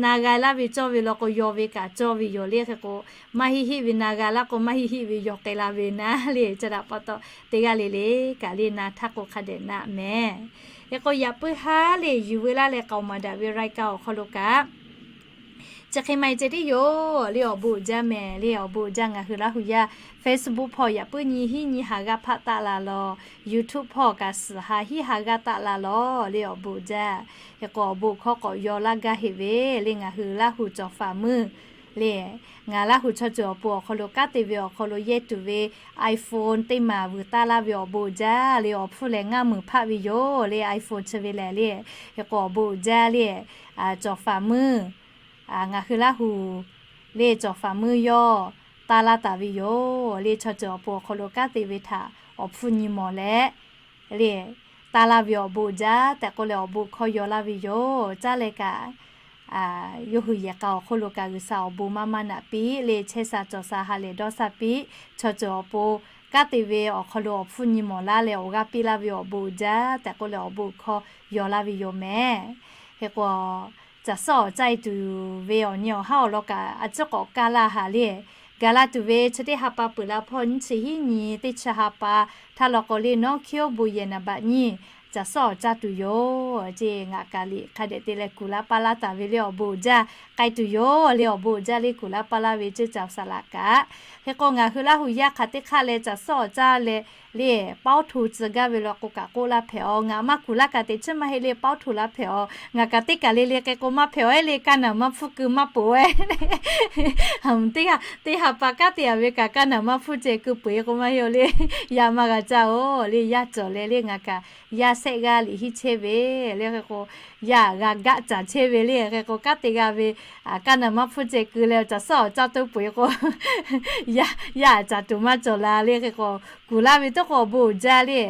na g'a laˇ ve cawˇ ve law k'o yaw ve kaꞈ cawˇ ve yoˬ le. Hk'e k'o, maˇ heˆ heˆ ve na g'a laˇ k'o maˇ heˆ heˆ ve yaw k'ai la ve naˉ le. Chi htaꞈ pa taw, teˇ g'aˇ le le kaꞈ le, na htaˇ k'o hk'a dehꞈ na mehˍ. Hk'e k'o yaꞈ puiˉ haˉ le yuˬ veu laˇ leh k'aoˍ maˍ daꞈ ve รายการ awˬ hk'aw lo kaꞈ, chi hk'e maˇ heˆ ceh tiˉ yoˬ le awˬ bon uiˍ jaˇ mehˍ le awˬ bon uiˍ jaˇ ngaˬ hui Laˇ hu yaˇ Facebook hpawˇ yaꞈ puiˉ nyi hiˉ nyi ha g'aˇ hpaˆ taˆ la lawˬ, YouTube hpawˇ kaꞈ suhˍ ha hiˉ ha g'aˇ taˆ la lawˬ le awˬ bon uiˍ jaˇ. Hk'e k'o awˬ bon hkawˇ k'awꞈ yaw laˇ gaˇ heˆ ve le ngaˬ hui Laˇ hu cawˬ faˍ muiˇ le ngaˬ Laˇ hu chaw ceuˬ awˬ pon awˬ hk'aw lo kanˉ te ve awˬ hk'aw lo yehˇ tuˬ ve iPhone teˇ maˬ vuiˬ taˇ laˇ ve awˬ bon uiˍ jaˇ le awˬ hpfuhˇ lehˬ ngaˇ meunˍ hpaˆ ve yoˬ le iPhone chi ve lehˬ le. Hk'e k'o awˬ bon uiˍ jaˇ le cawˬ faˍ muiˇ ngaˬ hui Laˇ hu le cawˬ faˍ muiˇ yawˇ taˇ laˇ taˍ ve yoˬ le chaw ceuˬ awˬ pon awˬ hk'aw lo kanˉ te ve htaꞈ awˬ hpfuhˇ nyi mawˬ leh le taˇ laˇ ve awˬ bon uiˍ jaˇ tehꞈ k'oˆ leh awˬ bon hkawˇ yaw laˇ ve yoˬ. Caˇ leh kaꞈ yawˇ hui yehˬ k'a awˬ hk'oˆ lo kaꞈ G'uiˬsha awˬ bon maˇ maˇ naꞈ piˇ le chehˇ sha cawˬ sha ha lehˬ dawˇ sha piˇ chaw ceuˬ awˬ pon kanˉ te ve awˬ hk'aw lo awˬ hpfuhˇ nyi mawˬ laˇ leh awˬ g'aˇ piˇ laˇ ve awˬ bon uiˍ jaˇ tehꞈ k'oˆ leh awˬ bon hkawˇ yaw laˇ ve yoˬ mehˍ. Hk'e k'o caˬ suhˉ awˬ caˇ e tuˬ ve awˬ nyi awˬ haˉ awˬ lawn kaꞈ a ciˉ k'awꞈ kaˇ laˇ haˍ le. Gaˬ la tuˬ ve chi teˇ ha pa peuˬ la hpawˇ nyiˇ chi hiˉ nyi teˇ chi ha pa htaˇ law k'o le nawˉ hkiˉ oˉ bon yehˬ naˍ baꞈ nyiˇ caˬ suhˉ awˬ caˇ tuˬ yoˬ ce. Ngaˬ kaꞈ liꞈ hk'a dehꞈ te leh kuˬ laˇ paˇ laˇ taˍ ve le awˬ bon uiˍ jaˇ k'ai tuˬ yoˬ le awˬ bon uiˍ jaˇ le kuˬ laˇ paˇ laˇ ve ceˇ caˬ saˍ laꞈ kaꞈ. Hk'e k'o ngaˬ hui Laˇ hu yaˇ hk'aˬ teˇ hk'aˇ leh caˬ suhˉ awˬ caˇ leh le pawˉ hto tcuh gaˇ ve law k'o kaꞈ k'oˆ laˇ hpehꞈ-aw. Ngaˬ maˇ kuˬ laˇ kaꞈ teꞈ chiˉ maˇ heˆ le pawˉ hto laˇ hpehꞈ-aw. Ngaˬ kaꞈ teˇ kaˬ le le hk'e k'o maˇ hpehꞈ-aw le kaˇ naˬ maˇ hpfuhˇ keu maˇ peuˬ-e. Teˇ ha pa kanˉ te-a ve kaꞈ kaˇ naˬ maˇ hpfuhˇ ceh keu peuˬ-e k'o maˇ heˆ-aw le. Yaˇ maˇ g'a caˇ-oˬ le yaˇ cawˬ leh le ngaˬ kaꞈ yaˇ sehˆ g'aˇ liꞈ hiˉ chehˇ ve le hk'e k'o yaˇ g'a gaˆ caˍ chehˇ ve le hk'e k'o kanˉ te g'a ve kaˇ naˬ maˇ hpfuhˇ ceh keu leh caˬ suhˉ awˬ caˇ to peuˬ-e k'o yaˇ aꞈ caˍ tuˬ maˇ cawˬ la le hk'e k'o kuˬ laˇ ve tawˇ k'o awˬ bon uiˍ jaˇ le.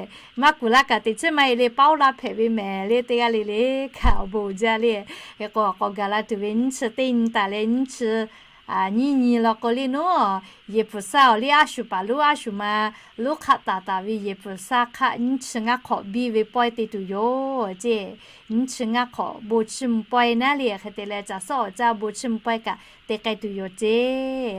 Maˇ kuˬ laˇ kaꞈ teꞈ chiˉ maˇ heˆ le pawˉ laˇ hpehꞈ ve mehˍ le teˇ g'aˇ le le kaꞈ awˬ bon uiˍ jaˇ le. Hk'e k'o k'awꞈ gaˬ la tuˬ ve nyiˇ chi teˇ nyi taˍ leh nyiˇ chi nyiˇ nyi law k'o le nawˉ yehˬ puiˬ saˇ-aˬ le a shu paˍ lonˉ a shu ma lonˉ hk'aˆ taˍ taˍ ve yehˬ puiˬ saˇ hk'aˆ nyiˇ chi ngaˇ hk'awꞈ biˇ ve pawehˇ te tuˬ yoˬ ce. Nyiˇ chi ngaˇ hk'awꞈ bon chiˇ mvuh pawehˇ naˉ le hk'e te leh caˬ suhˉ awˬ caˇ bon chiˇ mvuh pawehˇ kaꞈ te k'ai tuˬ yoˬ ce.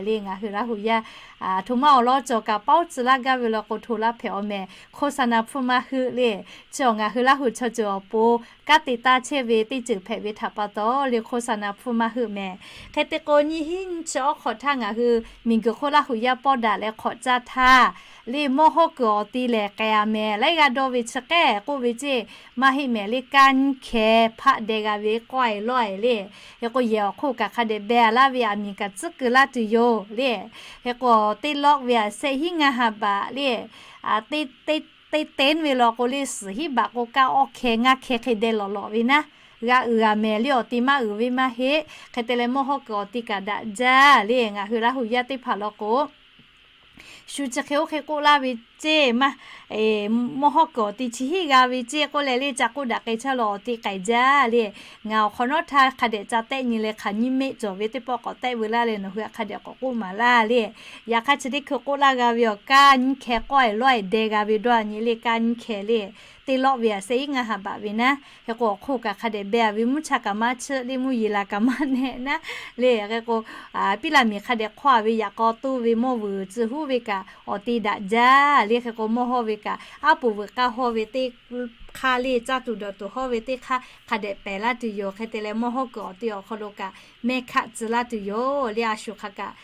Le ngaˬ hui Laˇ hu yaˇ hto maˇ awˬ lawn cawˬ kaꞈ pawˉ tcuh laˇ gaˇ ve law k'o hto laˇ hpehꞈ-aw mehˍ โฆษณา hpfuhˇ maˇ heuˆ le. Chi awˬ ngaˬ hui Laˇ hu chaw ceuˬ awˬ pon kanˉ te taˇ chehˇ ve teˇ ceuˬ hpehꞈ ve htaꞈ pa taw le โฆษณา hpfuhˇ maˇ heuˆ mehˍ. Hk'e te k'o nyiˇ hiˉ nyiˇ chi awˉ hk'awꞈ htaˇ ngaˬ hui miˬguiˬ hk'oˆ Laˇ hu yaˇ pawˇ daꞈ leh hk'awꞈ caˇ htaˇ le mawˇ hawˇ kuiˬ awˬ ti lehˬ k'ai-a mehˍ laiˉ g'aˇ dawˇ ve chi k'ehˉ k'oˆ ve ceˇ maˇ heˆ mehˍ le kaˇ nyiˇ hkeh hpaˆ deh g'a ve k'awehˬ lawehˬ le. Hk'e k'o yehˬ awˬ hk'oˆ kaꞈ hk'a dehꞈ beh-a laˇ ve aˬ miˍ kaꞈ tcuhˉ keu laˇ tuˬ yoˬ le. Hk'e k'o teˇ lawˆ ve aꞈ sehˆ hiˉ ngaˇ ha baꞈ le teˇ teˇ teˇ ve law k'o le suhˍ hiˉ baꞈ k'o kaˇ awˇ hkeh ngaˇ hkeh hk'e deh lawꞈ lawꞈ ve naˉ g'a uiˍ g'a mehˍ le awˬ ti maˇ uiˍ ve maˇ heˆ. Hk'e te leh mawˇ hawˇ kuiˬ awˬ ti kaꞈ daꞈ jaˇ le ngaˬ hui Laˇ hu yaˇ teˇ hpaˍ law k'o shu chi hk'e oˇ hk'e k'oˆ laˇ ve ceˇ maˇ mawˇ hawˇ kuiˬ awˬ ti chi hiˉ g'a ve ceˇ k'oˆ leh le ca k'oˆ daꞈ k'ai chaˇ law awˬ ti k'ai jaˇ le. Ngaˬ awˬ hk'awꞈ nawˉ htaˇ hk'a dehꞈ ca tehˆ nyi leh hk'aˬ nyiˇ meˆ cawˬ ve teˇ pawˆ k'awꞈ tehˆ veu laˇ leh nawˬ hui aꞈ hk'a dehꞈ k'awꞈ k'oˆ maˍ laˇ le. Yaꞈ hk'aˇ chi teˇ hkui k'oˆ laˇ g'a ve awˬ kaˇ nyiˇ hkeh k'awehˬ lawehˬ deh g'a ve dawˇ-a nyi le kaˇ nyiˇ hkeh le teˇ lawˆ ve aꞈ sehˆ hiˉ ngaˇ ha baꞈ ve naˉ. Hk'e k'o awˬ hk'oˆ kaꞈ hk'a dehꞈ beh-a ve mvuhˇ cha kaꞈ maˇ chiˆ le mvuhˇ yeˬ la kaꞈ maˇ nehˆ naˉ le. Hk'e k'o piˇ laˇ miˬ hk'a dehꞈ hk'awˇ-a ve yaꞈ k'aw toˇ ve mawˇ vuiˬ tcuh huˉ ve kaꞈ awˬ ti daꞈ jaˇ le. Hk'e k'o mawˇ hawˇ ve kaꞈ aˉ poˍ vuiˬ k'aˇ hawˇ ve teˇ hk'aˇ le caˇ tuˬ dawˬ tuˬ hawˇ ve teˇ hk'aˇ hk'a dehꞈ pehˍ laˇ tuˬ yoˬ. Hk'e te leh mawˇ hawˇ kuiˬ awˬ ti awˬ hk'aw lo kaꞈ mehˇ hkaˆ tcuh laˇ tuˬ yoˬ le. A shu hk'aˬ kaꞈ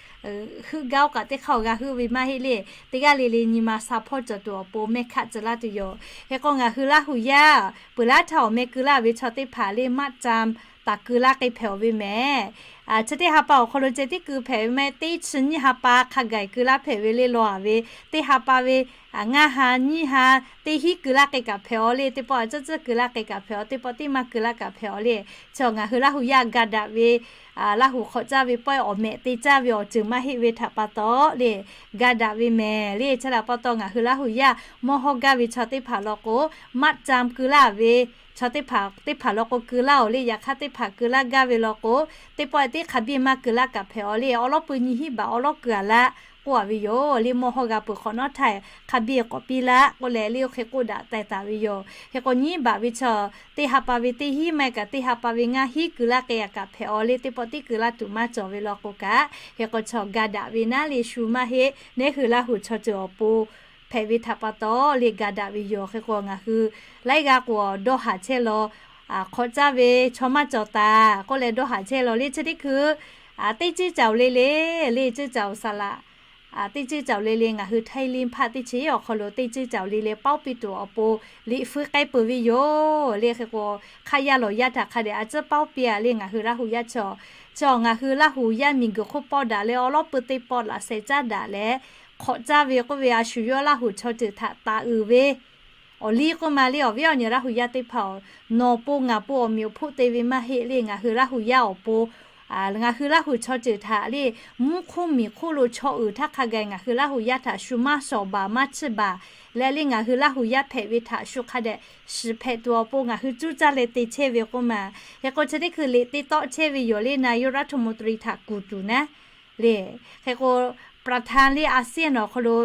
heuˆ gaˇ oˇ kaꞈ teˇ hk'aˇ awˬ g'a heuˆ ve maˇ heˆ le. Teˇ g'aˇ le le nyi ma sha hpawˇ cawˬ tuˬ awˬ pon mehˇ hkaˆ tcuh laˇ tuˬ yoˬ. Hk'e k'o ngaˬ hui Laˇ hu yaˇ peuˬ laˇ htaˇ awˬ meh keu laˇ ve chaw teˇ hpaˍ le maˆ ca taˍ keu laˇ k'ai hpehꞈ-aw ve mehˍ. Chi teˇ ha pa awˬ hk'aw lo ceh tiˉ keu hpehꞈ ve maˇ heˆ teˇ chi nyiˇ ha pa hk'a gaˬ keu laˇ hpehꞈ ve le law-a ve teˇ ha pa ve ngaˇ ha nyiˇ ha teˇ hinˉ keu laˇ k'ai kaꞈ hpehꞈ-aw le. Teˇ pawˆ a ciˉ ciˉ keu laˇ k'ai kaꞈ hpehꞈ-aw teˇ pawˆ tiˉ maˇ keu laˇ kaꞈ hpehꞈ-aw le. Chi ngaˬ hui Laˇ hu yaˇ ga daꞈ ve Laˇ hu hk'awꞈ caˇ ve pawehˇ awˬ mehꞈ te caˇ ve awˬ ceuˬ maˇ heˆ ve htaꞈ pa taw le ga daꞈ ve mehˍ le. Chi htaꞈ pa taw ngaˬ hui Laˇ hu yaˇ mawˇ hawˇ gaˇ ve chaw teˇ hpaˍ law k'o maˆ ca keu laˇ ve chaw teˇ hpaˍ teˇ hpaˍ law k'o keu laˇ-oˬ le. Yaꞈ hk'aˇ teˇ hpaˍ keu laˇ gaˇ ve law k'o teˇ pawˆ teˇ hk'a biˇ maˇ keu laˇ kaꞈ hpehꞈ-aw le. Awˬ lawˉ pui nyi hiˉ baꞈ awˬ lawˉ keu-a laˇ k'oˆ-a ve yoˬ le. Mawˇ hawˇ g'a peuˬ hk'awꞈ nawˉ htaˇ hk'a biˇ k'awꞈ piˇ laˇ k'oˆ leh le oˇ hk'e k'oˆ daꞈ teh taˍ ve yoˬ. Hk'e k'o nyiˇ baꞈ ve chaw teˇ ha pa ve teˇ hinˉ maˇ heˆ kaꞈ teˇ ha pa ve ngaˇ hinˉ keu laˇ k'ai-a kaꞈ hpehꞈ-aw le. Teˇ pawˆ tiˉ keu laˇ tuˬ maˇ cawˬ ve law k'o kaꞈ hk'e k'o chaw ga daꞈ ve naˉ le shu maˇ heˆ. Neˇ hui Laˇ hu chaw ceuˬ awˬ pon hpehꞈ ve htaꞈ pa taw le ga daꞈ ve yoˬ. Hk'e k'o ngaˬ hui laiˉ g'aˇ k'o dawˇ haˍ chehˇ law, hk'awꞈ caˇ ve chaw maˇ cawˬ taˍ k'oˆ leh dawˇ haˍ chehˇ law le chi teˇ hkui teˇ ceuˇ caoˬ le le, le ceuˇ caoˬ saˍ laꞈ teˇ ceuˇ caoˬ le le ngaˬ hui Htaiˇ liˇ hpaˆ teˇ chi awˬ hk'aw lo teˇ ceuˇ caoˬ le le paoˉ piˇ tuˬ awˬ pon liꞈ fui k'ai peuˬ ve yoˬ le. Hk'e k'o hk'aˇ yaˇ lawˬ yaˇ htaꞈ hk'a dehꞈ a ciˉ paoˉ piˇ a le ngaˬ hui Laˇ huˍ yaˇ chaw, chi ngaˬ hui Laˇ huˍ yaˇ miˬguiˬ hk'oˆ pawˆ daꞈ leh awˉ lawˉ peu teˇ pawˆ laꞈ sheh caˉ daꞈ leh hk'awꞈ caˇ ve k'oˆ ve a shu yawˇ Laˇ huˍ chaw ceuˬ htaꞈ taˍ uiˍ ve awˬ liˇ k'oˆ ma le awˬ viˉ awˬ nyi Laˇ huˍ yaˇ teˇ hpaˍ-oˬ, nawˬ pon ngaˬ pon awˬ meꞈ awˬ hpoˆ te ve maˇ heˆ le ngaˬ hui Laˇ huˍ yaˇ awˬ pon ngaˬ hui Laˇ huˍ chaw ceuˬ htaꞈ le mvuhˇ hk'oˆ miˬ hk'oˆ lo chaw uiˍ htaˇ hk'a gaˬ ngaˬ hui Laˇ huˍ yaˇ htaꞈ shu maˇ shawˍ baˬ maˇ chiˇ baˬ leh le ngaˬ hui Laˇ huˍ yaˇ hpehꞈ ve htaꞈ shu hk'a dehꞈ shiˍ hpehꞈ tuˬ awˬ pon ngaˬ hui cuˇ caˇ leh te chehˇ ve k'oˆ ma. Hk'e k'o chi teˇ hkui liꞈ te tawˆ chehˇ ve yoˬ le นายกรัฐมนตรี htaꞈ kuˬ tuˬ naˉ le. Hk'e k'o ประธาน le ASEAN awˬ hk'aw lo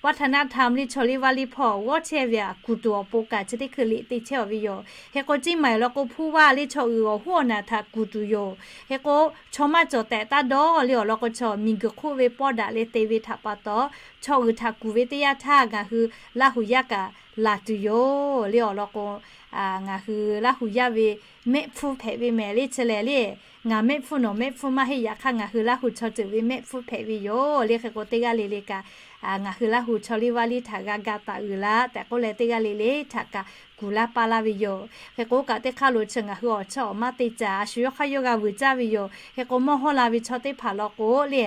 วัฒนธรรม le chaw liˇ vaˇ liˇ hpawˇ g'awˇ chehˇ ve htaꞈ kuˬ tuˬ awˬ pon kaꞈ chi teˇ hkui liꞈ te chehˇ ve yoˬ. Hk'e k'o เชียงใหม่ law k'o ผู้ว่า le chaw uiˍ awˬ hoˉ awˬ naˬ htaꞈ kuˬ tuˬ yoˬ. Hk'e k'o chaw maˇ cawˬ tehꞈ taˇ dawˇ le awˬ lawn k'o chaw miˬguiˬ hk'oˆ ve pawˆ daꞈ leh te ve htaꞈ pa taw chaw uiˍ htaꞈ kuˬ ve teˇ yanˇ htaˇ ngaˬ hui Laˇ huˍ yaˇ kaꞈ laˬ tuˬ yoˬ le awˬ lawn k'o ngaˬ hui Laˇ huˍ yaˇ ve mehˆ hpfuhˇ hpehꞈ ve mehˍ le chi lehˬ le ngaˬ mehˆ hpfuhˇ nawˬ mehˆ hpfuhˇ maˇ heˆ. Yaꞈ hk'aˇ ngaˬ hui Laˇ huˍ chaw ceuˬ ve mehˆ hpfuhˇ hpehꞈ ve yoˬ le. Hk'e k'o teˇ g'aˇ le le kaꞈ ngaˬ hui Laˇ huˍ chaw liˇ vaˇ liˇ htaꞈ g'a ga taˍ uiˍ laˇ tehꞈ k'oˆ leh teˇ g'aˇ le le htaꞈ kaꞈ kuˬ laˇ paˇ laˇ ve yoˬ. Hk'e k'o kaꞈ teˇ hk'aˇ lo chi ngaˬ hui awˬ chawˇ awˬ maˇ te caˍ a shu yawˇ hk'aˇ yawˇ g'a vuiˬ caˇ ve yoˬ. Hk'e k'o mawˇ hawˇ la ve chaw teˇ hpaˍ law k'o le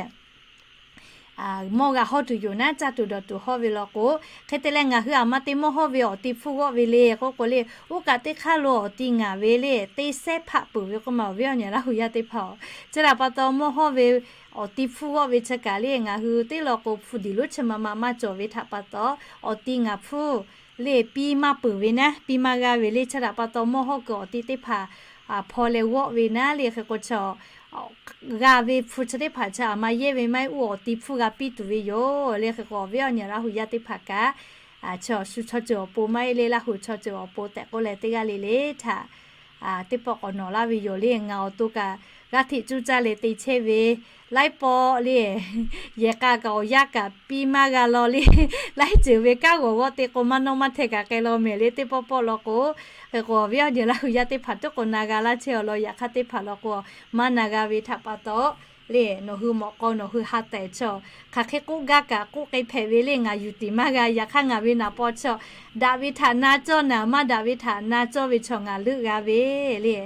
mawˇ g'a hawˇ tuˬ yoˬ naˉ caˇ tuˬ dawˬ tuˬ hawˇ ve law k'o, hk'e te leh ngaˬ hui aˬ ma te mawˇ hawˇ ve awˬ ti hpfuhˇ g'awˆ ve le k'oˆ k'o le, oˇ kaꞈ teˇ hk'aˇ lo awˬ ti ngaˬ ve le teˇ sehˉ hpaˆ peuˬ ve k'oˆ ma awˬ viˉ awˬ nyi Laˇ huˍ yaˇ teˇ hpaˍ-oˬ, chi htaꞈ pa taw mawˇ hawˇ ve awˬ ti hpfuhˇ g'awˆ ve chi kaꞈ le ngaˬ hui teˇ law k'o hpu diˬ lonˉ chi ma ma maˇ cawˬ ve htaꞈ pa taw awˬ ti ngaˬ hpfuhˇ le piˇ maˇ peuˬ ve naˉ piˇ maˇ g'a ve le chi htaꞈ pa taw mawˇ hawˇ kuiˬ awˬ ti teˇ hpaˍ hpaw leh g'awˆ ve naˉ le hk'e k'o chaw g'a ve hpu chi teˇ hpaˍ chi aˬ ma yehˇ ve maˇ heˆ oˇ awˬ ti hpfuhˇ g'a piˇ tuˬ ve yoˬ le. Hk'e k'o awˬ viˉ awˬ nyi Laˇ huˍ yaˇ teˇ hpaˍ kaꞈ chi awˬ shu chaw ceuˬ awˬ pon maˇ heˆ le Laˇ huˍ chaw ceuˬ awˬ pon tehꞈ k'oˆ leh teˇ g'aˇ le le htaꞈ teˇ pawˆ k'awꞈ nawˬ laˇ ve yoˬ le. Ngaˬ awˬ to kaꞈ g'aˇ hteꞈ cuˇ caˇ leh te chehˇ ve laiˉ pawˆ le yehˬ k'a kaꞈ awˬ yanˇ kaꞈ piˇ maˇ g'a law le laiˉ ceuˬ ve kanˉ g'awˬ g'awˆ te k'o maˇ nawˇ maˇ hteh kaꞈ k'ai law mehˍ le teˇ pawˆ pawˆ law k'o, hk'e k'o awˬ viˉ awˬ nyi Laˇ huˍ yaˇ teˇ hpaˍ tuˉ k'o na g'a laˇ chehˇ awˬ lawn yaꞈ hk'aˇ teˇ hpaˍ law k'o maˇ na g'a ve htaꞈ pa taw le nawˬ hui mawꞈ k'aw nawˬ hui ha tehˍ chaw hk'aˬ hk'e k'oˆ gaˇ kaꞈ k'oˆ k'ai hpehꞈ ve le ngaˬ yuˬ tiˍ maˇ g'a. Yaꞈ hk'aˇ ngaˬ ve naˍ paw chaw daꞈ ve htaꞈ na cawˇ naˍ maˇ daꞈ ve htaꞈ na cawˇ ve chaw ngaˬ leuˆ g'a ve le.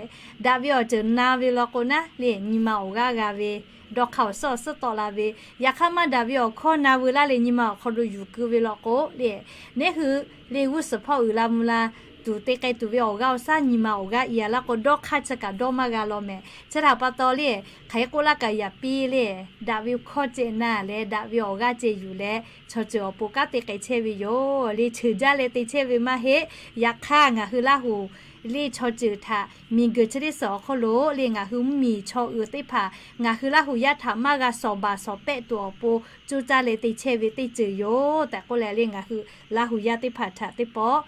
Daꞈ ve awˬ ceuˬ na ve law k'o naˉ le nyi ma awˬ g'aˇ g'a ve dawˇ hk'aˇ awˬ suhˉ awˬ suhˉ tawˆ la ve. Yaꞈ hk'aˇ maˇ daꞈ ve awˬ hkawˇ na veu laˇ leh nyi ma awˬ hk'aw lo yuˬ keu ve law k'o le, neˉ hui le g'uˇ suhˍ hpawˇ uiˍ la mvuh la tuˬ te k'ai tuˬ ve awˬ g'aˇ awˬ saˉ nyi ma awˬ g'aˇ i a laˇ k'o dawˇ hk'aˇ chi kaꞈ dawˇ maˇ g'a law mehˍ. Chi htaꞈ pa taw le hk'aˬ hk'e k'oˆ laˇ kaꞈ yaꞈ piˇ le daꞈ ve hkawˇ ceh na leh daꞈ ve awˬ g'aˇ ceh yuˬ leh chaw ceuˬ awˬ pon kanˉ te k'ai chehˇ ve yoˬ le. Cheuˬ jaˇ leh te chehˇ ve maˇ heˆ. Yaꞈ hk'aˇ ngaˬ hui Laˇ huˍ le chaw ceuˬ htaꞈ miˬguiˬ chi teˇ suhˍ awˬ hk'oˆ lo le ngaˬ hui mvuhˇmiˬ chaw uiˍ teˇ hpaˍ ngaˬ hui Laˇ huˍ yaˇ htaꞈ maˇ g'a shawˍ baˬ shawˍ pehˆ tuˬ awˬ pon cuˇ caˇ leh te chehˇ ve teˇ ceuˬ yoˬ tehꞈ k'oˆ leh le ngaˬ hui Laˇ huˍ yaˇ teˇ hpaˍ htaꞈ teˇ pawˆ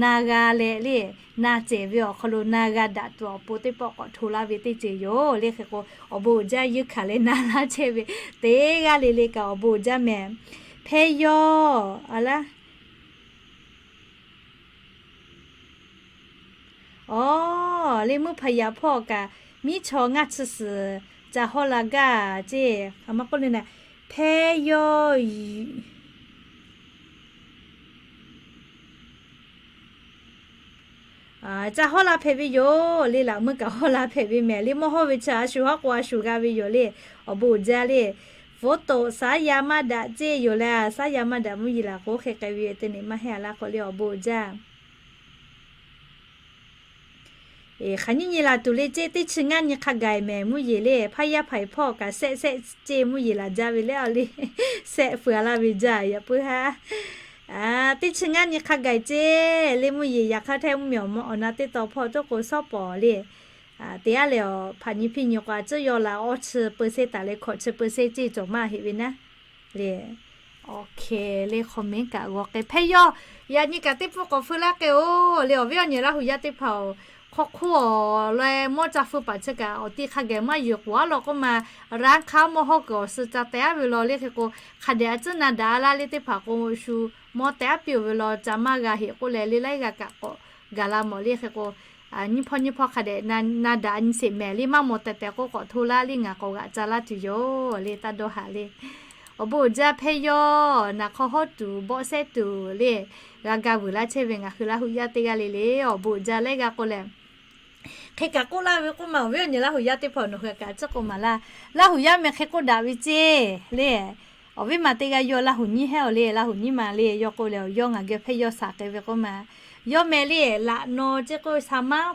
na g'a leh le na cehˬ ve awˬ hk'aw lo na g'a daꞈ tuˬ awˬ pon teˇ pawˆ k'awꞈ hto laˇ ve teˇ ceuˬ yoˬ le. Hk'e k'o awˬ bon uiˍ jaˇ yeuˇ hkanˍ leh na laˇ chehˇ ve teˇ g'aˇ le le kaꞈ awˬ bon uiˍ jaˇ mehˍ. Hpehˇ yawˇ a laˇ Awˬ, le mvuhˇ hpaˍ yaꞈ hpawˇ kaꞈ miˉ chaw ngaˇ chi suhˍ ca hawˇ la gaˇ ceˇ. A ma k'oˆ le na, hpehˇ yawˇ ca hawˇ la hpehꞈ ve yoˬ le. Laꞈ meuˇ kaꞈ hawˇ la hpehꞈ ve mehˍ le. Mawˇ hawˇ ve chi a shu hawˉ k'o a shu g'a ve yoˬ le. Awˬ bon uiˍ jaˇ le. Photo saˉ yaˇ maˇ daꞈ ceˇ yoˬ le. Saˉ yaˇ maˇ daꞈ mvuhˇ yeˬ laˬ k'o hk'e k'ai ve yoˬ. Teˇ nehˬ maˇ heˆ a laˇ k'o le awˬ bon uiˍ jaˇ. Hk'aˬ nyiˇ nyi laˬ tuˬ le ceˇ. Teˇ chi ngaˇ nyi hk'a gaˬ mehˍ mvuhˇ yeˬ le. Hpaˇ yaˇ hpaˍ hpawˇ kaꞈ sehˆ sehˆ ceˇ mvuhˇ yeˬ laˬ jaˇ ve le. Awˬ le sehˆ fuiˍ a laˇ ve jaˇ yaꞈ puiˉ haˉ. Teˇ chi ngaˇ nyi hk'a gaˬ ceˇ le mvuhˇ yeˬ. Yaꞈ hk'aˇ hteˇ mvuhˇ miˬ awˬ na teˇ taw hpawˇ toˉ k'o shawˉ pawˍ le. Teˇ g'aˇ lehˬ, hpaˍ nyi hpiˇ nyi k'o a ciˉ yaw la awˇ chi peu sehˉ taˍ leh hkawꞈ chi peu sehˉ ceˇ cawˬ maˇ heˆ ve naˉ le. Awˬ hkeh le comment kaꞈ g'aw k'ai hpehˇ yawˇ. Yaꞈ nyi kaꞈ teˇ pfuhˇ k'awꞈ feu laˇ k'ai-oˬ le. Awˬ viˉ awˬ nyi Laˇ huˍ yaˇ teˇ hpaˍ-oˬ, hk'aw hk'oˆ awˬ leh mawˇ ca feu paˍ chi kaꞈ awˬ ti hk'a geh maˇ yuˬ k'oˍ aˉ law k'oˆ ma, raˇ hk'aˇ mawˇ hawˉ kuiˬ awˬ suh ca teh aˉ ve law le hk'e k'o, hk'a dehꞈ a tcuhˉ na daꞈ laˇ le teˇ hpaˍ k'o, shu mawˇ teh aˉ piˇ-oˬ ve law ca maˇ g'a heꞈ k'oˆ leh le laiˉ g'a kaꞈ k'awꞈ gaˬ la mawˬ le hk'e k'o, nyiˇ hpawˇ nyiˇ hpawˇ hk'a dehꞈ na daꞈ nyi sheˍ mehˍ le maˇ mawˬ tehˬ tehˬ k'oˆ k'awꞈ hto laˇ le ngaˬ k'awꞈ g'aꞈ ca laˇ tuˬ yoˬ le taˇ dawˇ haꞈ le. Awˬ bon uiˍ jaˇ hpehˇ yawˇ naˬ hk'aw hawˉ tuˬ bawˆ sehˉ tuˬ le g'a ga vuiˬ laˇ chehˇ ve ngaˬ hui Laˇ huˍ yaˇ teˇ g'aˇ le le awˬ bon uiˍ jaˇ leh g'a k'oˆ leh, hk'e kaꞈ k'oˆ laˇ ve k'oˆ ma awˬ viˉ awˬ nyi Laˇ huˍ yaˇ teˇ hpaˍ nawˬ hui kaꞈ ciˉ k'oˆ maˍ laˇ. Laˇ huˍ yaˇ meh hk'e k'oˆ daꞈ ve ceˇ le. Awˬ viˉ ma teˇ g'aˇ yawˇ Laˇ huˍ nyiˇ hehˉ awˬ le Laˇ huˍ nyiˇ ma le yawˇ k'oˆ leh, yawˇ ngaˬ geh hpehˇ yawˇ shaˍ k'ai ve k'oˆ ma, yawˇ meh le laꞈ naw ceˇ k'oˆ sa maˇ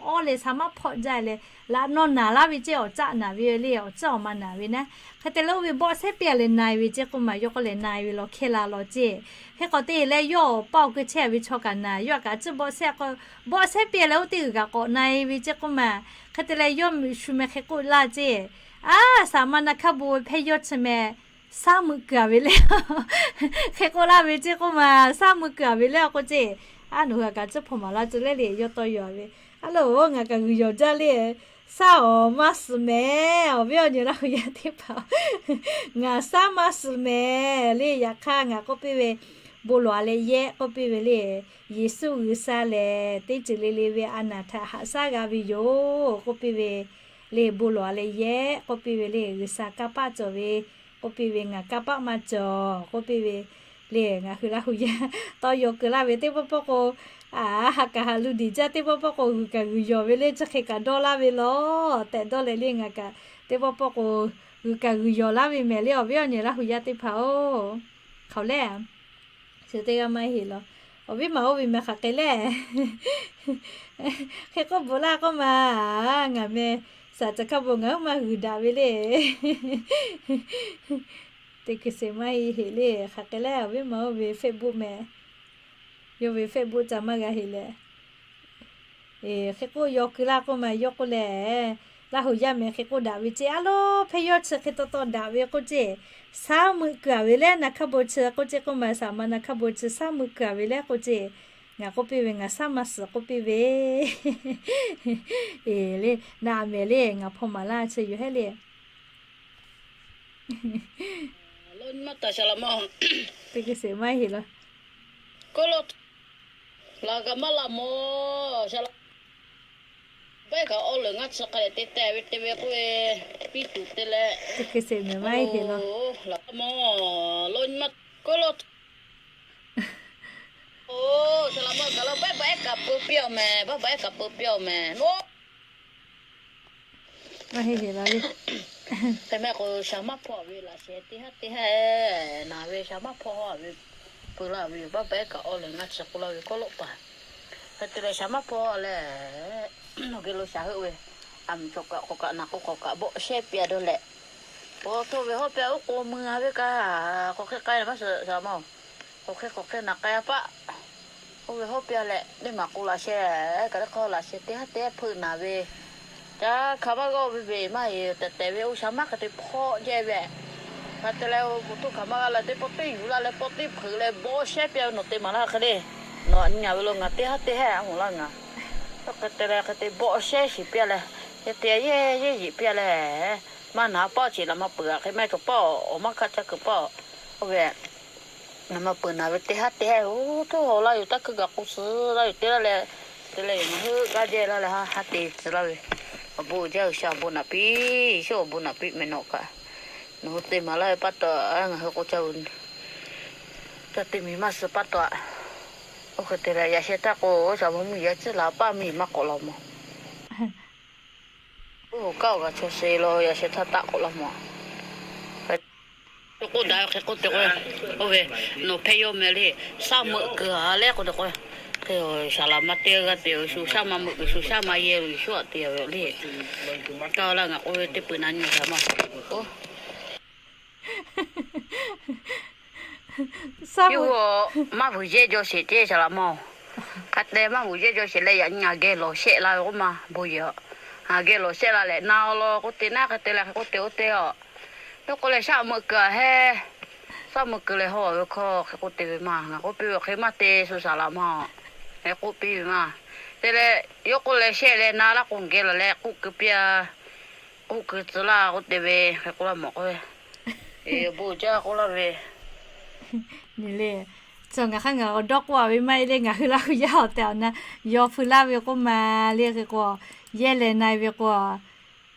awˇ leh sa maˇ hpawˆ jaˇ leh, laꞈ naw naˍ laˇ ve ceˇ awˬ caˆ naˍ ve le awˬ caˆ awˬ ma naˍ ve naˉ. Hk'e te leh oˇ ve bawˆ sehˉ piˇ leh na-e ve ceˇ k'oˆ ma yawˇ k'oˆ leh na-e ve law hkehˇ la law ceˇ. Hk'e k'awꞈ te leh yawˇ awˬ paˇ awˬ keu chehˇ ve chaw kaꞈ naˍ, yawˇ kaꞈ ciˉ bawˆ sehˉ k'o, bawˆ sehˉ piˇ leh oˇ teˇ g'uiˬ kaꞈ k'awꞈ na-e ve ceˇ k'oˆ ma. Hk'e te leh yawˇ shu meh hk'e k'oˆ laˇ ceˇ, aˉ saˍ ma na hk'aˇ bon ve hpehˇ yawˇ chi meh saˉ meuꞈ kuiˬ-a ve le hk'e k'oˆ laˇ ve ceˇ k'oˆ ma, saˉ meuꞈ kuiˬ-a ve le k'oˆ ceˇ. Aˉ nawˬ hui kaꞈ ciˉ hpawˇ maˍ laˇ tcuh leh le yawˇ tawˇ yaw-a ve, aˉ loˬ ngaˬ kaꞈ g'uiˬ yawˬ jaˇ le. Saˉ awˬ maˇ suhˍ mehˍ awˬ viˉ awˬ nyi Laˇ huˍ yaˇ teˇ hpaˍ, ngaˬ saˉ maˇ suhˍ mehˍ le. Yaꞈ hk'aˇ ngaˬ k'oˆ piˇ ve, bon lawˬ-a leh yehˆ k'oˆ piˇ ve le. Yeˍsuˆ G'uiˬsha lehˬ teˇ ceuˬ le le ve a naˬ htaꞈ haꞈ shaˉ g'a ve yoˬ k'oˆ piˇ ve le. Bon lawˬ-a leh yehˆ k'oˆ piˇ ve le. G'uiˬsha kanˇ paˆ cawˬ ve k'oˆ piˇ ve, ngaˬ kanˇ paˆ maˇ cawˬ k'oˆ piˇ ve le. Ngaˬ hui Laˇ huˍ yaˇ tawˇ yaw keu laˇ ve teˇ pawˆ pawˆ k'o, a ha kaꞈ haꞈ lu diˬ jaˇ teˇ pawˆ pawˆ k'o g'uiˬ kaꞈ g'uiˬ yawˬ ve le chi hk'e kaꞈ dawˇ laˇ ve law tehꞈ dawˇ leh le ngaˬ kaꞈ teˇ pawˆ pawˆ k'o g'uiˬ kaꞈ g'uiˬ yawˬ laˇ ve mehˍ le awˬ viˉ awˬ nyi Laˇ huˍ yaˇ teˇ hpaˍ-oˬ. Hk'aˬ lehˬ, chi teˇ g'aˇ maˇ heˆ law. Awˬ viˉ ma oˇ ve meh hk'aˬ hk'e le hk'e k'oˆ bvuhꞈ laˇ k'oˆ ma, ngaˬ meh saˍ ca hk'a bon ngaˬ huiˉ maˇ g'uiˬ daꞈ ve le. Teˇ hkui sheˍ maˇ heˆ heˆ le hk'aˬ hk'e le awˬ viˉ ma oˇ ve Facebook meh, yawˇ ve Facebook ca maˇ g'a heˆ leh, hk'e k'oˆ yaw keu laˇ k'oˆ ma yawˇ k'oˆ leh, Laˇ huˍ yaˇ meh hk'e k'oˆ daꞈ ve ceˇ, aˉ loˉ hpehˇ yawˇ chi hk'e taw taw daꞈ ve k'oˆ ceˇ, saˉ meuꞈ kuiˬ-a ve le na hk'aˇ bon chi k'oˆ ceˇ k'oˆ ma, saˍ ma na hk'aˇ bon chi saˉ meuꞈ kuiˬ-a ve le k'oˆ ceˇ. Ngaˬ k'oˆ piˇ ve, ngaˬ saˉ maˇ suhˍ k'oˆ piˇ ve le, na mehˍ le ngaˬ hpawˇ maˍ laˇ chi yoˬ hehˉ le. Teˇ hkui sheˍ maˇ heˆ law. Laˬ kaꞈ maˇ laˬ mawˬ, a, baiˉ kaꞈ awˬ leuˬ ngaˇ chi k'ai leh te teh ve te ve k'oˆ ve, piˇ tuˬ te leh, teˇ hkui sheˍ mehˍ maˇ heˆ law. Laˬ kaꞈ maˇ, lo nyi ma k'oˆ lo, o, saˍ laꞈ ma kaꞈ lo baiˉ baiˉ kaꞈ peu piˇ-oˬ mehˍ, baiˉ baiˉ kaꞈ peu piˇ-oˬ mehˍ lo. Maˇ heˆ heˆ la le. Hk'e mehˆ k'o, shaˍ maˇ hpawˇ ve laꞈ sheh teˇ haˉ teˇ haˉ naˍ ve shaˍ maˇ hpawˇ ve peu laˇ ve yoˬ. Baiˉ baiˉ kaꞈ awˬ lehˬ ngaˇ chi k'oˆ laˇ ve k'oˆ loꞈ paˍ. Hk'e te leh shaˍ maˇ hpawˇ leh, nawˬ geh lo shaˍ heuˆ ve, a mvuhˇ cawˬ kaꞈ k'awꞈ kaꞈ naˍ k'o k'awꞈ kaꞈ bawˆ shehˇ piˇ-a dawˇ leh, k'o hto ve hawˉ piˇ-a oˉ k'o mui-a ve kaꞈ, k'awꞈ hk'e k'ai maˇ suhˍ shaˍ maˇ-oˬ. K'awꞈ hk'e k'awꞈ hk'e naˍ k'ai-a paˆ. Oˇ ve hawˉ piˇ-a leh, teˇ maˬ k'o laꞈ sheh kaꞈ le hk'aw laꞈ sheh teˇ haˉ teˇ haˉ hpeuꞈ naˍ ve, caˇ hk'aˬ maˇ g'aˇ ve ve maˇ heˆ tehꞈ tehꞈ ve oˇ shaˍ maˇ hk'e te hpawˆ jehˇ ve. Hk'a te leh oˇ k'o htoˇ hk'aˬ maˇ g'a leh teˇ pawˆ teˇ yuˬ la leh pawˆ teˇ hpeuꞈ leh bawˆ shehˇ piˇ-a ve nawˬ te maˍ laˇ hk'e le. Nawˬ nyi-a ve lo ngaˬ teˇ haˉ teˇ haˉ a moˍ laˇ ngaˬ. Hk'e te leh hk'e te bawˆ shehˇ shiˍ piˇ-a leh, hk'e te yehˇ yehˇ yeˬ piˇ-a leh, maˇ naˍ paˆ-oˬ, chi laꞈ ma peuˬ-a hk'e mehˆ cawˬ paˆ-oˬ, awˬ maˇ hkaˆ caˇ kuiˬ paˆ-oˬ. Oˇ ve, laꞈ ma peuˬ naˍ ve teˇ haˉ teˇ haˉ-oˬ, htoˇ haw laˇ yoˬ, taˇ hkuiˇ gaˬ k'o suh laˇ yoˬ, te laˇ leh, te leh yoˬ ngaˬ heuˆ gaˇ jehˇ laˇ leh ha ha te tcuh laˇ ve. Awˬ bon uiˍ jaˇ G'uiˬsha awˬ bon naꞈ piˇ, Yeˍsuˆ awˬ bon naꞈ piˇ mehˍ nawˬ kaꞈ. Nawˬ hui te maˍ laˇ ve pa taw, ngaˬ hui k'o ca, ca te miˬ maˇ suh pa taw. Oˇ hk'e te leh yaꞈ sheh htaˇ k'o, shaˍ ma mvuhˇ miˬ yaˇ ciˉ la paˇ miˬ maˇ k'awꞈ law mawˬ. Oˇ kaˉ awˬ g'a chaw sheˍ lo yaꞈ sheh htaˇ taˆ k'awꞈ laˇ mawˬ. K'oˆ daꞈ hk'e k'oˆ te k'o, oˇ ve, nawˬ hpehˇ yawˇ meh le, shaˉ meuꞈ kuiˬ-a leh k'oˆ te k'o, hk'e shaˍ laꞈ ma teˇ g'aˇ te-o shu shaˉ maˇ meuꞈ kuiˬ shu shaˉ maˇ yehˇ ve shu aꞈ te-a ve le. Kaˇ laˇ ngaˬ k'oˆ ve teˇ peuˬ na nyi shaˍ ma. Oˇ, maˇ vuiˬ yehˇ jaw sheˍ ceˇ shaˍ laꞈ ma-oˬ. Hk'a te maˇ vuiˬ yehˇ jaw sheˍ leh yaꞈ nyi ngaˬ geh lawˬ shehˆ la ve k'oˆ ma bon yehˬ-a. Ngaˬ geh lawˬ shehˆ la leh na-o law k'oˆ te naˉ hk'e te leh hk'e k'oˆ te oˇ te a. Yawˇ k'oˆ leh shaˉ meuꞈ kuiˬ-a hehˉ. Shaˉ meuꞈ kuiˬ leh haw ve hkawˇ hk'e k'oˆ te ve maˇ. Ngaˬ k'oˆ piˇ ve hk'e maˇ te shu shaˍ laꞈ ma-oˬ. Hk'e k'oˆ piˇ ve maˇ. te leh, yawˇ k'oˆ leh shehˆ leh na laˇ k'o, geh laˬ leh k'oˆ kuiˬ piˇ-a. K'oˆ kuiˬ tcuh laˇ k'oˆ te ve hk'e k'oˆ laˇ mawˬ k'o, bon jaˇ k'oˆ laˇ ve. Nyi le, cawˬ ngaˬ hk'aˇ ngaˬ awˬ dawˇ k'oˆ-a ve maˇ heˆ le, ngaˬ hui Laˇ huˍ yaˇ awˬ tehˬ awˬ na yaw feu laˇ ve k'oˆ ma le hk'e k'o, yehˇ leh na-e ve k'o,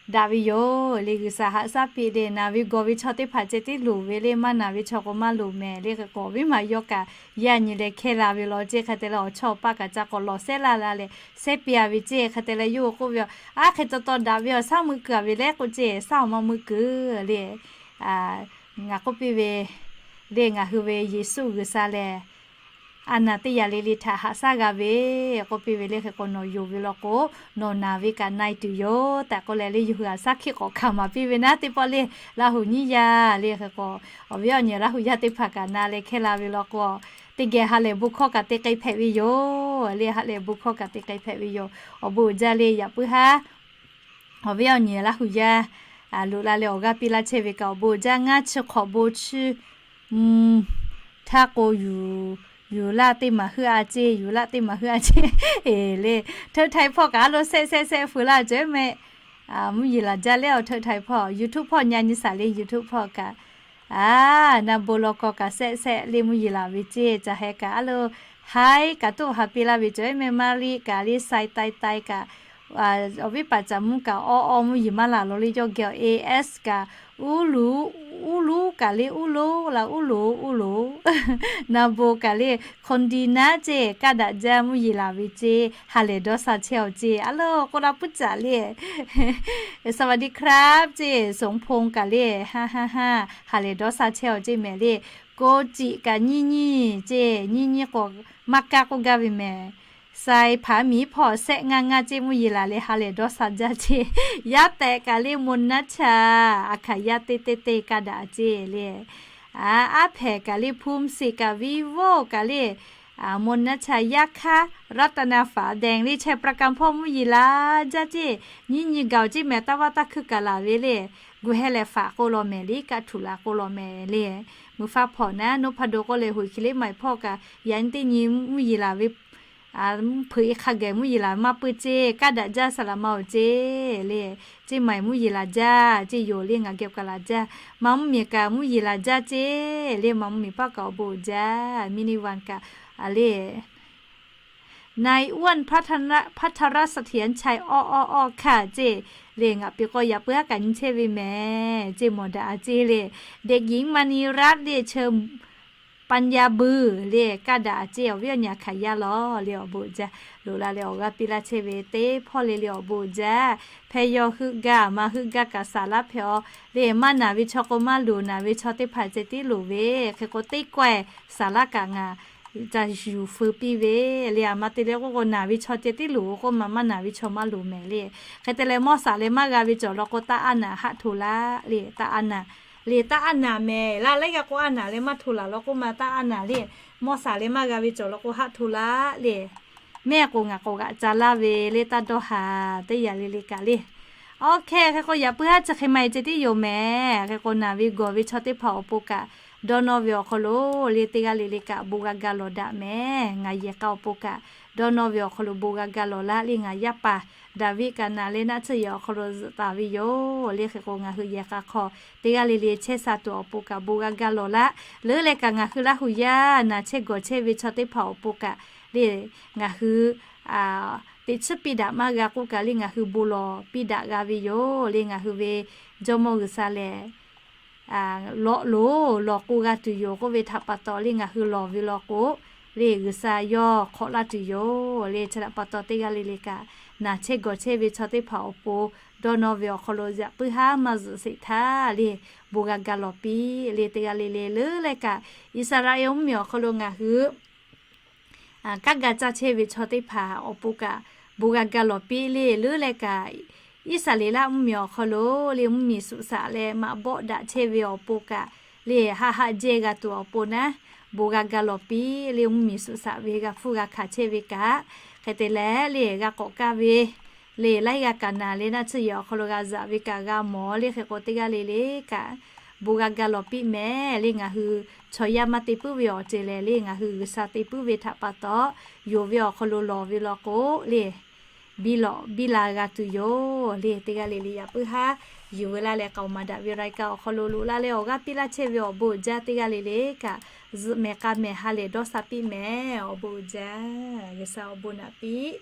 daꞈ ve yoˬ le. G'uiˬsha haꞈ shaˉ piˇ le, naˬ ve gawˬ ve chaw teˇ hpaˍ ceh tiˉ loˍ ve le, maˇ naˬ ve chaw k'o maˇ loˍ mehˍ le hk'e k'o, viˉ maˬ yawˇ kaꞈ yaˇ nyi leh hkehˇ la ve law ceˇ. Hk'e te leh awˬ chawˇ awˬ paˇ kaꞈ ca k'awꞈ lawˬ shehˉ laˇ la leh shehˉ piˇ-a ve ceˇ. Hk'e te leh yawˇ k'oˆ ve, Aˉ, hk'e taw taw daꞈ ve awˬ shaˉ meuˇ kuiˬ-a ve le k'oˆ ceˇ. Shaˉ awˬ maˇ meuˇ kuiˬ le. Ngaˬ k'oˆ piˇ ve le, ngaˬ hui ve Yeˍsuˆ G'uiˬsha lehˬ, a naˬ teˇ yaꞈ le le htaꞈ haꞈ shaˉ g'a ve k'oˆ piˇ ve le hk'e k'o, nawˬ yonˍ ve law k'o, nawˬ naˬ ve kaꞈ na-e tuˬ yoˬ tehꞈ k'oˆ leh le, yawˇ hui haꞈ shaˉ hkiˆ k'awꞈ hkanˍ maˍ piˇ ve naˉ teˇ pawˆ le. Laˇ huˍ nyiˇ yaˇ le hk'e k'o, awˬ viˉ awˬ nyi Laˇ huˍ yaˇ teˇ hpaˍ kaꞈ na leh hkehˇ la ve law k'o, teˇ geh ha lehˬ bon hkawˇ kaꞈ te k'ai hpehꞈ ve yoˬ le. Ha lehˬ bon hkawˇ kaꞈ te k'ai hpehꞈ ve yoˬ. Awˬ bon uiˍ jaˇ le yaꞈ puiˉ haˉ. Awˬ viˉ awˬ nyi Laˇ huˍ yaˇ loꞈ la leh awˬ g'aˇ piˇ laˇ chehˇ ve kaꞈ awˬ bon uiˍ jaˇ. Ngaˇ chi hk'awꞈ bon chi htaˇ k'o, yuˬ laˇ teˇ maˬ heuˆ-a ceˇ, yuˬ laˇ teˇ maˬ heuˆ-a ceˇ. Eˬ le, hteuˆ htaiˍ hpawˇ kaꞈ a lo shehˆ shehˆ shehˆ feu laˇ cawˬ-e mehˆ. Mvuhˇ yeˬ laˬ jaˇ leh awˬ hteuˆ htaiˍ hpawˇ YouTube hpawˇ nya nyi shaˍ le, YouTube hpawˇ kaꞈ, a, na bon law k'aw kaꞈ shehˆ shehˆ le mvuhˇ yeˬ laˬ ve ceˇ. Caˬ heh kaꞈ a lo haiˉ kaꞈ toˆ ha piˇ laˇ ve cawˬ-e mehˆ. Maˇriˆ kaꞈ le, Sai Tai Tai kaꞈ, awˬ viˉ paˍ caˍ mvuhˇ kaꞈ awˇ awˇ mvuhˇ yeˬ maˇ laˬ lo le yawˇ geh-a. Eˬ, S kaꞈ, uˉ luˬ, uˉ luˬ kaꞈ le, uˉ loˉ la, uˉ loˬ, uˉ loˬ. Na bon kaꞈ le, คนดีนะ ceˇ, kaˇ daꞈ jaˇ, mvuhˇ yeˬ laˬ ve ceˇ, ha lehˬ dawˇ sha chehˇ-aw ceˇ. A lo k'oˆ la puiˉ caˬ le. สวัสดีครับ ceˇ, สมพงษ์ kaꞈ le, ha ha ha, ha lehˬ dawˇ sha chehˇ-aw ceˇ mehˍ le. Ko ciꞈ kaꞈ nyiˇ nyiˇ ceˇ, nyiˇ nyiˇ k'o maˇ kaˇ k'oˆ gaˇ ve mehˍ. Sai Hpaˍ Miˉ hpawˇ shehˆ ngaˇ ngaˇ ceˇ mvuhˇ yeˬ laˬ leh ha lehˬ dawˇ sha jaˇ ceˇ. Yaˇ tehꞈ kaꞈ le, มนต์นัชชา a hkaˍ yaˇ teˇ teˇ teˇ kaˇ daꞈ ceˇ le. Aˉ hpehꞈ kaꞈ le, ภูมิสิทธิ์ kaꞈ, Vivo kaꞈ le, มนต์นัชชา yaˇ hkaˇ, รัตนาฟ้าแดง le, ชัยปราการ hpawˇ mvuhˇ yeˬ laˬ jaˇ ceˇ. Nyiˇ nyi gaˬ-oˬ ceˇ mehˍ, taˇ vaˇ taˇ hkuiˇ kaꞈ laˬ ve le. Gu heh leh faꞈ k'oˆ law mehˍ le, kaˆ htuꞈ laˬ k'oˆ law mehˍ le. Mvuhˇ faˉ hpawꞈ naˉ, นพดล k'oˆ leh, Huˍ Hkiˬ liˉ maˬ hpawˇ kaꞈ yaꞈ nyi teˇ nyi mvuhˇ yeˬ laˬ ve, peuˬ-e hk'a gaˬ mvuhˇ yeˬ laˬ maˇ peuˬ ceˇ, kaˇ daꞈ jaˇ, saˍ laꞈ ma-oˬ ceˇ le. Ceˇ maˬ mvuhˇ yeˬ laˬ jaˇ ceˇ, yonˍ le ngaˬ geh kaꞈ laˬ jaˇ. Maˇ mvuhˇ miˬ kaꞈ mvuhˇ yeˬ laˬ jaˇ ceˇ le, maˇ mvuhˇ miˬ paˇ kaꞈ awˬ bon jaˇ, มินิวัน kaꞈ le. นายอ้วน พัทรเสถียรชัย awˇ awˇ awˇ hkaˇ ceˇ le, ngaˬ piˍ k'o yaꞈ puiˉ haˉ kaꞈ nyi chehˇ ve mehˍ ceˇ, mawˬ daꞈ-a ceˇ le. เด็กหญิงมณีรัตน์ le, เชิญปัญญา beuˬ le, kaˇ daꞈ-a ceˇ, awˬ viˉ awˬ nyi hkaˍ yaˇ law le, awˬ bon jaˇ. Loꞈ la leh awˬ g'aˇ piˇ laˇ chehˇ ve teˇ hpawˇ le le awˬ bon jaˇ. Hpehꞈ yaw heuˆ gaˇ maˇ heuˆ gaˇ kaꞈ saˍ laˇ hpehꞈ-aw le. Maˇ naˬ ve chaw k'o maˇ loˍ, naˬ ve chaw teˇ hpaˍ ceh tiˉ loˍ ve hk'e k'o, teˇ kawehˇ saˍ laˇ kaꞈ ngaˬ ca yuˬ feu piˇ ve le. A ma te leh k'oˆ k'o, naˬ ve chaw ceh tiˉ loˍ k'oˆ ma, maˇ naˬ ve chaw maˇ loˍ mehˍ le. Hk'e te leh mawˇ shaˍ leh maˇ g'a ve cawˬ law k'o, taˇ aˉ naˍ haˆ hto laˇ le, taˇ aˉ naˍ le, taˇ aˉ naˍ mehˍ laˇ. Laiˉ g'aˇ k'o aˉ naˍ leh maˇ hto laˬ law k'oˆ ma, taˇ aˉ naˍ le. Mawˇ shaˍ leh maˇ g'a ve cawˬ law k'o haˆ hto laˇ le. Mehˆ k'o ngaˬ k'awꞈ g'aꞈ ca laˇ ve le, taˇ dawˇ haˍ teˇ yanˇ le le kaꞈ le. Awˬ hk'e hk'e k'o yaꞈ puiˉ haˉ chi hk'e ma-e ceh tiˉ yoˬ mehˍ. Hk'e k'o naˬ ve gawˬ ve chaw teˇ hpaˍ awˬ pon kaꞈ, dawˇ nawˇ ve awˬ hk'aw lo le teˇ g'aˇ le le kaꞈ bon g'a ga lawˬ daꞈ mehˍ. Ngaˬ yehˬ k'a awˬ pon kaꞈ dawˇ nawˇ ve awˬ hk'aw lo bon g'a ga lawˬ laˇ le. Ngaˬ yaˇ paˍ Daˍviˆ kaꞈ naˬ leh naˆ tsuhˇ yehˬ awˬ hk'aw lo zuhꞈ taˍ ve yoˬ le. Hk'e k'o ngaˬ hui yehˬ k'a hk'aw teˇ g'aˇ le le chehˇ sha tuˬ awˬ pon kaꞈ bon g'a ga lawˬ laˇ. Leuˉ leh kaꞈ ngaˬ hui Laˇ huˍ yaˇ naˬ chehˇ gawˬ chehˇ ve chaw teˇ hpaˍ awˬ pon kaꞈ le, ngaˬ hui teꞈ chiˉ piˇ daꞈ maˇ g'a k'oˆ kaꞈ le, ngaˬ hui bon lawˬ piˇ daꞈ g'a ve yoˬ le. Ngaˬ hui ve Jawˇmawˇ G'uiˬsha lehˬ, lawꞈ loˍ lawˬ k'o g'a tuˬ yoˬ k'oˆ ve htaꞈ pa taw le, ngaˬ hui lawˬ ve law k'o le, G'uiˬsha yawˇ hk'awꞈ laˇ tuˬ yoˬ le. Chi htaꞈ pa taw teˇ g'aˇ le le kaꞈ naˬ chehˇ gawˬ chehˇ ve chaw teˇ hpaˍ awˬ pon dawˇ nawˇ ve awˬ hk'aw lo yaꞈ puiˉ haˉ maˇ zuhꞈ sheˍ htaˇ le, bon g'a ga lawˬ piˇ le. Teˇ g'aˇ le le leuˉ leh kaꞈ Iˉsaˍreˍlaˆ mvuhˇmiˬ awˬ hk'aw lo ngaˬ hui kanˉ ga caˇ chehˇ ve chaw teˇ hpaˍ awˬ pon kaꞈ bon g'a ga lawˬ piˇ le. Leuˉ leh kaꞈ Iˉsaˍreˍlaˆ mvuhˇmiˬ awˬ hk'aw lo le mvuhˇmiˬ suꞈ shaꞈ leh maꞈ bawˆ daꞈ chehˇ ve awˬ pon kaꞈ le, haˆ haˆ jehˇ g'a tuˬ awˬ pon naˉ, bon g'a ga lawˬ piˇ le. Mvuhˇmiˬ suꞈ shaꞈ ve g'a hpfuhˇ g'a hkanˍ chehˇ ve kaꞈ, hk'e te leh le g'a k'awꞈ kaˇ ve le, laiˉ g'aˇ kaꞈ naˬ leh naˆ tsuhˇ yehˬ awˬ hk'aw lo g'a zaꞈ ve kaꞈ g'a mawˬ le. Hk'e k'o teˇ g'aˇ le le kaꞈ bon g'a ga lawˬ piˇ mehˍ le. Ngaˬ hui chaw yaˇ maˇ te puiˉ ve awˬ ceuˬ lehˬ le, ngaˬ hui G'uiˬsha te puiˉ ve htaꞈ pa taw, yonˍ ve awˬ hk'aw lo lawˬ ve law k'o le, biˇ lawꞈ biˇ la g'a tuˬ yoˬ le. Teˇ g'aˇ le le yaꞈ puiˉ haˉ yuˬ veu laˇ leh k'aoˍ maˍ daꞈ ve awˬ laiˉ kaˆ awˬ hk'aw lo loꞈ laˇ leh awˬ g'aˇ piˇ laˇ chehˇ ve awˬ bon uiˍ jaˇ. Teˇ g'aˇ le le kaꞈ zuhꞈ mehˍ k'a mehˍ ha lehˬ dawˇ sha piˇ mehˍ. Awˬ bon uiˍ jaˇ. G'uiˬsha awˬ bon naꞈ piˇ